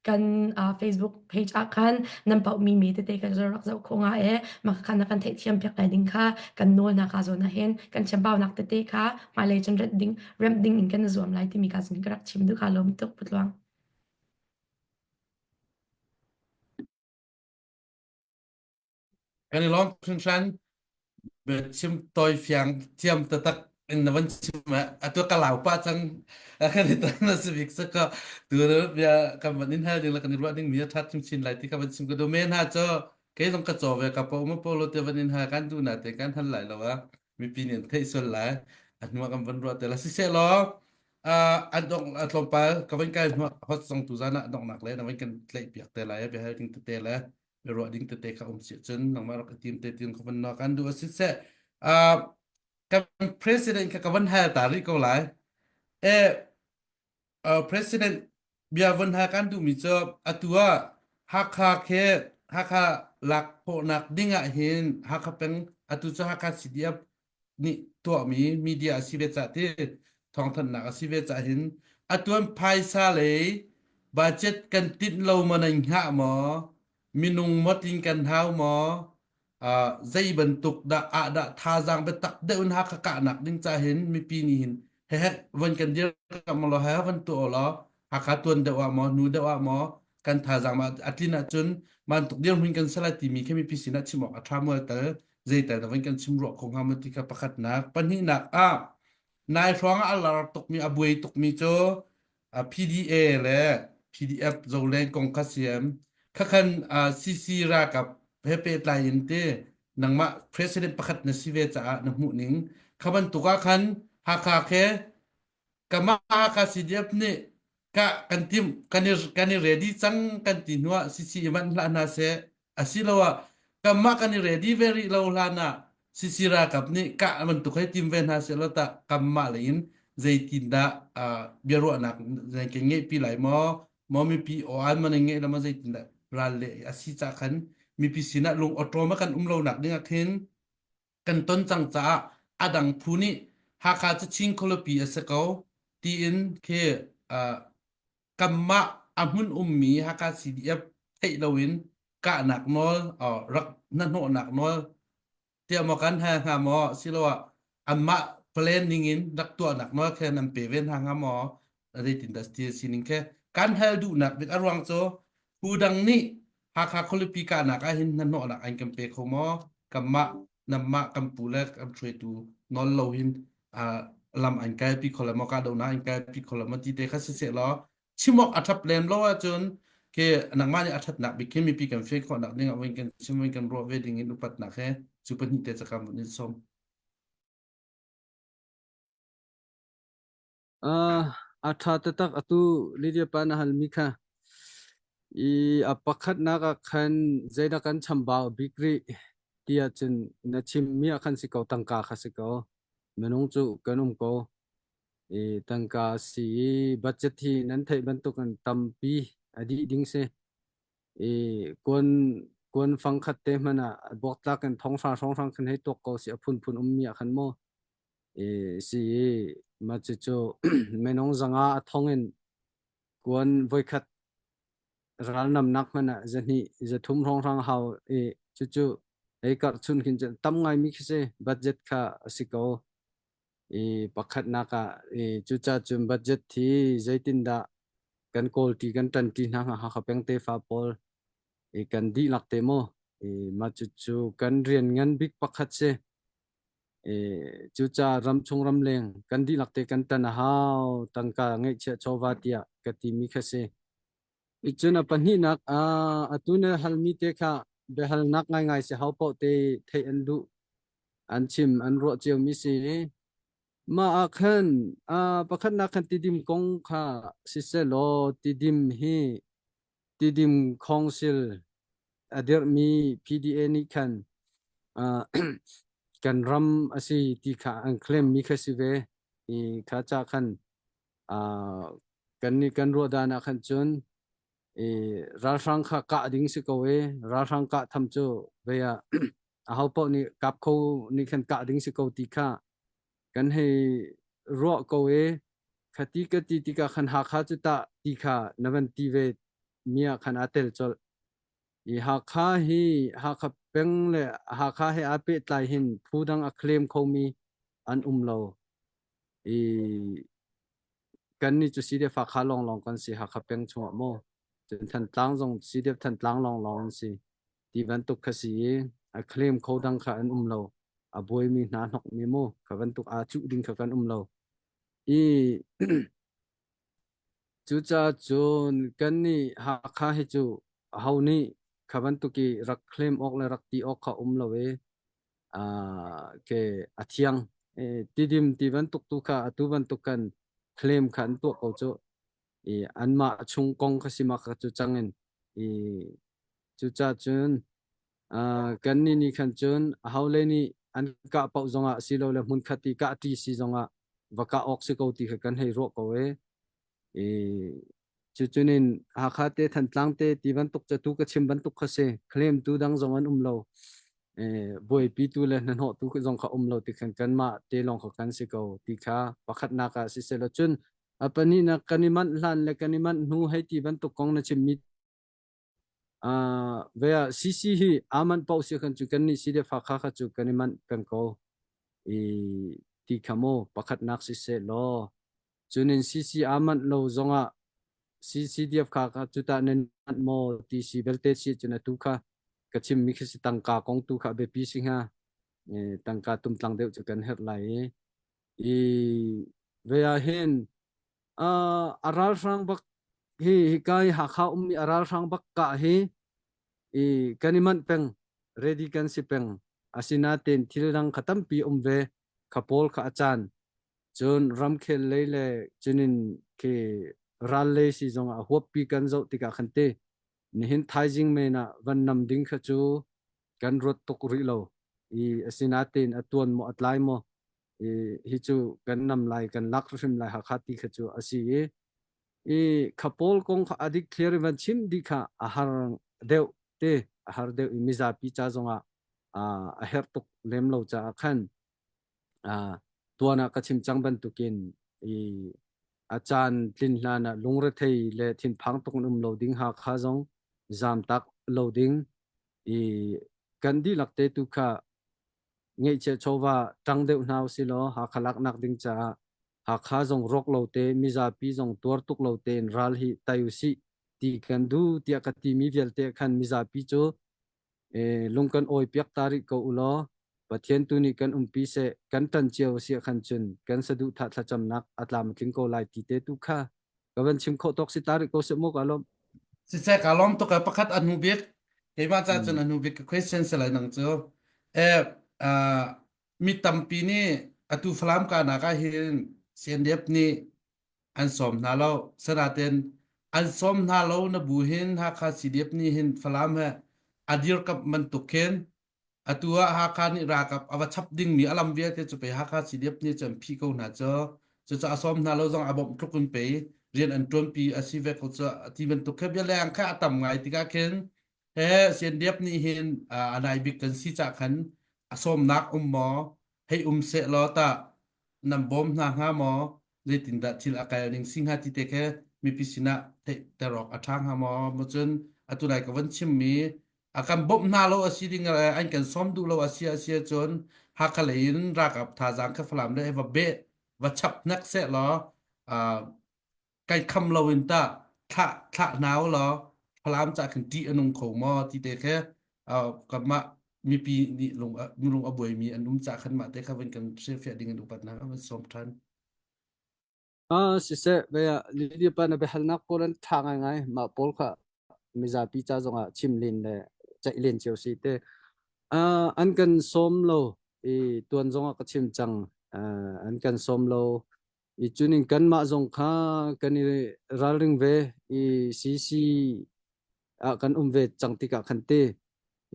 kan uh, Facebook page ah khan nan paohmi mi tete kan rak zoh kho nga e mah kha na kan theihthiam piak lai ding kha kan nawl na ka zawn ah hin kan chambaunak tete kha hmailei cun ret ding remh ding in kan zuam lai timi ka zun ka rak chim duh kha lawm tuk putluang. Kan i lawm hringhran. Chim tawi fiang thiam taktak in na van chim atu ka lau pa cang kan i tan na si bik sa ka tu bia kan van in hal ding la kan i ruah ding mi a that chinchin lai ti ka van chim ka du men ha cho ke zong ka chaw ve ka po ma polo te van in ha kan du na te kan hal lai lo a mipi nih an theih sual lai a hnu ah kan van ruah te la siseh law an dong a tlawmpal ka van kai hnu hot zong tu zan ah donghnak le na van kan tlaih piak te lai bia hal ding tete le ruah ding tete kha um si cun nangmah rak i tim te tin ka van na kan duh a si seh kan president kha ka van hal ta rih ko lai e president bia von hal kan duhmi cu atu ah Hakha khe Hakha lak khawhnak ding ah hin Hakha peng atu cu Hakha CDF nih tuahmi media a si ve cah ti thawngthanhnak a si ve cah hin atuan phaisa lei budget kan tinh lo maw nan hngah maw minung maw tling kan hau maw uh, zei bantuk dah ah dah thazaang biatak deuh in Hakha kahnak ding ca hin mipi nih hin hehe von kan dir kam law he van tu law Hakha tuan deuh ah maw nu deuh ah maw kan thazaang ma a tlin ahcun bantuk dirhmun kan sala timi khi mipi sinah chim awk a tha mual tal zeital na van kan chim ruah kho hnga maw ti kha pakhatnak pahnihnak ah nai hrawng ah a lar tukmi a buai tukmi cu PDA le PDF Zolen kong kha siam khakhan CC ralkap he pehtlai in te nangmah president pakhat na si ve caah na hmuh ning kha bantuk ah khan Hakha khe Kamah Hakha CDF nih ka kan tim kan i kan i ready cang kan ti hnuah CC i manh hlah hna seh asiloah kanmah kan i ready ve rih lo hlan ah CC ralkap nih kah bantuk hei tim ve hna seh law tah kanmah lei in zeitindah uh, biaruahnak nan kan ngeihpi lai maw maw mipi aw-an man in ngeih la maw zeitindah ral le a si cah khan mipi sinah lung awṭawm a kan um lonak ding ah khin kan ton cang caah a dang phu nih Hakha cu Chin khualipi a si ko tiin khi uh, kanmah a hmun ummi Hakha CDF theih loin kahnak nawl uh, rak hnahnawhnak nawl tiah maw kan hal hnga maw siloah anmah plan ning in rak tuahnak nawl khe nan pe ve hna hnga maw zeitindah sining khe kan hal duhnak bik a ruang cu phu dang nih Hakha khualipi kahnak ah hin hnahnawhnak an kan pe kho maw? Kanmah namah kan pu le kan hruaitu nawl lo hin uh, lam an kalpi kho le maw kahdohnak an kalpi kho le maw ti te kha siseh law chim awk a ṭhap lem lo ahcun khi nangmah nih a ṭhatnak bik khi mipi kan fian khawhnak ding ah voin kan chim voin kan ruah ve ding in upatnak he cu pahnih te cakam vun in sawm. Uh, a ṭha taktak atu Lydia pa na halmi kha i a pakhatnak ah khan zeidah kan chambau bik rih ti ahcun na chimmi ah khan si ko tangka kha si ko minung cu kan um ko i tangka si i budget hi nan theih bantuk in tampi a dih ding si i kuan kuan fang khat te hmanh ah buaktlak in thong hra hrawng hrang khan hei tuak ko si a phunphun ummi ah khan maw i si i mah cucu minung zanga a thong in kuan voikhat ralnamnak hmanh ah zahnih zathum hrawnghrang hau i cucu ei karh chun khin cun tam ngaimi khi si budget kha a si ko i pakhatnak ah i cuca cun budget hi zeitindah kan kawlṭi kan ṭanṭi hna hnga Hakha peng tefa pawl i kan dihlak te maw i mah cucu kan rian ngan bik pakhat si. E, cucaah ramchung ramleng kan dihlak te kan tan a hau tangka ngeihchiah chawva tiah ka timi kha si. Icun a pahnihnak ah atu na halmi te kha biahalnak ngaingai si hau paoh te theih an duh an chim an ruah ciomi si. Mah ah khan pakhatnak khan tidim kong kha siseh law tidim hi tidim council a dirhmi PDA nih khan kan ram a si ti kha an claim mi kha si ve. I kha ca khan kan nih kan ruah dan ah khan cun i ralhrang kha kah ding si ko i ralhrang kah tham cu ve ah aho paoh nih kap kho nih khan kah ding si ko ti kha kan hei ruah ko i khati ka ti tikah khan Hakha cu tah ti kha na van ti ve mi ah khan aa tel colh. I Hakha hi Hakha peng le Hakha he aa pehtlai hin phu dang a claim khomi an um lo. I kannih cu CDF Hakha lawnglawng kan si Hakha peng chungah maw cun Thantlang zong CDF Thantlang lawnglawng an si ti bantuk kha si i a claim kho dang kha an um lo a buaimi hna hnokmi mu kha bantuk aa cuh ding kha kan um lo i cucaah cun kannih Hakha hi cu aho nih kha bantuk i rak claim awk le rak ti awk kha um lo i ke a thiang tidim ti bantuk tu kha atu bantuk kan claim kha an tuah ko cu i anmah chung kong kha si ma kha cu cang in i cucaah cun kan nih nih khan cun aho le nih an kah paoh zongah silole hmunkhat i kah ṭi si zongah va kah awk si ko ti kha kan hei ruah ko i i cucunin Hakha te Thantlang te ti bantuk cu tu ka chim bantuk kha si claim tu dang zong an um lo buaipi tu le hnahnawh tu zong kha um lo ti khan kanmah te lawng kha kan si ko ti kha pakhatnak ah siselaw cun a pahnihnak kan i manh hlan le kan i manh hnu hei ti bantuk kong na chimmi Uh, ve ah CC hi aa manh paoh si khan cu kan nih si le Hakha kha cu kan i manh peng ko. I ti kha maw pakhatnak siseh law cunin CC aa manh lo zongah CCDF kha kha cu tah nan manh maw ti si belte si cun atu kha ka chimmi khi si tangka kong tu kha biapi si hnga. Tangka tumtlang deuh cu kan herh lai i i ve ah hin uh, a ralhrang bak hi hika i Hakha ummi a ralhrang bak kah hi i kan i manh peng ready kan si peng asinain thil dang kha tampi um ve kha pawl kha a caan cun ramkhel lei le cunin khi ral lei si zong ah huappi kan zoh tikah khan te nihin thaizing men ah van nam ding kha cu kan ruat tuk rih lo i asinain a tuan maw a tlai maw i hi cu kan nam lai kan lak hrim lai Hakha ti kha cu a si i i kha pawl kong kha adik clear in van chim dih kha a har deuh te a har deuh i mizapi ca zongah a herh tuk lem lo caah khan tuan ah ka chim cang bantukin i a caan tlin hlan ah lungrethei le thinphang tuk in um lo ding Hakha zong zamtak lo ding i kan dihlak te tu kha ngeihchiah chawva ṭang deuh hna usilaw Hakha laknak ding caah Hakha zong rawk lo te mizapi zong tuar tuk lo tein ral hi tai usih ti kan duh tiah ka timi vialte khan mizapi cu lung kan awi piak ta rih ko u law Pathian tu nih kan umpi seh kan ṭan cio si khan cun kan saduhthah thlacamnak a tlam a tling ko lai ti te tu kha ka van chim khawh tawk si ta rih ko seh mu ka lawm. Siseh ka lawm tuk pakhat a hnu bik keimah ca cun a hnu bik ka question si lai nang cu eh mi tampi nih atu Falam ka nak ah hin CNDF nih an sawm hna lo sanaten an sawm hna lo na bu hin Hakha CDF nih hin Falam he a dirkamh bantuk khin Atu ah Hakha nih ralkap a va chap dingmi a lam vialte cu pei Hakha CDF nih cun phih ko hna cu. Cucaah a sawm hna lo zong a bawmh tluk in pei rian an ṭuanpi a si ve ko cu ti bantuk khi bia leng kha a tam ngai tikah khin he CNDF nih hin a nai bik kan si cah khan a sawmnak um maw hei um seh law tah nan bawm hna hnga maw zeitindah thil a kal ning si hnga ti te khe mipi sinah theihter awk a ṭha hnga maw maw cun atu lai ka van chimmi a kan bawmh hna lo a si ding an kan sawm duh lo a si a si ahcun Hakha lei in ralkap thazaang kha Falam le va beh va chap hnek seh law kai kham lo in tah thlah thlah hna u law Falam ca khin ṭih a nung kho maw ti te khe kanmah. Mipi nih lung a lung a buaimi an um ca khan mah te kha van kan hrilhfiah ding in upatnak an van sawm ṭhan. Ah siseh bia Lydia pa na biahalnak pawl an ṭha ngaingai mah pawl kha mizapi ca zongah chim len le ceih len cio si te. Ah an kan sawm lo i tuan zongah ka chim cang. Ah an kan sawm lo i cunin kanmah zong kha kan i ralring ve i CC ah kan um ve cang tikah khan te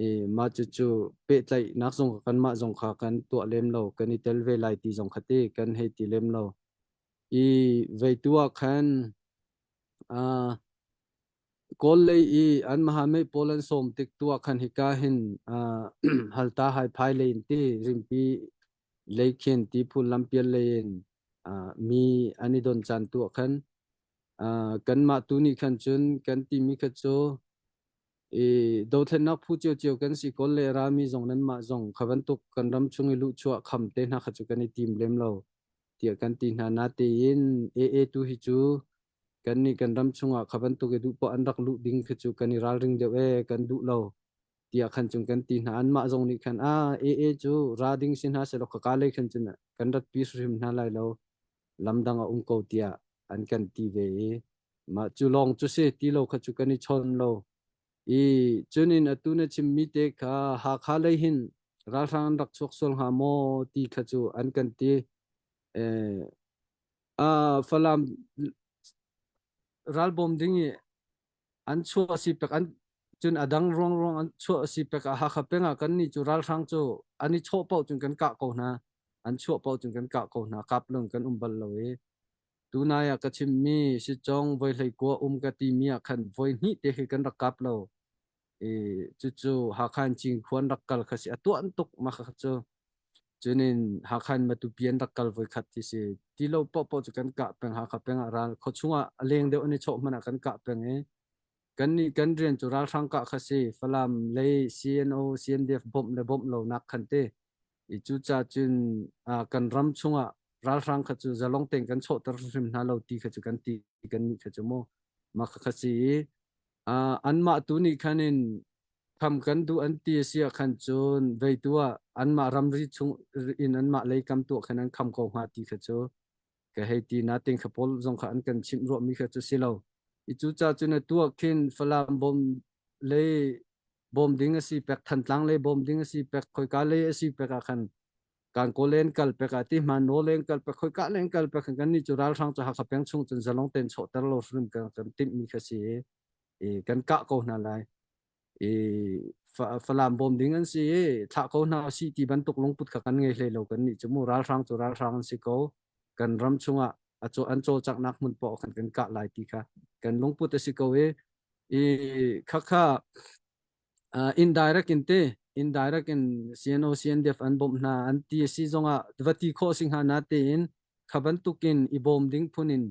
i mah cucu pehtlaihnak zong kanmah zong kha kan tuah lem lo kan i tel ve lai ti zong kha te kan hei ti lem lo i veitu ah khan uh, Kawl lei i an mahamei pawl an sawm tik tu ah khan hika hin uh, halta hai phai lei in ti rimpi lei khin ti phul lampial lei in uh, mi an i don caan tu ah khan uh, kanmah tu nih khan cun kan timi kha cu i dothlennak phu ciocio kan si kawl le rami zong nanmah zong kha bantuk kan ram chung i luhchuah kham te hna kha cu kan i tim lem lo tiah kan ti hna natein AA tu hi cu kan nih kan ram chungah kha bantuk i duh poah an rak luh ding khi cu kan i ralring deuh e kan duh lo tiah khan cun kan ti hna anmah zong nih khan a AA cu ra ding si hna selaw ka ka lei khan cun kan rat pi hrim hna lai lo lamdang a um ko tiah an kan ti ve i mah cu lawng cu si ti lo kha cu kan i chawn lo i cunin atu na chimmi te kha Hakha lei hin ralhrang an rak chuak sual hnga maw ti kha cu an kan ti eh a Falam ralbawm ding i an chuah si pek an cun a dang ruang ruang an chuah si pek ah Hakha peng ah kan nih cu ralhrang cu an i chawh paoh cun kan kah ko hna an chuah paoh cun kan kah ko hna kap lung kan um bal lo i tunai ah ka chimmi sicong voi hlei kua um ka timi ah khan voi hnih te khi kan rak kap lo i cucu Hakha in Cinkhua an rak kal kha si a tuan tuk mah kha cu cunin Hakha in Matupi an rak kal voi khat ti si ti lo paohpaoh cu kan kah peng Hakha peng ah ral khuachung ah a leng deuh an i chawh hmanh ah kan kah peng i kan nih kan rian cu ralhrang kah kha si Falam lei CNO CNDF bawmh le bawmh lo nak khan te i cucaah cun kan ram chungah ralhrang kha cu zalong tein kan chawhter hrim hna lo ti kha cu kan ti kan nih kha cu mu mah kha kha si i anmah tu nih khan in kham kan duh an ti a si ah khan cun veitu ah anmah ramri chung in anmah lei kam tuah khan an kham ko hnga ti kha cu ka hei ti na ting kha pawl zong kha an kan chimh ruahmi kha cu si lo i cu ca cun atu ah khin Falam bom lei bawm ding a si pek Thantlang lei bawm ding a si pek khoika lei a si pek ah khan kan ko len kal pek ah ti hman no len kal pek khoika len kal pek kan ni cu ralhrang cu Hakha peng chung cun zalong ten chawhter lo hrim kan kan timh mi kha si i kan kah ko hna lai i Falam bawm ding an si i thlah ko hna si ti bantuk lungput kha kan ngei hlei lo kan nih cu mu ralhrang cu ralhrang an si ko kan ram chungah a an cawlcanghnak hmun paoh khan kan kah lai ti kha kan lungput a si ko i i khakha uh, indirect in te indirect in CNO CNDF an bawmh hna an ti a si zongah va ti khawh si hnga na tein kha bantukin i bawm ding phun in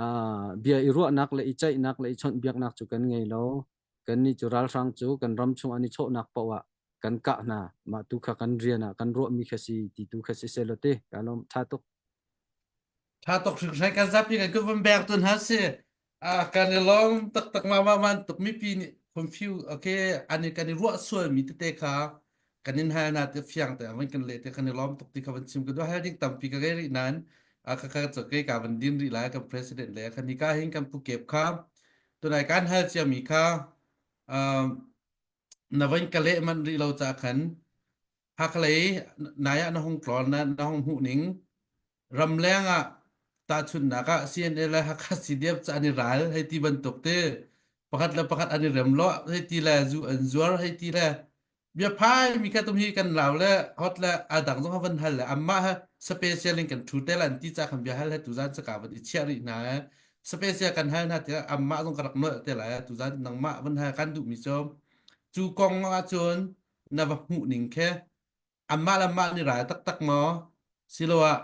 uh, bia i ruahnak le i ceihnak le i chawnhbiaknak cu kan ngei lo kan nih cu ralhrang cu kan ram chung an i chawhnak paoh ah kan kah hna mah tu kha kan rian ah kan ruahmi kha si ti tu kha si selaw te ka lawm tha tuk Tha tuk hringhran kan zapi kan kun van bek tun ha si. Ah kan i lawm taktak ma ma man tuk mipi nih confuse okay ani kan i ruah sual mi tete kha kan in hal na te fiang te van kan le te kan i lawm tuk ti kha van chim ka do hal ding tampi ka ngei rih nan a ka ka cho ke ka van din rih lai kan president le kan ni ka hin kan pu kep kha tunai kan hal cia mi kha um na van ka leh man rih lo ca khan Hakhalei nai ah na hung tlawn na na hung hmuh ning ramleng ah tahchunhnak ah CNA le Hakha CDF cu an i ral hei ti bantuk te pakhat le pakhat an i rem lo hei ti le zu an zuar hei ti le biaphai mi kha tum hi kan lau le hot le a dang zong van hal le amma ha special in kan thu te lan ti cha kan bia hal he tuzan chaka van i chiah rih hna special kan hal hna tiah amma zong ka rak nolh te lai tuzan nangmah van hal kan duh mi cu cu kong ah cun na va hmuh ning khe anmah le anmah nih ral taktak maw siloah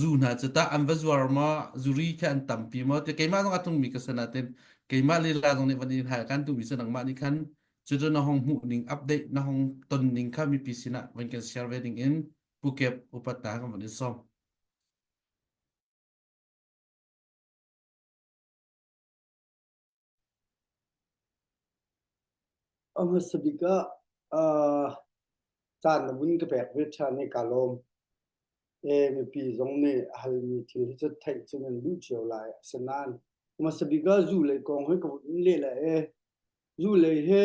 zu hna cu tah an va zuar maw zuri khi an tampi maw ti keimah zong a tlungmi ka si nain keimah lila zong nih van in hal kan duhmi cu nangmah nih khan cucu na hong hmuh ning update na hong ton ning kha mipi sinah van kan share ve ding in Pukep upat ta kan van in sawm. A hmasa bik ah uh, Caan na vun ka pek ve ṭhan i kaa lawm. E mipi zong nih a halmi thil hi cu theih cu nan duh cio lai. Asinain hmasa bik ah zu lei kong hi ka vun leh lai i zu lei hi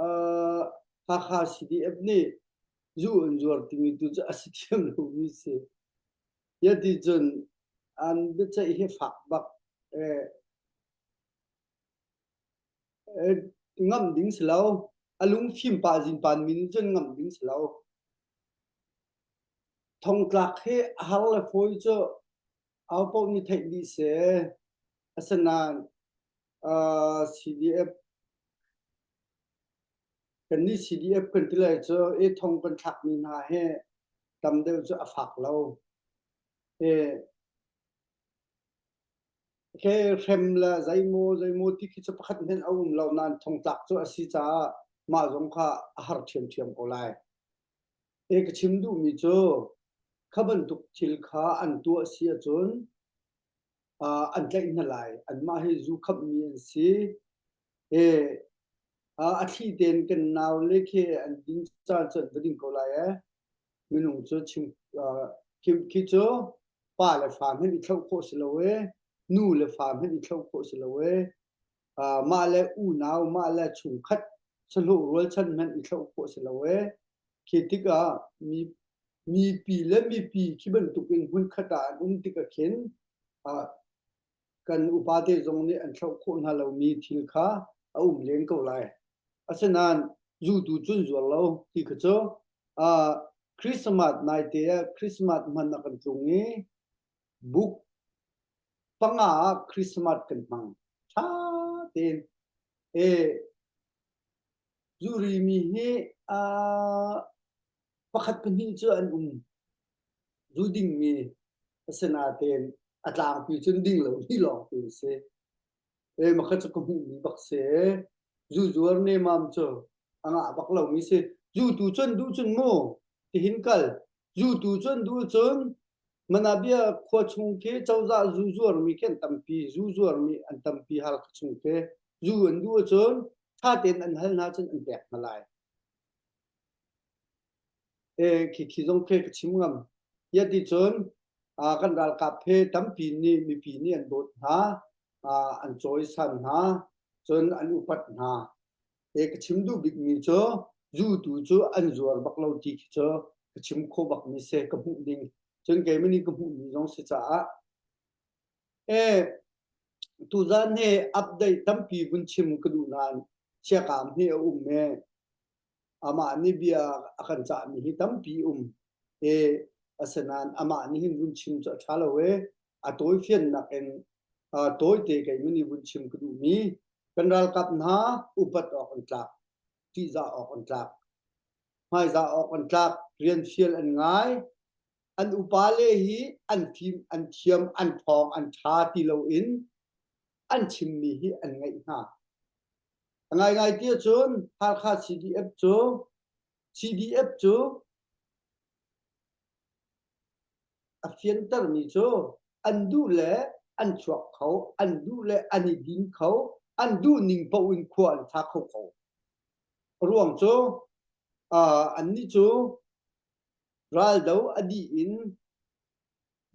uh, Hakha CDF nih zu an zuar timi tu cu a si thiam lomi si. Yati cun an biaceih hi fak bak. Eh, eh, ngamh ding si lo. A lungfim pa zinpan mi nih cun ngamh ding si lo. Thongtlak hi a har le fawi cu ahopaoh nih theih dih si. Asinain uh, CDF kannih CDF kan ti lai cu i thong kan thlakmi hna hi tam deuh cu a fak lo. E, ke hrem le zeimaw zeimaw ti khi cu pakhat hmanh a um lo nain thongtlak cu a si caah mah zong kha a har ṭhiamṭhiam ko lai. E ka chim duhmi cu kha bantuk thil kha an tuah si ahcun uh, an tlaih hna lai. Anmah hi zu khammi an si. E uh, a thli tein kan nau le khi an din caan cu an va ding ko lai e. Minung cu chim uh, khi, khi cu pa le fa hmanh i thloh khawh si lo e. Nu le fa hmanh i thloh khawh si lo e. Uh, mah le unau, mah le chungkhat sahlawh rualchan hmanh i thloh khawh si lo e. Khi tikah mi mipi le mipi khi bantuk in hmunkhat ah an um tikah khin uh, kan upate zong nih an thloh khawh hna lomi thil kha a um len ko lai. Asinain zutu cun zuar lo ti kha cu uh, Christmas naite ah Christmas hman a kan tlung i buk panga ah Christmas kan hmang. Ṭha tein e zuri mi hi uh, pakhat pahnih cu an um. Zu dingmi asinain a tlangpi cun ding lo hi lawngte a si. E makhat cu ka hmuhmi bak si. Zu zuar nemam cu a ngah bak lomi si. Zu tu cun duh cun mu tihin kal. Zu tu cun duh cun Manabia khua chung khi cozah zu zuarmi khi an tampi. Zu zuarmi an tampi Halkha chung khi. Zu an duh ahcun ṭha tein an hal hna cun an pek hna lai. E khi khi zong khi ka chim ngam. Tiah ti cun kan ralkap he tampi nih mipi nih an dawt hna, an cawisan hna, cun an upat hna. E ka chim duh bikmi cu zu tu cu an zuar bak lo ti khi cu ka chim khawh bakmi si ka hmuh ding. Cun keimah nih ka hmuhmi zong si caah e tuzan hi update tampi vun chim ka duh nain chiakaam hi a um e amah nih bia a kan cahmi hi tampi um e asinain amah nih hin vun chim cu a ṭha lo e a tawi fiannak in tawite keimah nih vun chim ka duhmi kan ralkap hna upat awk an tlak ṭihzah awk an tlak hmaizah awk an tlak rian fial an ngai an upale hi an fim an thiam an ṭhawng an ṭha ti loin an chimmi hi an ngaih hna A ngaingai ti ahcun Halkha CDF cu CDF cu a fiantermi cu an duh le an chuak kho, an duh le an i din kho, an duh ning paoh in khua an sa kho ko. A ruang cu uh, annih cu raldo a dih in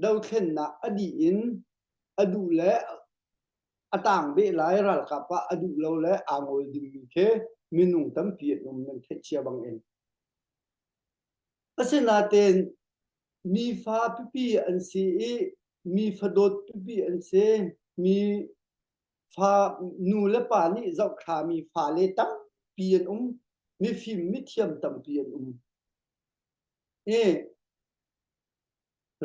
dothlennak a dih in a duh le a tang beh lai ralkap ah a duh lo le aa ngol dingmi khi minung tampi an um nan theih cia bang in. Asinain mi fa pipi an si i mi fadawt pipi an si mi fa nu le pa nih zohthla mi fale tampi an um mifim mithiam tampi an um i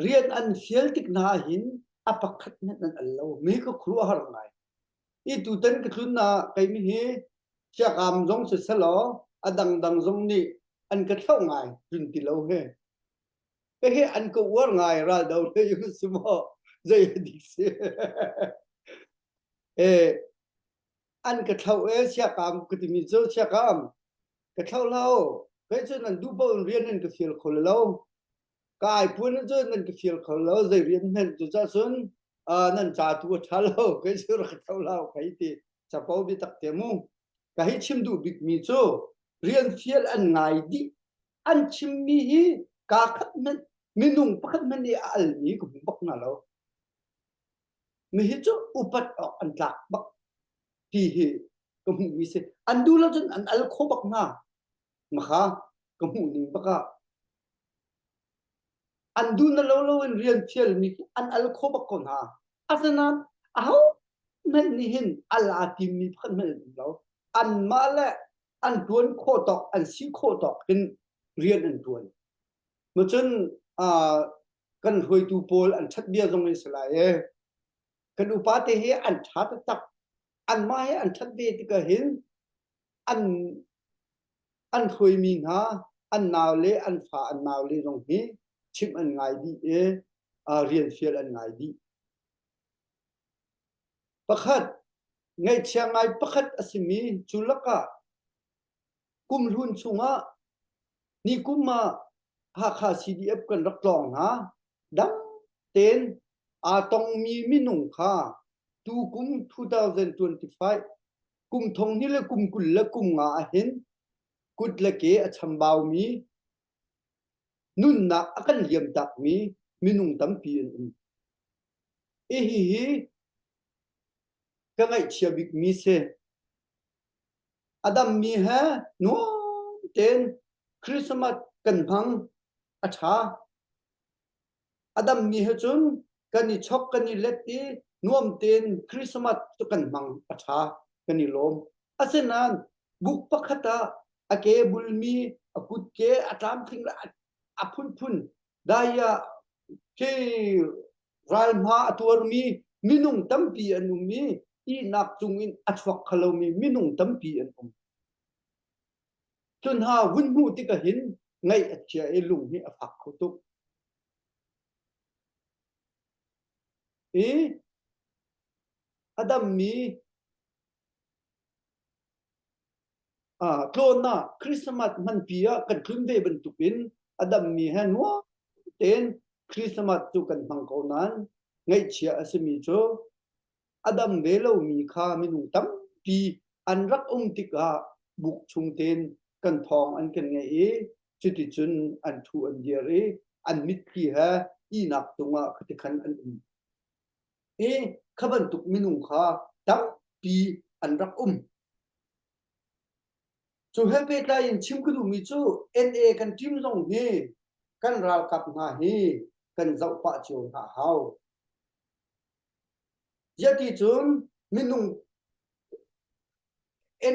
Rian an fial tik hna ahhin a pakhat hmanh an al lo. Mi ka khuaruahhar ngai. I tutan ka tlun ah keimi hi siakaam zong siselaw a dangdang zong nih an ka thlauh ngai tlun ti lo he. Ka hi an ka uar ngai raldo hlei u si maw zei a dik si. e an ka thlauh e siakaam ka timi cu siakaam ka thlauh lo kei cu nan duh paoh in rian nan ka fial kho lo Ka aipuan cu nan ka fial kho lo zei rian hmanh cu cun nan ca tu a ṭha lo kei cu rak tho lo kai ti capo biatak te mu ka hei chim duh bikmi cu rian fial an ngai dih. An chimmi hi kaa khat hmanh minung pakhat hmanh nih a almi ka hmu bak hna lo. Mihi cu upat awk an tlak bak ti hi ka hmuhmi si. An duh lo cun an al kho bak hna. Makha ka hmuh ning bak ah an duh na lo lo in rian thialmi khi an al kho bak ko hna. Asinain aho hmanh nih hin al aa timmi pakhat hmanh an um lo. Anmah le an ṭuan khawh tawk, an si khawh tawk hin rian an ṭuan. Macun uh, kan hruaitu pawl an ṭhat bia zong in si lai e. Kan upa te hi an ṭha taktak. Anmah hi an ṭhat ve tikah hin an an hruaimi hna an nau le an fa an nau le zong hi chimh an ngai dih i uh, rian fial an ngai dih. Pakhat ngaihchia ngai pakhat a simi cu lakah kum hlun chungah ni kum ah Hakha CDF kan rak tlawng hna. Dam tein aa tongmi minung kha tu kum 2025 kum thong hnih le kum 20 le kum nga ahhin kut le ke a chambaumi nunnak a kan liamtakmi minung tampi an um. Hihi ka ngaihchia bikmi si. A dammi he nuam tein Christmas kan hmang a ṭha. A dammi he cun kan i chok kan i let i nuam tein Christmas cu kan hmang a ṭha kan i lawm. Asinain buk pakhat ah a ke bulmi a kutke a tlamtling le a phunphun dai ah khi ralhma a tuarmi minung tampi an um i ihnak cungin a chuak kho lomi minung tampi an um. Cu hna vun hmuh tikah hin ngaih a chia i lung hi a fak kho tuk. I a dammi tlawn ah Christmas hmanpi ah kan tlun ve bantukin a dammi he nuam tein Christmas cu kan hmang ko nain ngaihchia a simi cu a dam ve lomi kha minung tampi an rak um tikah buk chung tein kan thawng an kan ngeih i cuticun an thu an dir i an mitthli he ihnak cungah khatikhan an um. I kha bantuk minung kha tampi an rak um. Cu he pehtlai in chim ka duhmi cu NA kan team zong hi kan ralkap hna hi kan zoh pah cio hna a hau. Ziah cun minung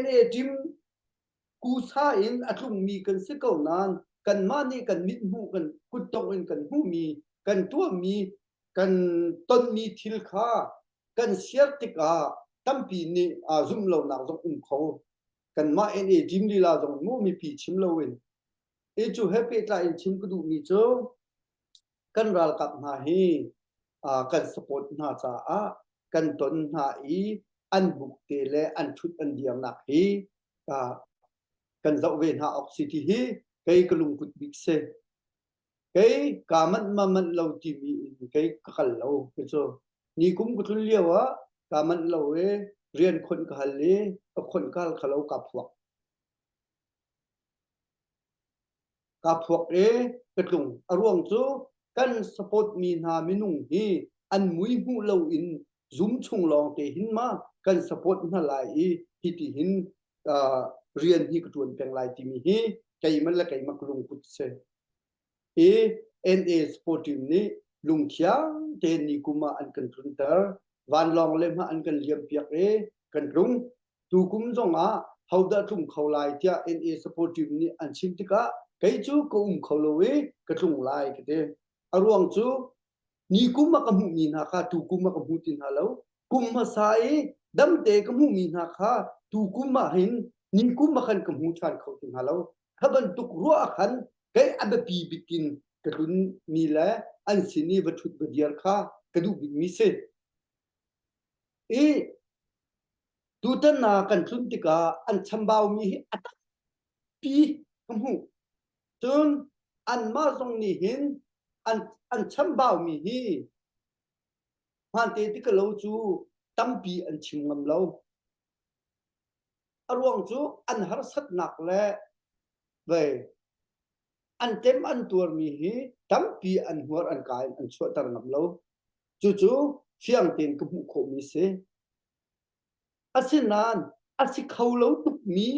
NA team kusa in a tlungmi kan si ko nain kanmah nih kan mithmuh kan kuttongh in kan hmuhmi kan tuahmi kan tonmi thil kha kan siar tikah tampi nih aa zumh lonak zong um kho. Kanmah NA team lila zong mu mipi chim loin. I cu he pehtlai in chim ka duhmi cu kan ralkap hna hi kan support hna caah kan ton hna i an buk te le an ṭhut an dirnak hi kan zoh ve hna awk si ti hi kei ka lungput bik si. Kei kaa manh ma manh lo timi in kei ka kal lo ti cu. Ni kum ka tlun lio ah kaa manh lo i rian khonh ka hal i ka khonh ka hal kho lo kaa phuak. Kaa phuak i ka tlung. A ruang cu kan support mi hna minung hi an mui hmuh lo in zum chung lawng te hin ma kan support hna lai i hiti hin uh, rian hi ka ṭuan peng lai timi hi keimah le keimah ka lungput si. I NA sport team nih lungthiang tein ni kum ah an kan tlunter. Vanlawng le hmah an kan liam piak i kan tlung. Tukum zong ah hodah tlung kho lai tiah NA support team nih an chim tikah kei cu ka um kho lo i ka tlung lai ka ti. A ruang cu ni kum ah ka hmuhmi hna kha tukum ah ka hmu ti hna lo. Kum hmasa i damte ka hmuhmi hna kha tukum ah hin ni kum ah khan ka hmu ṭhan kho ti hna lo. Kha bantuk ruah ah khan kei a biapi bik in ka tlunmi le an sin i va ṭhut va dir kha ka duh bikmi si. I tutan ah kan tlun tikah an chambaumi hi a tampi ka hmuh. Cun anmah zong nih hin an, an chambaumi hi hmaante ti ka lo cu tampi an chim ngam lo. A ruang cu an harsatnak le vei. An tem an tuarmi hi tampi an hmuar an ka in an chuahter ngam lo. Cucu fiang tein ka hmuh khawhmi si. Asinain a si kho lo tukmi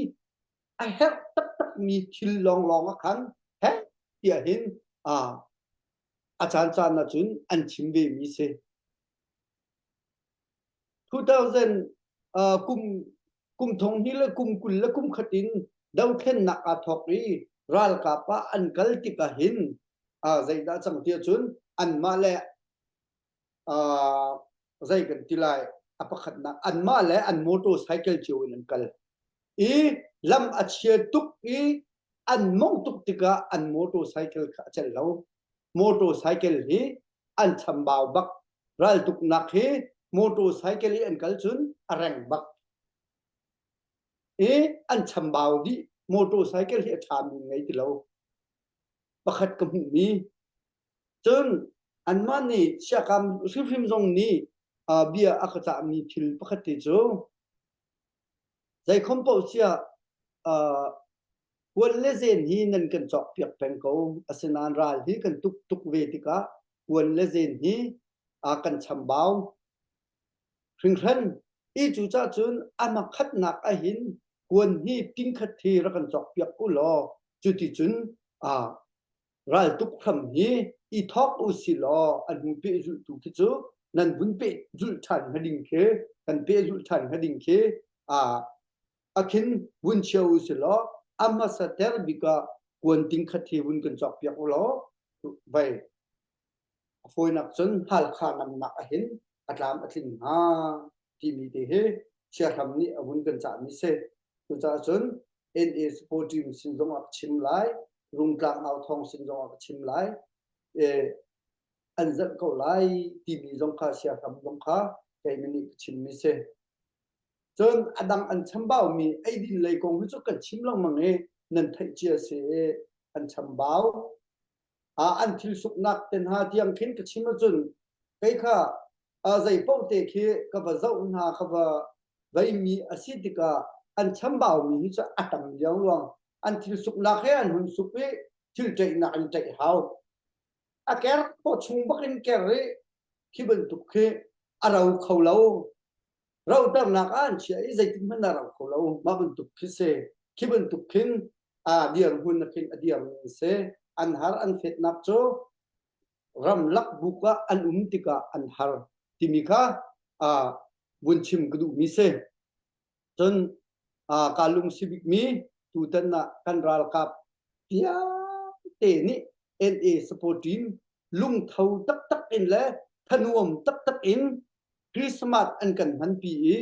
a herh taktakmi thil lawnglawng ah khan heh tiah hin a caancaan ahcun an chim vemi si. 2000 uh, kum kum thong hnih le kum 20 le kum khat in dothlennak aa thawk i ralkap ah an kal tikah hin uh, zeidah cang ti ahcun anmah le uh, zei kan ti lai a pakhatnak anmah le an motorcycle cio in an kal i lam a chia tuk i an mong tuk tikah an motorcycle kha a celh lo motorcycle hi an chambau bak raltuknak hi motorcycle i an kal cun a reng bak i an chambau dih motorcycle hi a ṭhami ngei ti lo pakhat ka hmuhmi cun anmah nih siakam hrimhrim zong nih bia a ka cahmi thil pakhat te cu Zeikhom paoh siah kuan le zen hi nan kan cawkpiak peng ko. Asinain ral hi kan tuk tuk ve tikah kuan le zen hi kan chambau hringhran. I cucaah cun a hmakhatnak ahhin kuan hi tingkhat hi rak kan cawkpiak u law cuticun raltuk hram hi i thawk u si law a hnu pehzulhtu khi cu nan vun pehzulh ṭhan hnga ding khi kan pehzulh ṭhan hnga ding khi a khin vun chia u si law a hmasa ter bik ah kuan ting khat hi vun kan cawk piak u law vei a fawinak cun Halkha namnak ahhin a tlam a tling hnga timi te hi chiahram nih a vun kan cahmi si. Cucaah cun NA support team sin zong ah ka chim lai, Rungtlang Authawng sin zong ah ka chim lai, e, an zalh ko lai timi zong kha siahram zong kha keimah nih ka chimmi si. Cun a dang an chambaumi eidin lei kong hi cu kan chim lengmang i nan theih cia si i an chambau. Ah an thil suknak te hna tiang khin ka chim ahcun kei kha zei paoh te khi ka va zoh hna ka va veimi a si tikah an chambaumi hi cu a tam liangluang an thil suknak he an hun suk i thil ṭaihnak in ṭaih hau a ker paw chung bak in ker i khi bantuk khi a ro kho lo roternak ah an chiah i zeitin hmanh a ro kho lo mah bantuk khi si khi bantuk khin a dirhmun khin a dirmi si an har an fetnak cu ramlak buk ah an um tikah an har timi kha vun chim ka duhmi si. Cun kaa lungsi bikmi tutan ah kan ralkap vialte nih NA support team lungtho taktak in le thanuam taktak in Christmas an kan hmanpi i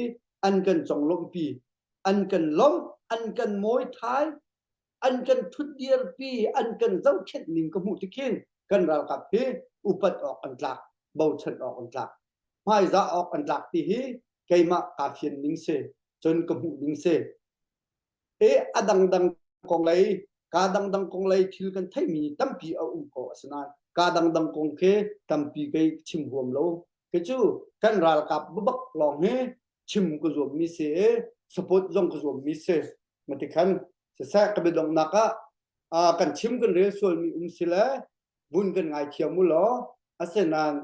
an kan conglawmhpi an kan lawmh an kan mawithai an kan thutdirpi an kan zohkhenh ning ka hmuh tikhin kan ralkap hi upat awk an tlak bochan awk an tlak hmaizah awk an tlak ti hi keimah kaa fian ning si cun ka hmuh ning si e a dangdang kong lei ka dangdang kong lei thil kan theihmi tampi a um ko asinain ka dangdang kong khi tampi kei chim huam lo ke cu kan ralkap bak lawng hi chim ka zuam mi si i support zong ka zuam mi si Matikhan siseh ka biadonghnak ah kan chim kan rel sualmi um si le vun kan ngaithiam u law asinain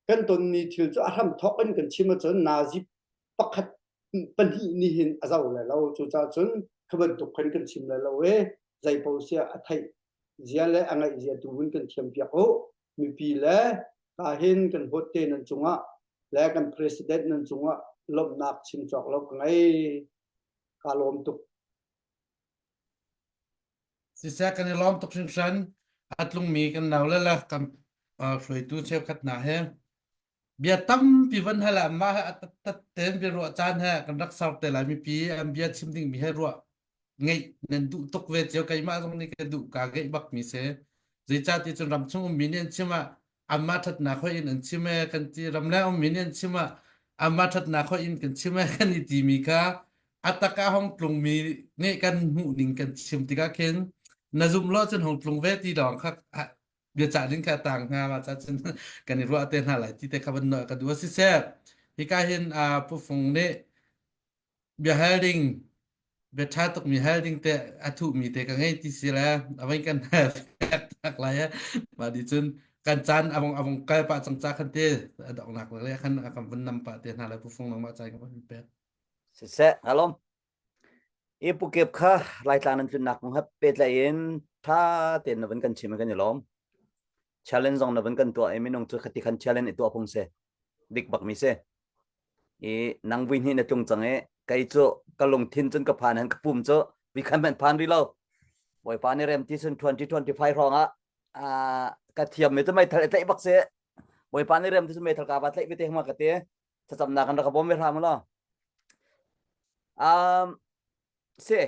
kan tonmi thil cu a hram thawk in kan chim ahcun nazi pakhat pahnih nih hin a zo lai lo cucaah cun kha bantuk khan kan chim lai lo i zeipaoh siah a theih zia le a ngaih zia tu vun kan thiam piak u mipi le ka hin kan vote te nan cungah le kan president nan cungah lawmhnak chim cawk lo ka ngei Kaa lawm tuk. Siseh kan i lawm tuk hringhran. A tlungmi kan nau le le kan uh, hruaitu cheukhat hna he bia tampi van hal ah mah he a tattat tein bia ruah caan he kan rak ser te lai mipi an bia chim dingmi he ruah ngeih nan duh tuk ve cio keimah zong nih ka duh ka ngeih bak mi si zeicahti cun ram chung ummi nih an chim ah anmah ṭhatnak hoih in an chim ee kan ti ramleng ummi nih an chim ah anmah ṭhatnak hoih in kan chim ee kan i timi kha a tak ah hong tlungmi nih kan hmuh ning kan chim tikah khin na zumh lo cun hong tlung ve ti lawng kha biacah ding kha tang hnga ma cha cun kan i ruah te hna lai ti te kha van noi ka duh siseh hika hin Pu Fung nih biahal ding. Bia ṭha tukmi hal ding te a thuhmi te ka ngei ti si le a vei kan fek tak lai e. Mah di cun kan caan a vong a vong kal pah cang ca khan te a donghnak le khan a kan vun nam pah te hna le Pu Fung nangmah cai ka van pek. Siseh, ngalom. I Pu Kep kha Laitlang nan tlunnak kong he pehtlaih in ṭha tein na vun kan chim i kan i lawm. Challenge zong na vun kan tuah i minung cu khati khan challenge i tuah phung si. Dik bak mi si. I nang vui hnih na tlung cang i kei cu ka lungthin cun ka phan han ka pum cu vi khan man phan rih lo. Bawipa nih rem ti cun 2025 hrawng ah ka thiam mi cu meithal i tlaih bak si. Bawipa nih rem ti cun meithal ka va tlaih ve te hma ka ti. Thlacamnak kan rak ka bawm ve hram law. Um, si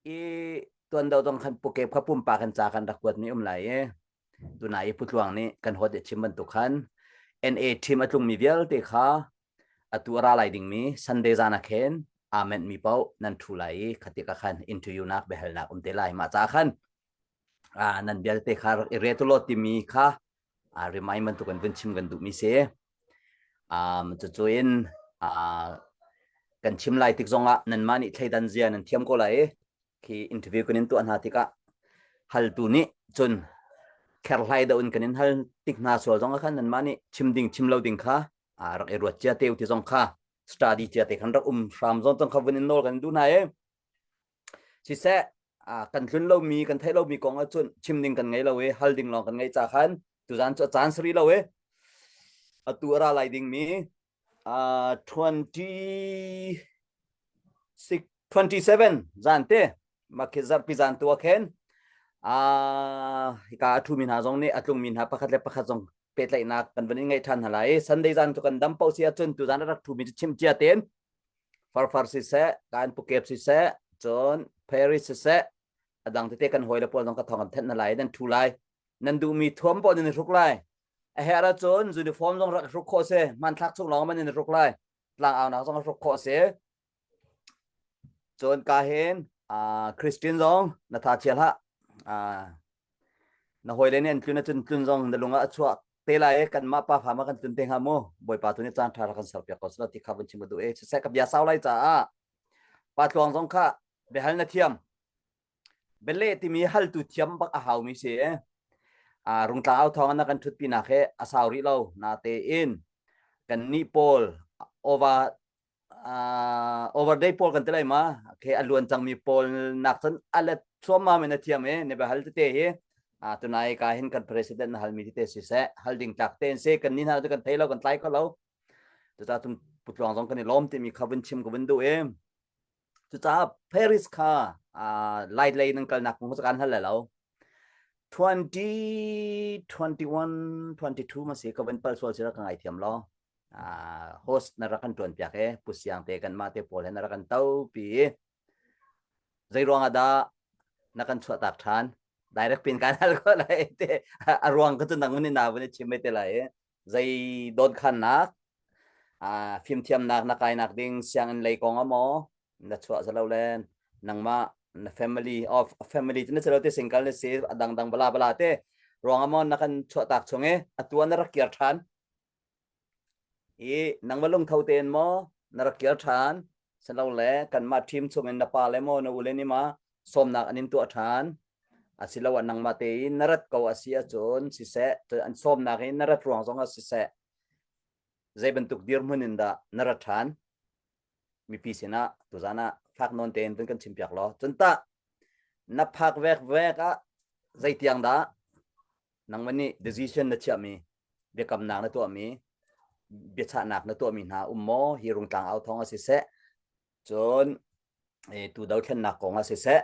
i tuan do dong khan pukep kha pumpa kan ca kan rak kuat mi um lai i tunai i putluang nih kan hot i chim bantuk khan NA team a tlung mi vialte kha atu a ra lai ding mi Sunday zan ah khin amen mi paoh nan thu lai i khati ka khan interview nak biahalnak um te lai mah ca khan ah nan vialte kha rak i re tu lo timi kha ah remind bantuk kan vun chim kan duh mi si um cucu in ah kan chim lai tik zongah nanmah nih thleidan zia nan thiam ko lai i khi interview kan in tuah hna tikah haltu nih cun kherhlai do in kan in hal tik hna sual zong ah khan nanmah nih chim ding chim lo ding kha ah rak i ruat cia te ti zong kha study cia te khan rak um hram zong tong kha vun in nawl kan duh hna i Siseh, kan tlun lomi, kan theih lomi kong ahcun chim ding kan ngei lo i hal ding lawng kan ngeih ca khan tuzan cu a caan sari lo i atu a ra lai dingmi uh, 26 27 zan te makhi zarhpi zan tu ah khin uh, hika a ṭhumi hna zong nih a tlungmi hna pakhat le pakhat zong pehtlaihnak kan van in ngeih ṭhan hna lai i Sunday zan cu kan dam paoh si ahcun tuzan a rak ṭhumi cu chim cia tein Farfar siseh, kan pukep siseh, cun Paris siseh, a dang tete kan hawi le pawl zong ka thawng kan thenh hna lai, nan thu lai. Nan duhmi thuam paoh nan i hruk lai. A herh ahcun uniform zong rak i hruk khawh si, hmanthlak chung lawng man in i hruk lai. Tlang aunak zong hruk khawh si. Cun ka hin uh, Christian zong na tha chia hlah. Uh, Na hawile nih an tlun ahcun tlun zong na lung ah a chuak te lai i kanmah pa fa ma kan tlun te hnga mu. Bawipa tu nih caan ṭha rak kan serpiak ko selaw ti kha vun chim ka duh i siseh ka bia sau lai caah pa tluang zong kha biahal na thiam. Bialeh timi haltu thiam bak a haumi si i rungtlang au thawng na kan ṭhutpinak hi a sau rih lo. Natein kannih pawl awva uh, overday pawl kan ti lai ma okay a luan cangmi pawl nak cun a let chuammam in a thiam i ne hal tete hi a tunai ka hin kan president na halmi tete si seh hal ding tlak te in si kan ni hna cu kan thei lo kan tlai kho lo cucaah cun putluang zong kan i lawm timi kha vun chim ka vun duh i cucaah Paris kha uh, lai lei nan kalnak kong cu kan hal le lo 20 21 22 ma si ka vun pal sual si ra ka ngai thiam lo host na rak kan tuan piak e pu siang te kan mah te pawl he na rak kan to pi zei ruang ah dah na kan chuah tak than direct pin kan hal ko lai te a ruang ka cu nang ni na vun chim te lai zei don khan nak a fimthiam nak na kai nak ding sianginn lei kong amo na chuah zalo le nangmah na family of family na chalo te single na si adang dang bala bala te ruang amo na kan chuah tak chung e atua na rak kir than I nangmah lungtho tein maw na rak kir ṭhan? Silole kanmah ṭhim chungin na pa le maw na ule nih ma sawmnak an in tuah ṭhan? Asiloah nangmah tein na rat ko a si ahcun siseh, an sawmnak in na rat ruang zongah siseh, zei bantuk dirhmun in dah na rat ṭhan? Mipi sinah tuzan ah fak nawn tein vun kan chimpiak law. Cun tah na phak vekvek ah zeitiang dah nangmah nih decision na chiahmi biakamnak na tuahmi biachahnak na tuahmi hna um maw hi rungtlang au thawng a siseh cun e, tu dothlennak kong a siseh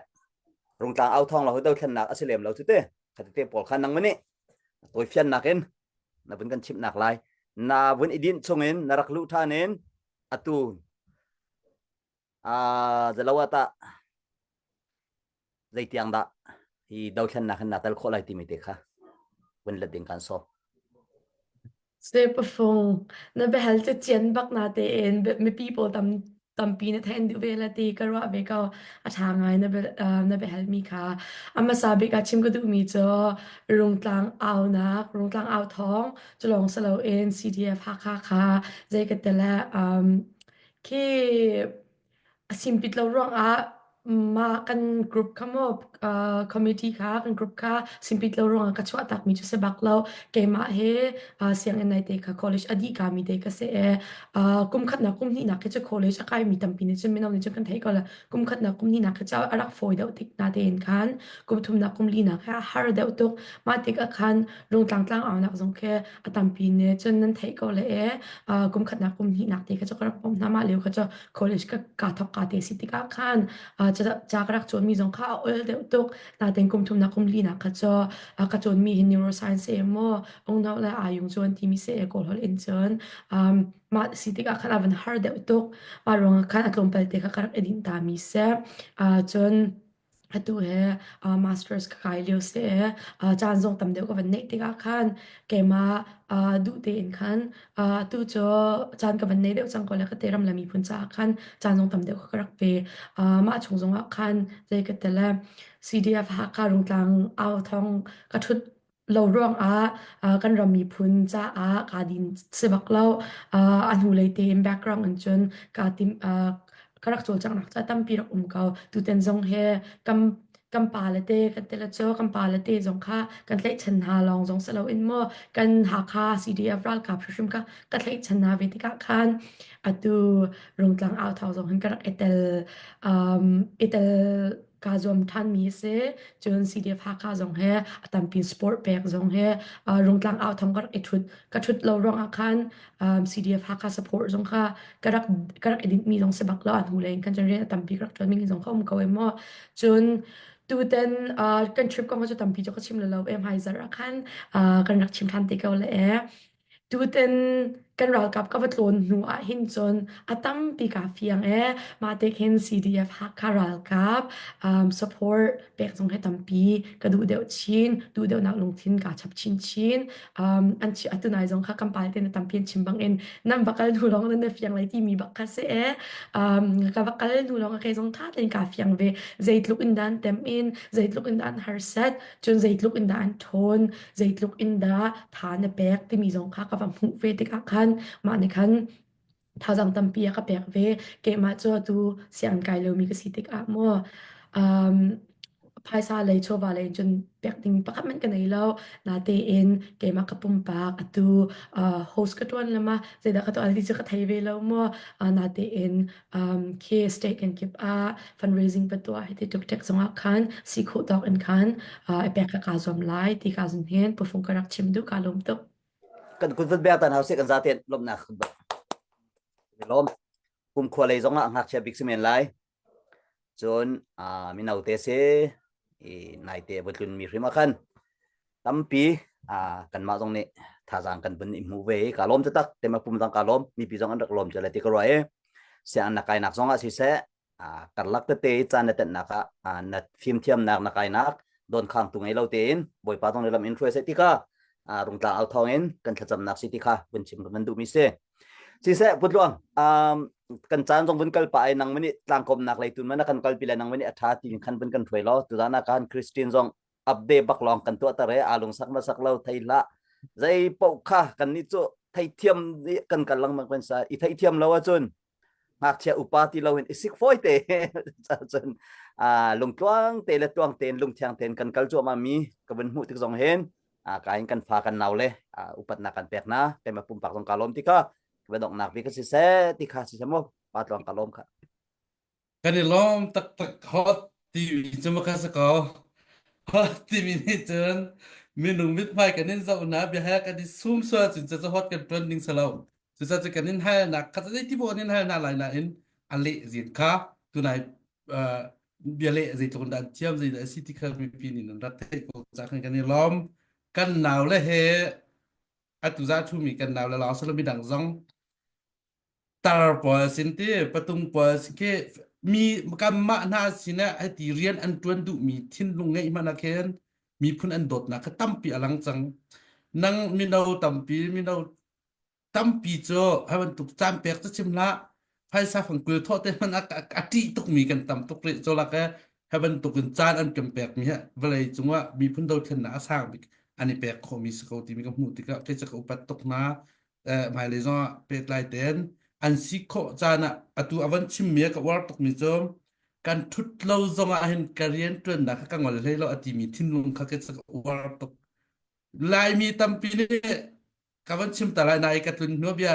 rungtlang au thawng lo dothlennak a si lem lo cu te khatete pawl kha nangmah nih tawifiannak in na vun kan chimhnak lai na vun i dinh chungin na rak luh ṭhan in atu zalo ah tah zeitiang dah hi dothlennak hin naa tel khawh lai timi te kha vun let ding kan sawm. Sepafung na biahal cu cian bak na tein mipi pawl tam tampi na thein duh ve la ti ka ruah ve ko a ṭha ngai na na biahal mi kha a hmasa bik ah chim ka duh mi cu rungtlang aunak rungtlang au thawng cu lawng si loin CDF Hakha kha zei ka tele um khi a simpit lo ruangah. Mah kan group kha maw uh, committee kha kan group kha simpit lo ruangah ka chuah takmi cu si bak lo. Keimah he uh, sianginn nai te kha college a dih kami te ka si e. Uh, kum khatnak kum hnihnak khi cu college a kaimi tampi nih cun mino nih cun kan theih ko la. Kum khatnak kum hnihnak khi cu a rak fawi deuh tik na tein khan kum thumnak kum linak he a har deuh tuk. Mah tik ah khan Rungtlang tlang aunak zong khi a tampi nih cun nan theih ko le e. Uh, kum khatnak kum hnihnak te kha cu ka rak bawmh hna mah lio kha cu college ka ka thok ka te si tikah khan ca ka rak cawnmi zong kha a ol deuh tuk natein kum thumnak kum linak kha cu ka cawnmi hi neuroscience e maw ungno le ayung cawn timi se e kawl holh in cun mah si tikah khan a van har deuh tuk mah ruangah khan a tlawmpal te kha ka rak i dinh ta mi se cun Atu he uh, masters ka kai lio si i uh, caan zong tam deuh ka van neih tikah khan keimah uh, duh tein khan uh, atu cu caan ka van nei deuh cang ko le ka te ram le miphun caah khan caan zong tam deuh ka rak pe. Uh, mah chung zongah khan zei ka tel CDF Hakha Rungtlang au thong ka ṭhut lo ruangah uh, kan ram miphun caah kaa din si bak lo. Uh, a hnulei tein background in cun kaa tim uh, ka rak cawlcanghnak ca tampi rak um ko. Tuten zong he kam kan pa le te kan te le cu kan pa le te zong kha kan tlaihchan hna lawng zong si loin maw kan Hakha CDF ralkap hrimhrim kha ka tlaihchan hna ve tikah khan atu Rungtlang au thau zong hin ka rak i tel um, i tel kaa zuam ṭhanmi a si. Cun CDF Hakha zong he a tampi sport pek zong he uh, Rungtlang au thong ka rak i ṭhut ka ṭhut lo ruangah khan um, CDF Hakha support zong kha ka rak ka rak i dinhmi zong si bak lo a hnu leng kan cun rian a tampi ka rak ṭuanmi zong kha um ko em maw. Cun tuten uh, kan trip kong cu tampi cu ka chim lo lo em hmaizarh ah khan uh, kan rak chim ṭhan te ko le e. Tuten kan ralkap ka va tlawn hnu ah hin cun a tampi kaa fiang ee. Mah te khin CDF Hakha ralkap um, support pek zong hi tampi ka duh deuh chin, duh deuhnak lungthin kaa chap chinchin. Um, an chi atu nai zong kha kan pal te na tampi an chim bang in nan va kal hnu lawng nan na fiang lai timi bak kha si ee. Um, ka va kal hnu lawng kei zong tha tein kaa fiang ve. Zeitluk in dan tem in, zeitluk in dan harsat, cun zeitluk in dah an ṭhawn, zeitluk in dah tha na pek timi zong kha ka va hmuh ve tikah khan mah nih khan thazaang tampi a ka pek ve. Keimah cu atu sianginn kai lomi ka si tikah maw um, phaisa lei chawva lei cun pek ding pakhat hmanh ka nei lo. Natein keimah ka pumpak atu uh, host ka ṭuan lama zeidah ka tuah ti cu ka thei ve lo maw. Uh, natein um, khi state kan kip ah fundraising pa tuah hi ti tuk tek zongah khan si khawh tawk in khan uh, i pek ka kaa zuam lai ti ka zun hin pufung ka rak chim duh ka lawm tuk. Kan kun vun bek tan hau se kan zaten lomnak lom kum khua lei zongah ngakchia bik si men lai cun mino te si i naite va tlun mi hrim ah khan tampi kanmah zong nih thazaang kan vun i hmu ve i ka lawm taktak tema pum zong ka lawm mipi zong an rak lawm cio lai ti ka ruah i sianginn na kainak zong ah siseh karlak tete i caan na tenhnak ah na fimthiamnak na kainak donkhangtu ngei lo tein Bawipa zong nih lam in hruai seh ti kha rungtlang au thawng in kan thlacamnak si ti kha vun chim kan duhmi si. Siseh putluang um, kan caan zong vun kal pa ai nang mani tlangkawmnak lei tun mana kan kalpi le nang mani a tha ti khan vun kan hruai lo tuzan ah kan Christian zong update bak lawng kan tuah tar e alung sak ma sak lo thei hlah zei poh kha kan ni cu theithiam kan kal lengmang kan sa i theithiam lo ahcun ngakchia upa ti loin i sik fawi te cun lungtluang te le tluang tein lungthiang tein kan kal cuahmah mi ka vun hmuh tik zong hin ka in kan fa kan nau le upatnak kan pek na keimah pumpak zong ka lawm ti kha ka donghnak bik ka si seh ti kha si seh mu pa tluang ka lawm kha Kan i lawm taktak hot timi cu ma kha si ko. Hot timi nih cun minung mithmai kan in zoh hna biahal kan i sum sual cun cu hot kan ṭuan ding si lo. Cucaah cu kan in halnak kha zeiti bu an in hal hna lai nain a leh zin kha tunai uh, bia leh zeitluk in dah an thiam zeidah a si ti kha mipi nih nan rak theih ko ca khan kan i lawm. Kan nau le he atu za ṭhumi kan nau le lawng si lo midang zong tar pawl sin ti patung pawl sin khi mi kanmah hna sinah hiti rian an ṭuan duhmi thinlung ngeih hmanh ah khin miphun an dawtnak kha tampi a lang cang. Nang mino tampi mino tampi cu hi bantuk caan pek cu chim hlah phaisa fangkul thawh te hmanh a a ṭih tukmi kan tam tuk rih cu lak e hi bantuk in caan an kan pekmi hi vawlei cungah miphun dothlennak a sang bik an i pek khawhmi si ko timi ka hmuh tikah kei cu ka upat tuk hna hmailei zongah pehtlai tein an si khawh caan ah atu a van chimmi a ka uar tukmi cu. Kan ṭhut lo zong ah hin ka rian ṭuannak kha ka ngol hlei lo a timi thinlung kha ka uar tuk. Laimi tampi nih ka van chim ta lai na i ka tlun hnu bia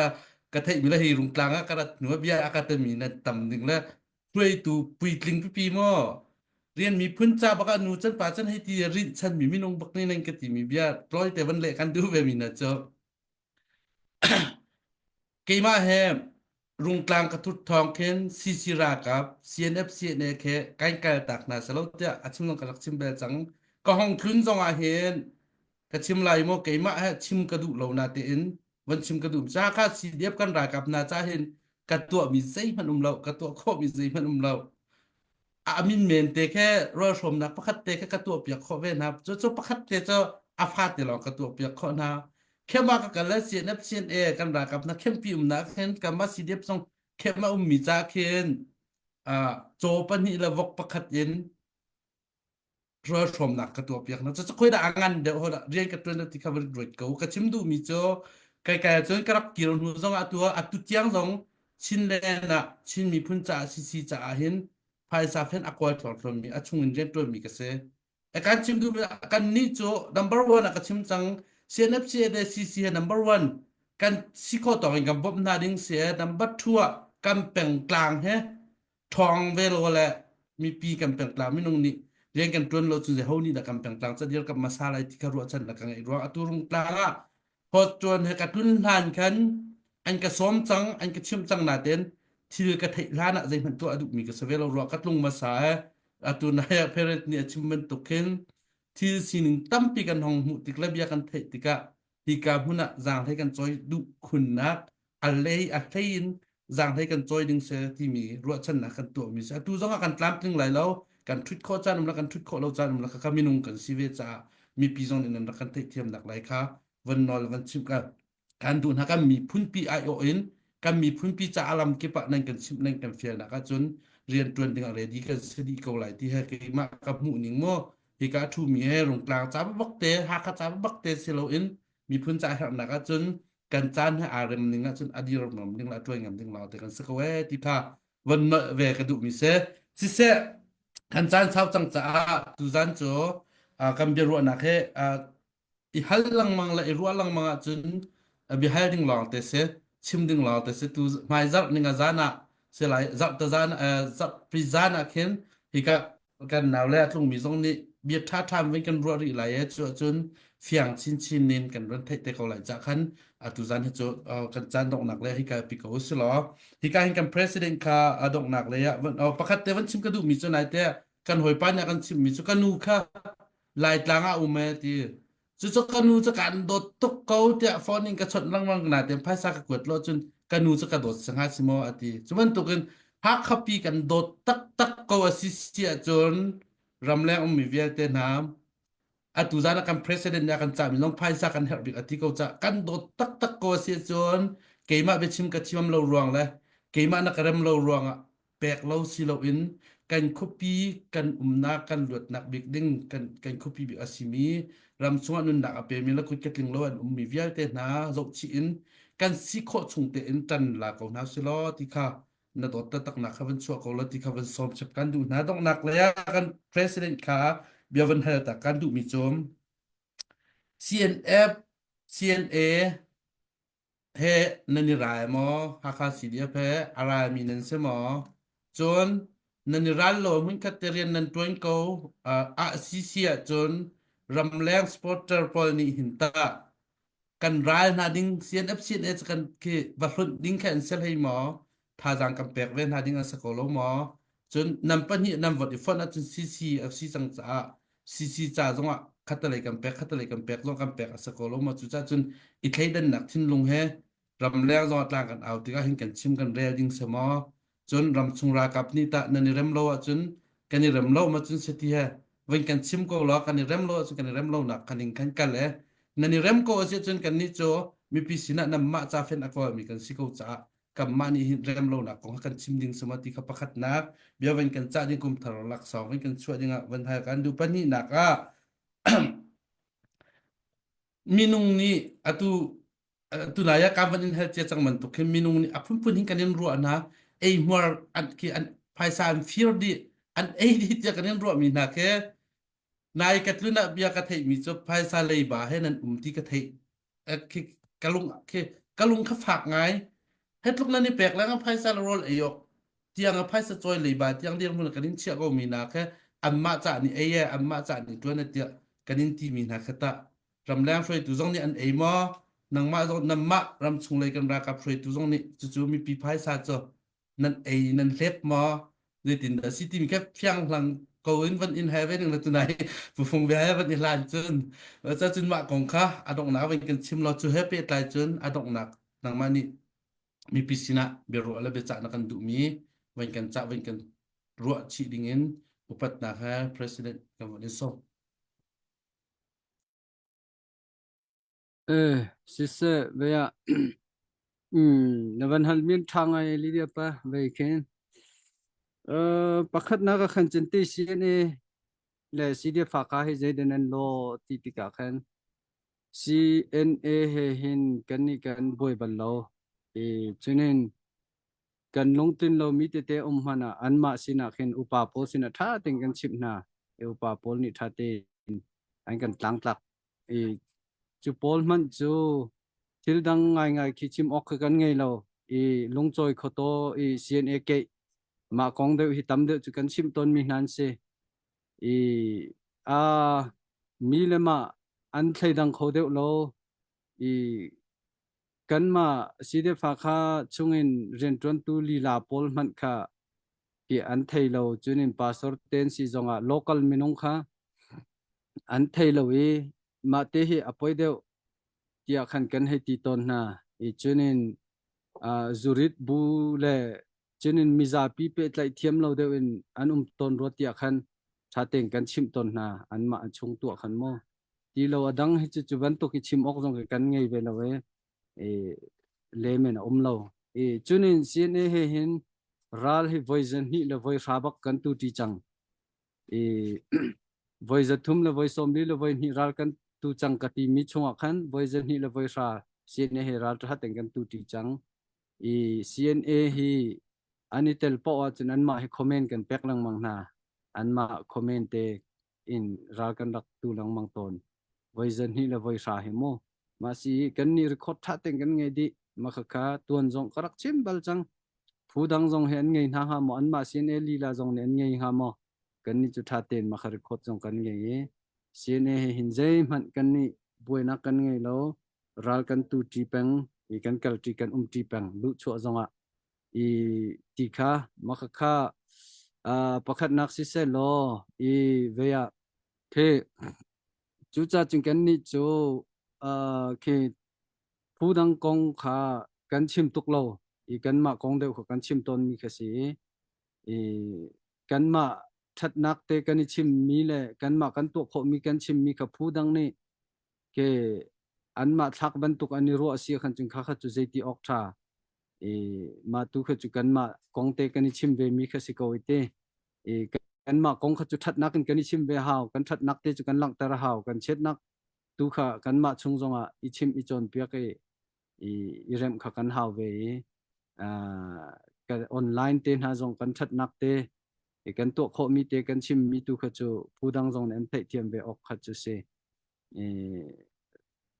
ka theihmi le hi rungtlang ah ka rat hnu bia a ka temi nan tam ding le hruaitu puitling pipi maw rian miphun ca bak ah nu chan pa chan hei ti rinh chan mi minung bak nih nan ka timi bia tlawi te van leh kan duh ve mi na cu Keimah he Rungtlang ka thut thawng khin CC ralkap CNF CNA khe kai kaltak hna selo tiah a chim zong ka rak chim bel cang. Ka hong tlun zong ah hin ka chim lai maw keimah he chim ka duh lo na tein van chim ka duh. Ca kha CDF kan ralkap hna ca hin ka tuahmi zeihmanh um lo, ka tuah khawhmi zeihmanh um lo. A min men te khe rawlhrawmnak pakhat te khe ka tuahpiak khawh ve hna. Cu cu pakhat te cu a fa te lawng ka tuahpiak khawh hna. Khem ah ka kal le CNF CNA kan ralkap hna khempi umnak khin kanmah CDF zong khem a ummi ca khin caw pahnih le vok pakhat in rawlhrawmnak ka tuahpiak hna. Cucu khoi dah a ngan deuh ho dah rian ka ṭuan ti kha van ruat ko. Ka chim duhmi cu kai kai ahcun ka rak kir hnu zong ah tu atu tiang zong Chinland ah Chin miphun caah CC caah hin phaisa fen a kawl thluangthluangmi a chung in rian ṭuanmi ka si. A kan chim duhmi kan nih cu number one ah ka chim cang CNFC le CC he number one kan si khawh tawk in kan bawmh hna ding si number two ah kan pengtlang he ṭhawng ve lo le mipi kan pengtlang minung nih rian kan ṭuan lo cun ho nih dah kan pengtlang ca dir kan hmasa lai ti kha ruahchan ka ngeih ruang atu rungtlang ah hot ṭuan he ka tlun hlan khan an ka sawm cang an ka chimh cang nain thil ka theih hlan ah zeihmanh tuah a duhmi ka si ve lo ruah ka tlung hmasa e atu nai ah parent nih a chim bantuk khin thil sining tampi kan hong hmuh tik le bia kan theih tikah hika hmun ah zaanghlei kan cawi duh khunnak a lei a hlei in zaanghlei kan cawi ding se timi ruahchannak kan tuahmi si atu zong ah kan tlamtling lai lo kan ṭhut khawh caan um la kan ṭhut khawh lo caan um la kha minung kan si ve caah mipi zong nih nan rak kan theihthiamnak lai kha van nawl van chimh ka kan duh hna kan miphunpi aiawh in kan miphunpi ca alam kip ah nan kan chimh nan kan fialnak ahcun rian ṭuan ding ah ready kan si dih ko lai ti he keimah ka hmuh ning maw hika a ṭhumi he Rungtlang ca bak te Hakha ca bak te si loin miphun ca herhnak ahcun kan caan he aa rem ning ahcun a dir ngam ding le a ṭuai ngam ding lawng te kan si ko ee ti kha van nolh ve ka duhmi si. Siseh kan caan sau cang caah tuzan cu kan biaruahnak he i hal lengmang le i ruah lengmang ahcun biahal ding lawng te si chim ding lawng te si tu hmai zarh ning a zan ah si lai zarh ta zan zarhpi zan ah khin hika kan nau le a tlungmi zong nih bia ṭha ṭha in kan ruah rih lai e cu ahcun fiang chinchin in kan run theih te ko lai cah khan atu zan hi cu kan caan donghnak le hika pi ko si law hika hin kan president kha a donghnak le ah pakhat te van chim ka duhmi cu nai te kan hawipa nih a kan chimmi cu ka nu kha Laitlang ah um e ti cucu ka nu cu kan dawt tuk ko tiah phone in ka chawnh lengmang na te phaisa ka kuat lo cun ka nu cu ka dawt si hnga si maw a ti cu bantukin Hakha pi kan dawt taktak ko a si si ahcun ramleng ummi vialte hna atu zan ah kan president nih a kan cahmi zong phaisa kan herh bik a ti ko ca kan dawt taktak ko a si ahcun keimah biachim ka thiam lo ruang le keimah na ka rem lo ruangah pek lo si loin kan khuapi kan umnak kan luatnak bik ding kan kan khuapi bik a simi ram chungah nunnak a pemi le kut ka tling lo an ummi vialte hna zohchih in kan si khawh chung tein ṭan la ko hna silaw ti kha na dawt taktaknak kha van chuah ko la ti kha van sawm chap kan duh hna donghnak lei ah kan president kha bia van hal ta kan duhmi cu CNF CNA he nan i ral maw? Hakha CDF he a ralmi nan si maw? Cun nan i ral lo hmunkhat te rian nan ṭuan ko uh, ah CC ahcun ramleng supporter pawl nih hin tah kan ral hna ding CNF CNA cu kan khi va hlunh ding kha an si hlei maw? Thazaang kan pek ve hna ding a si ko lo maw? Cun nan pahnih nan vote i fonh ahcun CC a si cang caah CC ca zongah khatalei kan pek khatalei kan pek zong kan pek a si ko lo maw cucaah cun i thleidannak thinlung he ramleng zong ah tlang kan au tikah hin kan chim kan rel ding si maw cun ramchung ralkap nih tah nan i rem lo ahcun kan i rem lo ma cun sati he van kan chim ko law kan i rem lo ahcun kan i rem lo nak kan in kan kal e nan i rem ko a si ahcun kan nih cu mipi sinah nanmah ca fen a kawlmi kan si ko caah kanmah nih hin rem lonak kong kha kan chim ding sama ti kha pakhatnak bia van kan cah ding kum thar laksawng van kan chuah ding ah van hal kan duh pahnihnak ah minung nih atu atu lai ah ka van in hal cia cang bantuk hin minung nih a phunphun hin kan in ruah hna ei hmuar an ki an phaisa an fir dih. An ei dih tiah kan in ruahmi hna khi nai ka tlun ah bia ka theihmi cu phaisa leiba he nan um ti ka theih. Khi ka lung khi ka lung kha fak ngai. He tluk nan i pek leng phaisa le rawl ei awk tiang a phaisa cawi leiba tiang dirhmun kan in chiah ko mi na khe anmah cah nih ei e anmah cah nih tuan e tiah kan in ti mi hna kha tah ramleng hruaitu zong nih an ei maw nangmah zong nanmah ramchung lei kan ralkap hruaitu zong nih cucu mipi phaisa cu nan ei nan hlep maw zeitin dah si timi kha fiang hlang ko in van in he ve ning la tunai fufung ve he van i hlan cun ca cun mah kong kha a donghnak van kan chim lo cu he pehtlai cun a donghnak nangmah nih mipi sinah biaruah le biacah na kan duhmi van kan cah van kan ruah chih ding in upatnak he president kan van in sawm. Eh, siseh ve ah na van hal min ṭha ngai Lydia pa vei khin. Uh, pakhatnak ah khan cun ti CNA le CDF Hakha hi zeidah nan law ti tikah khan CNA he hin kan nih kan buai bal lo. I cunin kan lungtlin lomi tete um hmanh ah anmah sinah khin upa pawl sinah ṭha tein kan chimh hna. I upa pawl nih ṭha tein an kan tlangtlak. I cu pawl hmanh cu thil dang ngaingai khi chim awk khi kan ngei lo. I lungcawi khotaw i CNA keih mah kong deuh hi tam deuh cu kan chimh tawnmi hna an si. I a mi le mah an thleidang kho deuh lo. I kanmah CDF kha chungin rianṭuantu lila pawl hmanh kha hi an thei lo. Cunin pastor ten si zongah local minung kha an thei lo i mah te hi a poi deuh tiah khan kan hei ti tawn hna. I cunin uh, zurit bu le cunin mizapi pehtlaih thiam lo deuh in an um tawn rua tiah khan ṭha tein kan chimh tawn hna. Anmah an chung tuah khan maw. Ti lo a dang hi cu cu bantuk i chim awk zong kan ngei ve lo e. E lemen a um lo. E cunin CNA he hin ral hi voi zahnih le voi hra bak kan tu ṭi cang. I voi 300 le voi 40 le voi hnih ral kan tu cang ka timi chungah khan voi 200 le voi hra CNA he ral ṭha ten kan tu ṭi cang. I CNA hi an i tel poah ahcun anmah hi comment kan pek lengmang hna. Anmah comment te in ral kan rak tu lengmang tawn. Voi 200 le voi hra hi mu. Mah si kan nih record ṭha ten kan ngei dih. Mah khakha tuan zong ka rak chim bal cang. Phu dang zong hi an ngei hna hnga maw? Anmah CNA lila zong nih an ngei hnga maw? Kannih cu ṭha tein mah kha record zong kan ngei i CNA he hin zeihmanh kannih buainak kan ngei lo. Ral kan tu ṭi peng i kan kal ṭi kan um ṭi peng luhchuah zongah i ti kha mah khakha uh, pakhatnak siseh law i vei ah khi cucaah cun kannih cu uh, khi Phu dang kong kha kan chim tuk lo i kanmah kong deuh kha kan chim tawnmi kha si i kanmah ṭhatnak te kan i chimmi le kanmah kan tuah khawhmi kan chimmi kha phu dang nih ke anmah thlak bantuk an i ruah si khan cun kha kha cu zeiti awk ṭha i mah tu kha cu kanmah kong te kan i chim ve mi kha si ko i te i kanmah kong kha cu ṭhatnak in kan i chim ve hau kan ṭhatnak te cu kan langhter a hau kan chiatnak tu kha kanmah chung zongah i chimh i cawnpiak i i, i remh kha kan hau ve i uh, kan online te hna zong kan ṭhatnak te i kan tuah khawhmi te kan chimmi tu kha cu phu dang zong nih an theihthiam ve awk kha cu si i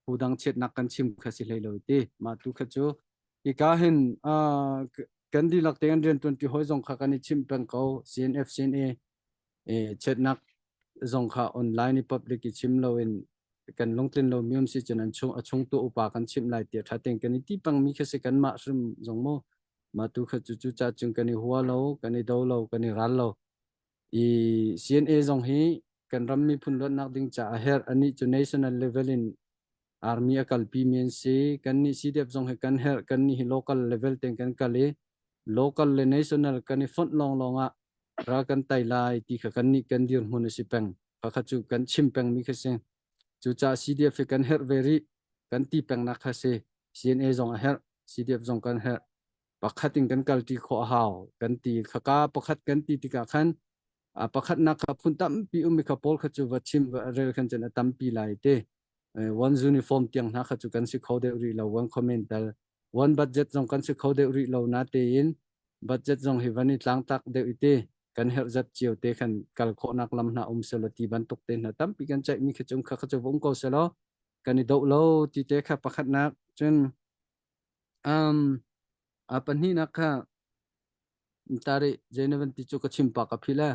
phu dang chiatnak kan chim kha si hlei lo ti mah tu kha cu hika hin uh, kan dihlak te kan rian ṭuanṭi hawi zong kha kan i chimh peng ko CNF CNA i chiatnak zong kha online i public i chim loin kan lungtlin lo mi um si cun an chung a chung tu upa kan chimh lai tiah ṭha tein kan i ti pang mi kha si kanmah hrim zong mu mah tu kha cu cu ca cun kan i hua lo kan i do lo kan i ral lo i CNA zong hi kan ram miphun luatnak ding ca a herh anih cu national level in army a kalpi mi an si kan nih CDF zong hi kan herh kan nih hi local level ten kan kal i local le national kan i fonh lawng lawng ah ral kan tai lai ti kha kan nih kan dirhmun a si peng kha cu kan chim peng mi kha si cucaah CDF hi kan herh ve rih kan ti pengnak kha si CNA zong a herh CDF zong kan herh pakhat in kan kalṭi khawh a hau kan ti khaka pakhat kan ti tikah khan a pakhatnak kha phun tampi um mi kha pawl kha cu va chim va rel khan cun a tampi lai te one uniform tiang hna kha cu kan si kho deuh rih lo one comment tal one budget zong kan si kho deuh rih lo na tein budget zong hi van i tlangtlak deuh i te. Kan herh zat cio te khan kal khawhnak lam hna um selaw ti bantuk te hna tampi kan ceihmi khi cung kha kha cu um ko selaw kan i doh lo ti te kha pakhatnak cun um a pahnihnak kha tari zeinavan ti cu ka chim pa ka phila.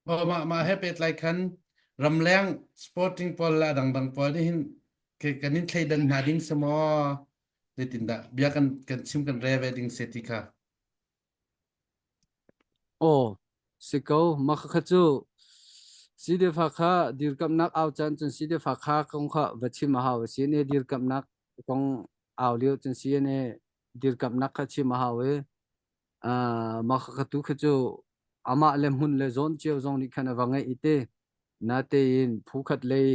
Oh, mah mah he pehtlai khan ramleng sporting pawl le a dangdang pawl nih hin kan in thleidan hna ding si maw? Zeitindah bia kan kan chim kan re ve ding se ti kha. Aw, si ko. Mah kha cu CDF kha dirkamhnak au caan cun CDF kha kong kha va chim a hau. CNA dirkamhnak kong au lio cun CNA dirkamhnak kha chim a hau i uh, mah kha tu kha cu amah le hmun le zawn cio zong nih khan a va ngeih i te natein phu khat lei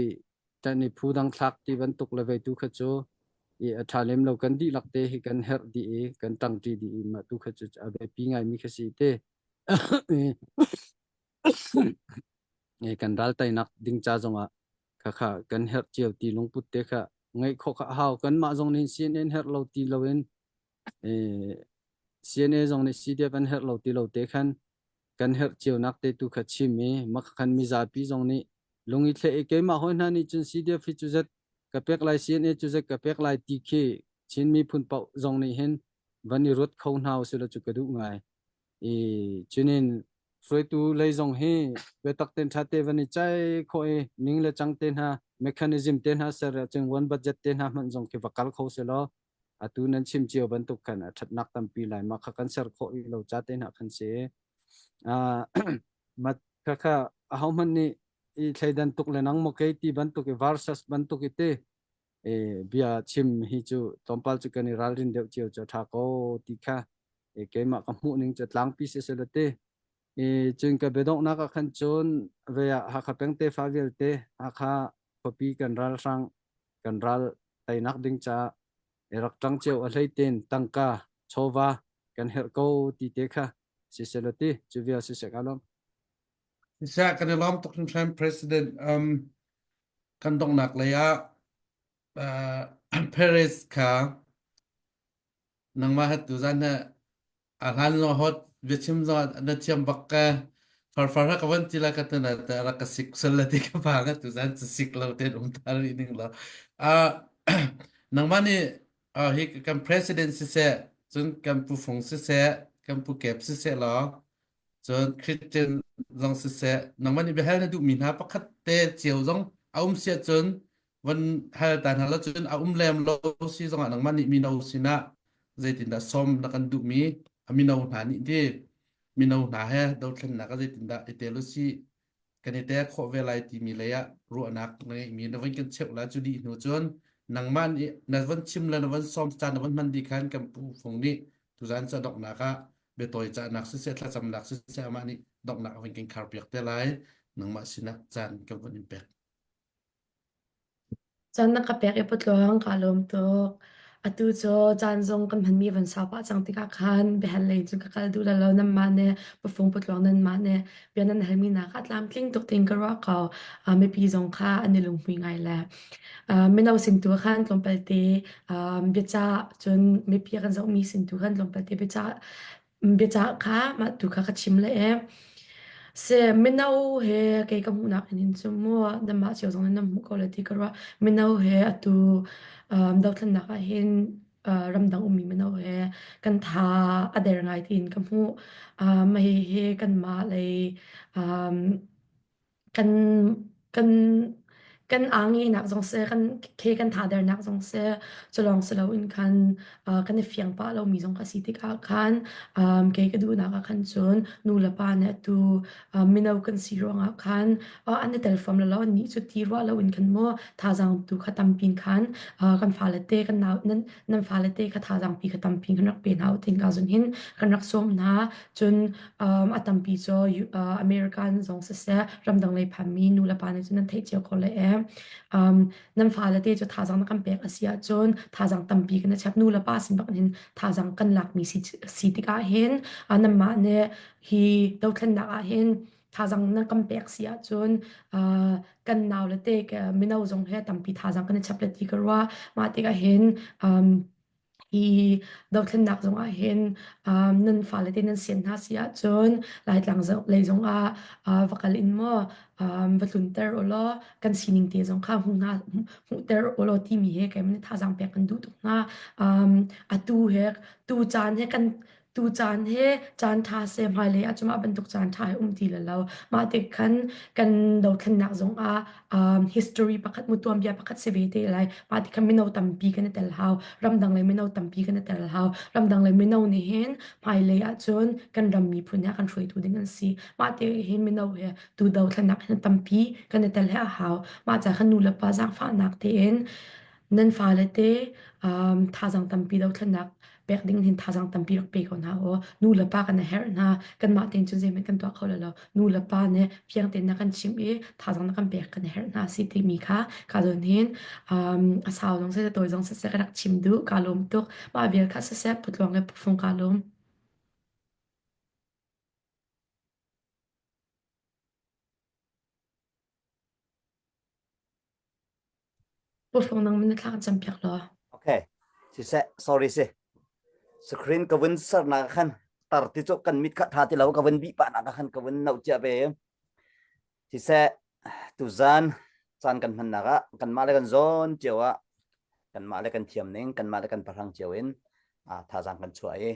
ṭan i phu dang thlak ti bantuk le vei tu kha cu i a ṭha lem lo kan dihlak te hi kan herh dih i kan ṭangṭi dih i mah tu kha cu a biapi ngaimi kha si te kan ral teinak ding ca zongah kha kha kan herh cio ti lungput te kha ngeih khawh kha a hau kanmah zong nih CNN herh lo ti loin CNA zong nih CDF an herh lo ti lo te khan kan herh cionak te tu kha chim i makhan mizapi zong nih lung i thleh i keimah hawi hna nih cun CDF hi cu zet ka pek lai CNA cu zet ka pek lai ti khi Chin miphun paoh zong nih hin van i ruat kho hna usih law cu ka duh ngai. I cunin hruaitu lei zong hi biatak ten ṭha te van i cai khawh i ning le cang te hna mechanism te hna ser ahcun one budget te hna hmanh zong khi va kal kho selaw atu nan chim cio bantuk khan a ṭhatnak tampi lai mah kha kan ser khawh rih lo ca te hna khan si ma kha kha ahohmanh nih i thleidan tuk le nang maw kei ti bantuk i versus bantuk i te e bia chim hi cu tlawmpal cu kan i ralrin deuh cio cu ṭha ko ti kha e keimah ka hmuh ning cu tlangpi si sela te e cun ka biadonghnak ah khan cun ve ah Hakha peng tefa vialte Hakha khuapi kan ralhrang kan ral teinak ding caah i rak ṭang cio a hleitin tangka chawva kan herh ko ti te kha siselaw ti cu vial siseh ka lawm. Siseh kan i lawm tuk hringhran President um, kan donghnak lei ah uh, Paris kha nangmah he tuzan he a hlan zong hot biachim zong na thiam bak ka farfar ha ka van ti la ka tana ta rak ka sik sal la ti ka phang tu zan chu sik lo ten um tar ri ning lo a nangmah nih hi kan president si seh cun kan pu fung si seh kan pu kep si seh law cun Christian zong si seh nangmah nih biahal na duhmi hna pakhat te cio zong a um sia cun van hal ta hna lo cun a um lem lo si zongah nangmah nih mino sinah zeitindah sawm na kan duhmi a mino hna nih ti mino hna he dothlennak ah zeitindah i tel usih kan i tel khawh ve lai timi lei ah ruahnak na ngeihmi na van kan cheuh la cu dih hnu cun nangmah nih na van chim le na van sawm caan na van hman dih khan kan pu fung nih tuzan ca donghnak ah biatawi cahnak siseh thlacamnak siseh amah nih donghnak a van kan kharpiak te lai nangmah sinah caan kan van in pek. Caan na ka pek i patluang kaa lawm tuk. Atu cu caan zong kan hmanmi van sau pah cang tikah khan biahal lei cu ka kal duh lo nanmah nih pafung patluang nanmah nih bia nan halmi hna kha tlamtling tuk tein ka ruah ko. Uh, mipi zong kha an i lunghmui ngai le uh, mino sin tu khan tlawmpal te um, biacah cun mipi a kan zohmi sin tu khan tlawmpal te biacah Biacah kha mah tu kha ka chim le e. Se mino he kei ka hmuhnak in hin cu mu nanmah cio zong nih nan hmuh ko le ti ka ruah. Mino he atu um, dothlennak ah hin uh, ramdang ummi mino he kan tha a der ngai tiin ka hmuh. Um, hihi kanmah lei um, kan kan kan aa-ngenak zong seh kan ke kan thadernak zong seh culawng si loin khan uh, kan i fiang pah lomi zong ka si tikah khan um, kei ka duhnak ah khan cun nu le pa nih atu uh, mino kan si ruangah khan uh, an i tel fam lo an nih cu ti ruah loin khan mu thazaang tu kha tampi khan uh, kan fale te kan nau nan nan fale te kha thazaang pi kha tampi kan rak pe hna u tin ka zun hin kan rak sawm hna cun um, a tampi cu uh, American zong siseh ramdang lei phanmi nu le pa nih cun nan theih cio ko le e um, nan fale te cu thazaang na kan pek a si ahcun thazaang tampi kan chap nu le pa sin bak hin thazaang kan lakmi si, si tikah hin uh, nanmah nih hi dothlennak ah hin thazaang nan kan pek si ahcun uh, kan nau le te mino zong he tampi thazaang kan i chap le ti ka ruah mah tikah hin um, Hi dothlennak zong ah hin um, nan fale te nan sian hna si ahcun Laitlang lei zong ah uh, va kal in maw um, va tlunter u law kan sining te zong kha hmu hna hmuhter u law timi he keimah nih thazaang pek kan duh tuk hna. Um, atu he tu caan he kan tu caan he caan ṭha seh hmailei ah cu mah bantuk caan ṭha hi um ti le lo. Mah tik khan kan dothlennak zong ah um, history pakhat mu tuanbia pakhat si ve te lai. Mah tik khan mino tampi kan i tel hau. Ramdang le mino tampi kan i tel hau. Ramdang le mino nih hin hmailei ahcun kan ram miphun he kan hruaitu ding an si. Mah te hin mino he tu dothlennak hin tampi kan i tel he a hau. Mah ca khan nu le pa zaangfahnak tein nan fale te um, thazaang tampi dothlennak pek ding hin thazaang tampi rak pe ko hna u. Nu le pa kan a herh hna. Kanmah tein cun zeihmanh kan tuah kho lo lo. Nu le pa nih fiang tein na kan chimh i thazaang na kan pek kan herh hna si timi kha ka zawn hin um, a sau zong siseh tawi zong siseh ka rak chim duh. Ka lawm tuk. Mah vial kha siseh putluang le pufung ka lawm. Pufung nang min na thla kan cam piak law. Okay. Siseh, sorry si. Screen ka vun sernak khan tar ti cu kan mit kha tha ti lo ka vun bih pah nak khan ka vun no cia ve. Siseh, tuzan caan kan hmannak ah kanmah le kan zawn cio ah kanmah le kan thiam ning kanmah le kan pahrang cio in thazaang kan chuah i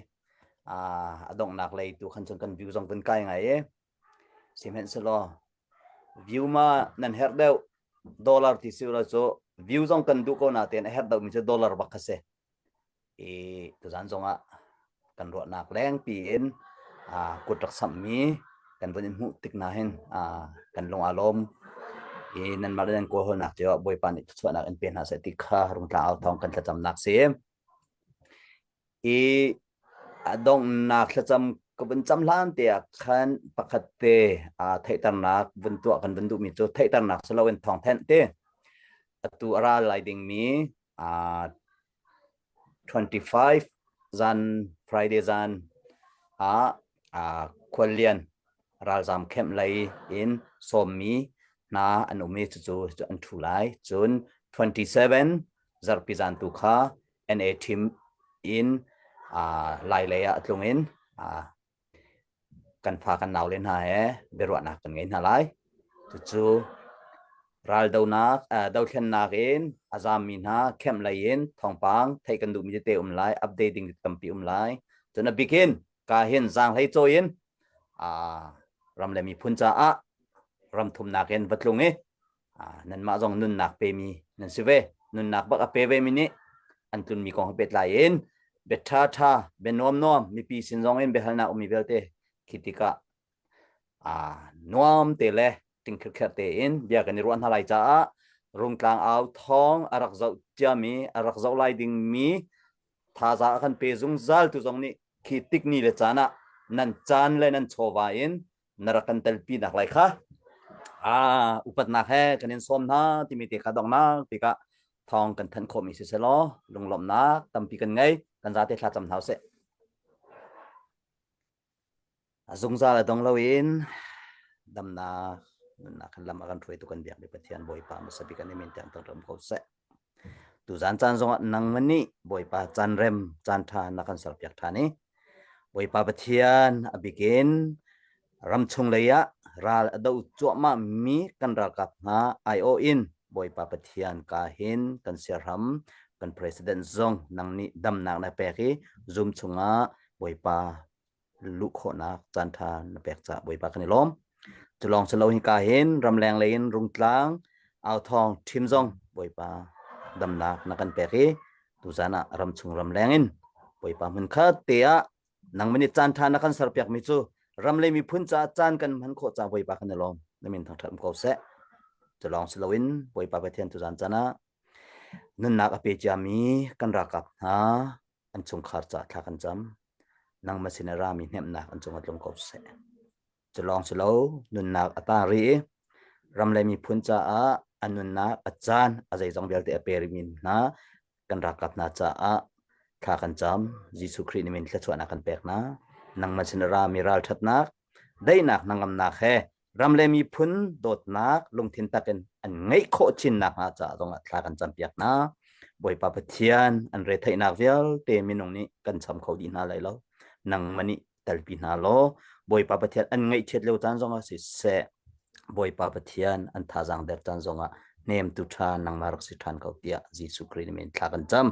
a donghnak lei tu khan cun kan view zong vun kai ngai i sihmanhsehlaw view ma nan herh deuh dollar ti si lo cu view zong kan duh ko na tein a herh deuh mi cu dollar bak kha si i tuzan zong ah kan ruahnak lengpi in kut rak samhmi kan vun in hmuh tik na hin kan lung aa lawm i nanmah le nan kawlhawlnak cio ah Bawipa nih thluachuahnak in pe hna seh ti kha rungtlang au thawng kan thlacamnak si. I a donghnak thlacam ka vun cam hlan te ah khan pakhat te theihternak vun tuah kan vun duhmi cu theihternak si loin thawngthenh te atu a ra lai dingmi 25 zan Friday zan ah khuallian ralzam camp lei in sawmmi hna an um i cucu an ṭhu lai. Cun 27 zarhpi zan tu kha NA team in lai lei ah tlung in kan fa kan naule hna he biaruahnak kan ngei hna lai. Cucu raldonak dothlennak in a zammi hna camp lei in thawngpang theih kan duhmi tete um lai, update ding tampi um lai. Cun a bikin ka hin zaanghlei cawi in ram le miphun caah ram thumnak in va tlung i nanmah zong nunnak pemi nan si ve. Nunnak bak a pe ve mi nih an tlunmi kong he pehtlai in bia ṭha ṭha, bia nuam nuam mipi sin zong in biahalnak ummi vialte khi tikah nuam te le ting khirkher tein bia kan i ruah hna lai caah Rungtlang au thawng a rak zoh ciami a rak zoh lai dingmi thazaang a kan pe zungzal tu zong nih khi tik ni le caan ah nan caan le nan chawva in na rak kan telpi nak lai kha ah upatnak he kan in sawm hna timi te kha donghnak tikah thawng kan thanh khawhmi si selaw lunglawmhnak tampi kan ngei kan zate thla cam hna usih A zungzal a dong loin damnak nunnak kan lam a kan hruaitu kan biakmi Pathian Bawipa hmasa bik an min tiang ram ko seh. Tuzan caan zongah nangmah nih Bawipa caan rem caan ṭha na kan serpiak ṭhan i Bawipa Pathian a bikin ramchung lei ah ral a do cuahmah mi kan ralkap hna aiawh in Bawipa Pathian ka hin kan siarham kan president zong nang nih damnak na pek i Zoom chungah Bawipa luh khawhnak caanṭha na pek caah Bawipa kan i lawm. Cu lawng si lo hika hin ramleng lei in rungtlang authawng ṭhim zong Bawipa damnak na kan pek i tuzan ah ramchung ramleng in Bawipa hmunkhat te ah nangmah nih caanṭha na kan serpiakmi cu ram le miphun caah caan kan hman khawh caah Bawipa kan i lawm. Na min thangṭhat um ko seh. Cu lawng si loin Bawipa Pathian tuzan caan ah nunnak a pe ciami kan ralkap hna an chungkhar caah thla kan cam. Nangmah sin a rami hnemhnak an cungah tlung ko seh. Cu lawng si lo, nunnak a tang rih i ram le miphun caah a nunnak a caan a zeizong vialte a pe rihmi hna kan ralkap hna caah thla kan cam. Jesuh Khrih nih min thluachuahnak kan pek hna. Nangmah sin a rami ralṭhatnak, daihnak hnangamnak he ram le miphun dawtnak lungthin tak in an ngeih khawh chin nakhnga caah zongah thla kan campiak hna. Bawipa Pathian an retheihnak vialte minung nih kan cham kho dih hna lai lo. Nangmah nih telpi hna law Bawipa Pathian an ngaihchiat lio caan zongah siseh Bawipa Pathian an thazaang der caan zongah hnemtu ṭha nangmah rak si ṭhan ko tiah Jesuh Khrih min thla kan cam.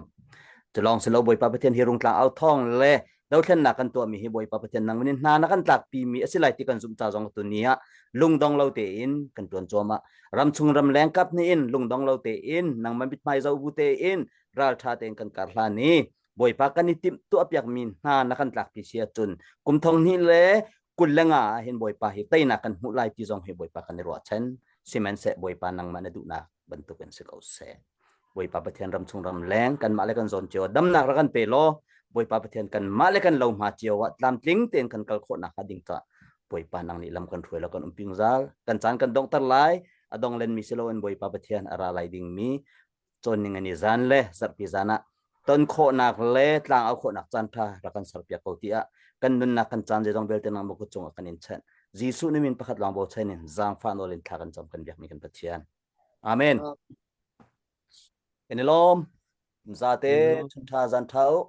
Culawng si lo Bawipa Pathian hi rungtlang au thawng le dothlennak kan tuahmi hi Bawipa Pathian nang min hna na kan tlakpi mi a si lai ti kan zumh ca zong tu ni ah lungdong lo tein kan tuan cuahmah. Ramchung ramleng kap hnih in lungdong lo tein nangmah mithmai zoh bu tein ralṭha tein kan kar hlan i Bawipa kan i timh tuahpiakmi hna na kan tlakpi si ahcun kum thong hnih le 25 ah hin Bawipa hi teinak kan hmuh lai ti zong hi Bawipa kan i ruahchan. Sihmanhseh Bawipa nangmah na duhnak bantukin si ko seh. Bawipa Pathian ram chung ram leng kanmah le kan zawn cio ah damnak rak kan pe law Bawipa Pathian kanmah le kan lohma cio ah tlamtling tein kan kal khawh nakhnga ding caah Bawipa nang nih lam kan hruai law kan um pingzal kan caan kan donghter lai a dong lenmi si loin Bawipa Pathian a ra lai dingmi cawnning ani zan le zarhpi zan ah ton khawhnak le tlang au khawhnak caan ṭha rak kan serpiak ko tiah kan nunnak kan caan zeizong vialte nang kut cungah kan in chanh Jesuh ni min pakhat lawng bochan in zaangfah nawl in thla kan cam kan biakmi kan Pathian Amen Kan i lawm zate chun ṭha zan ṭha u.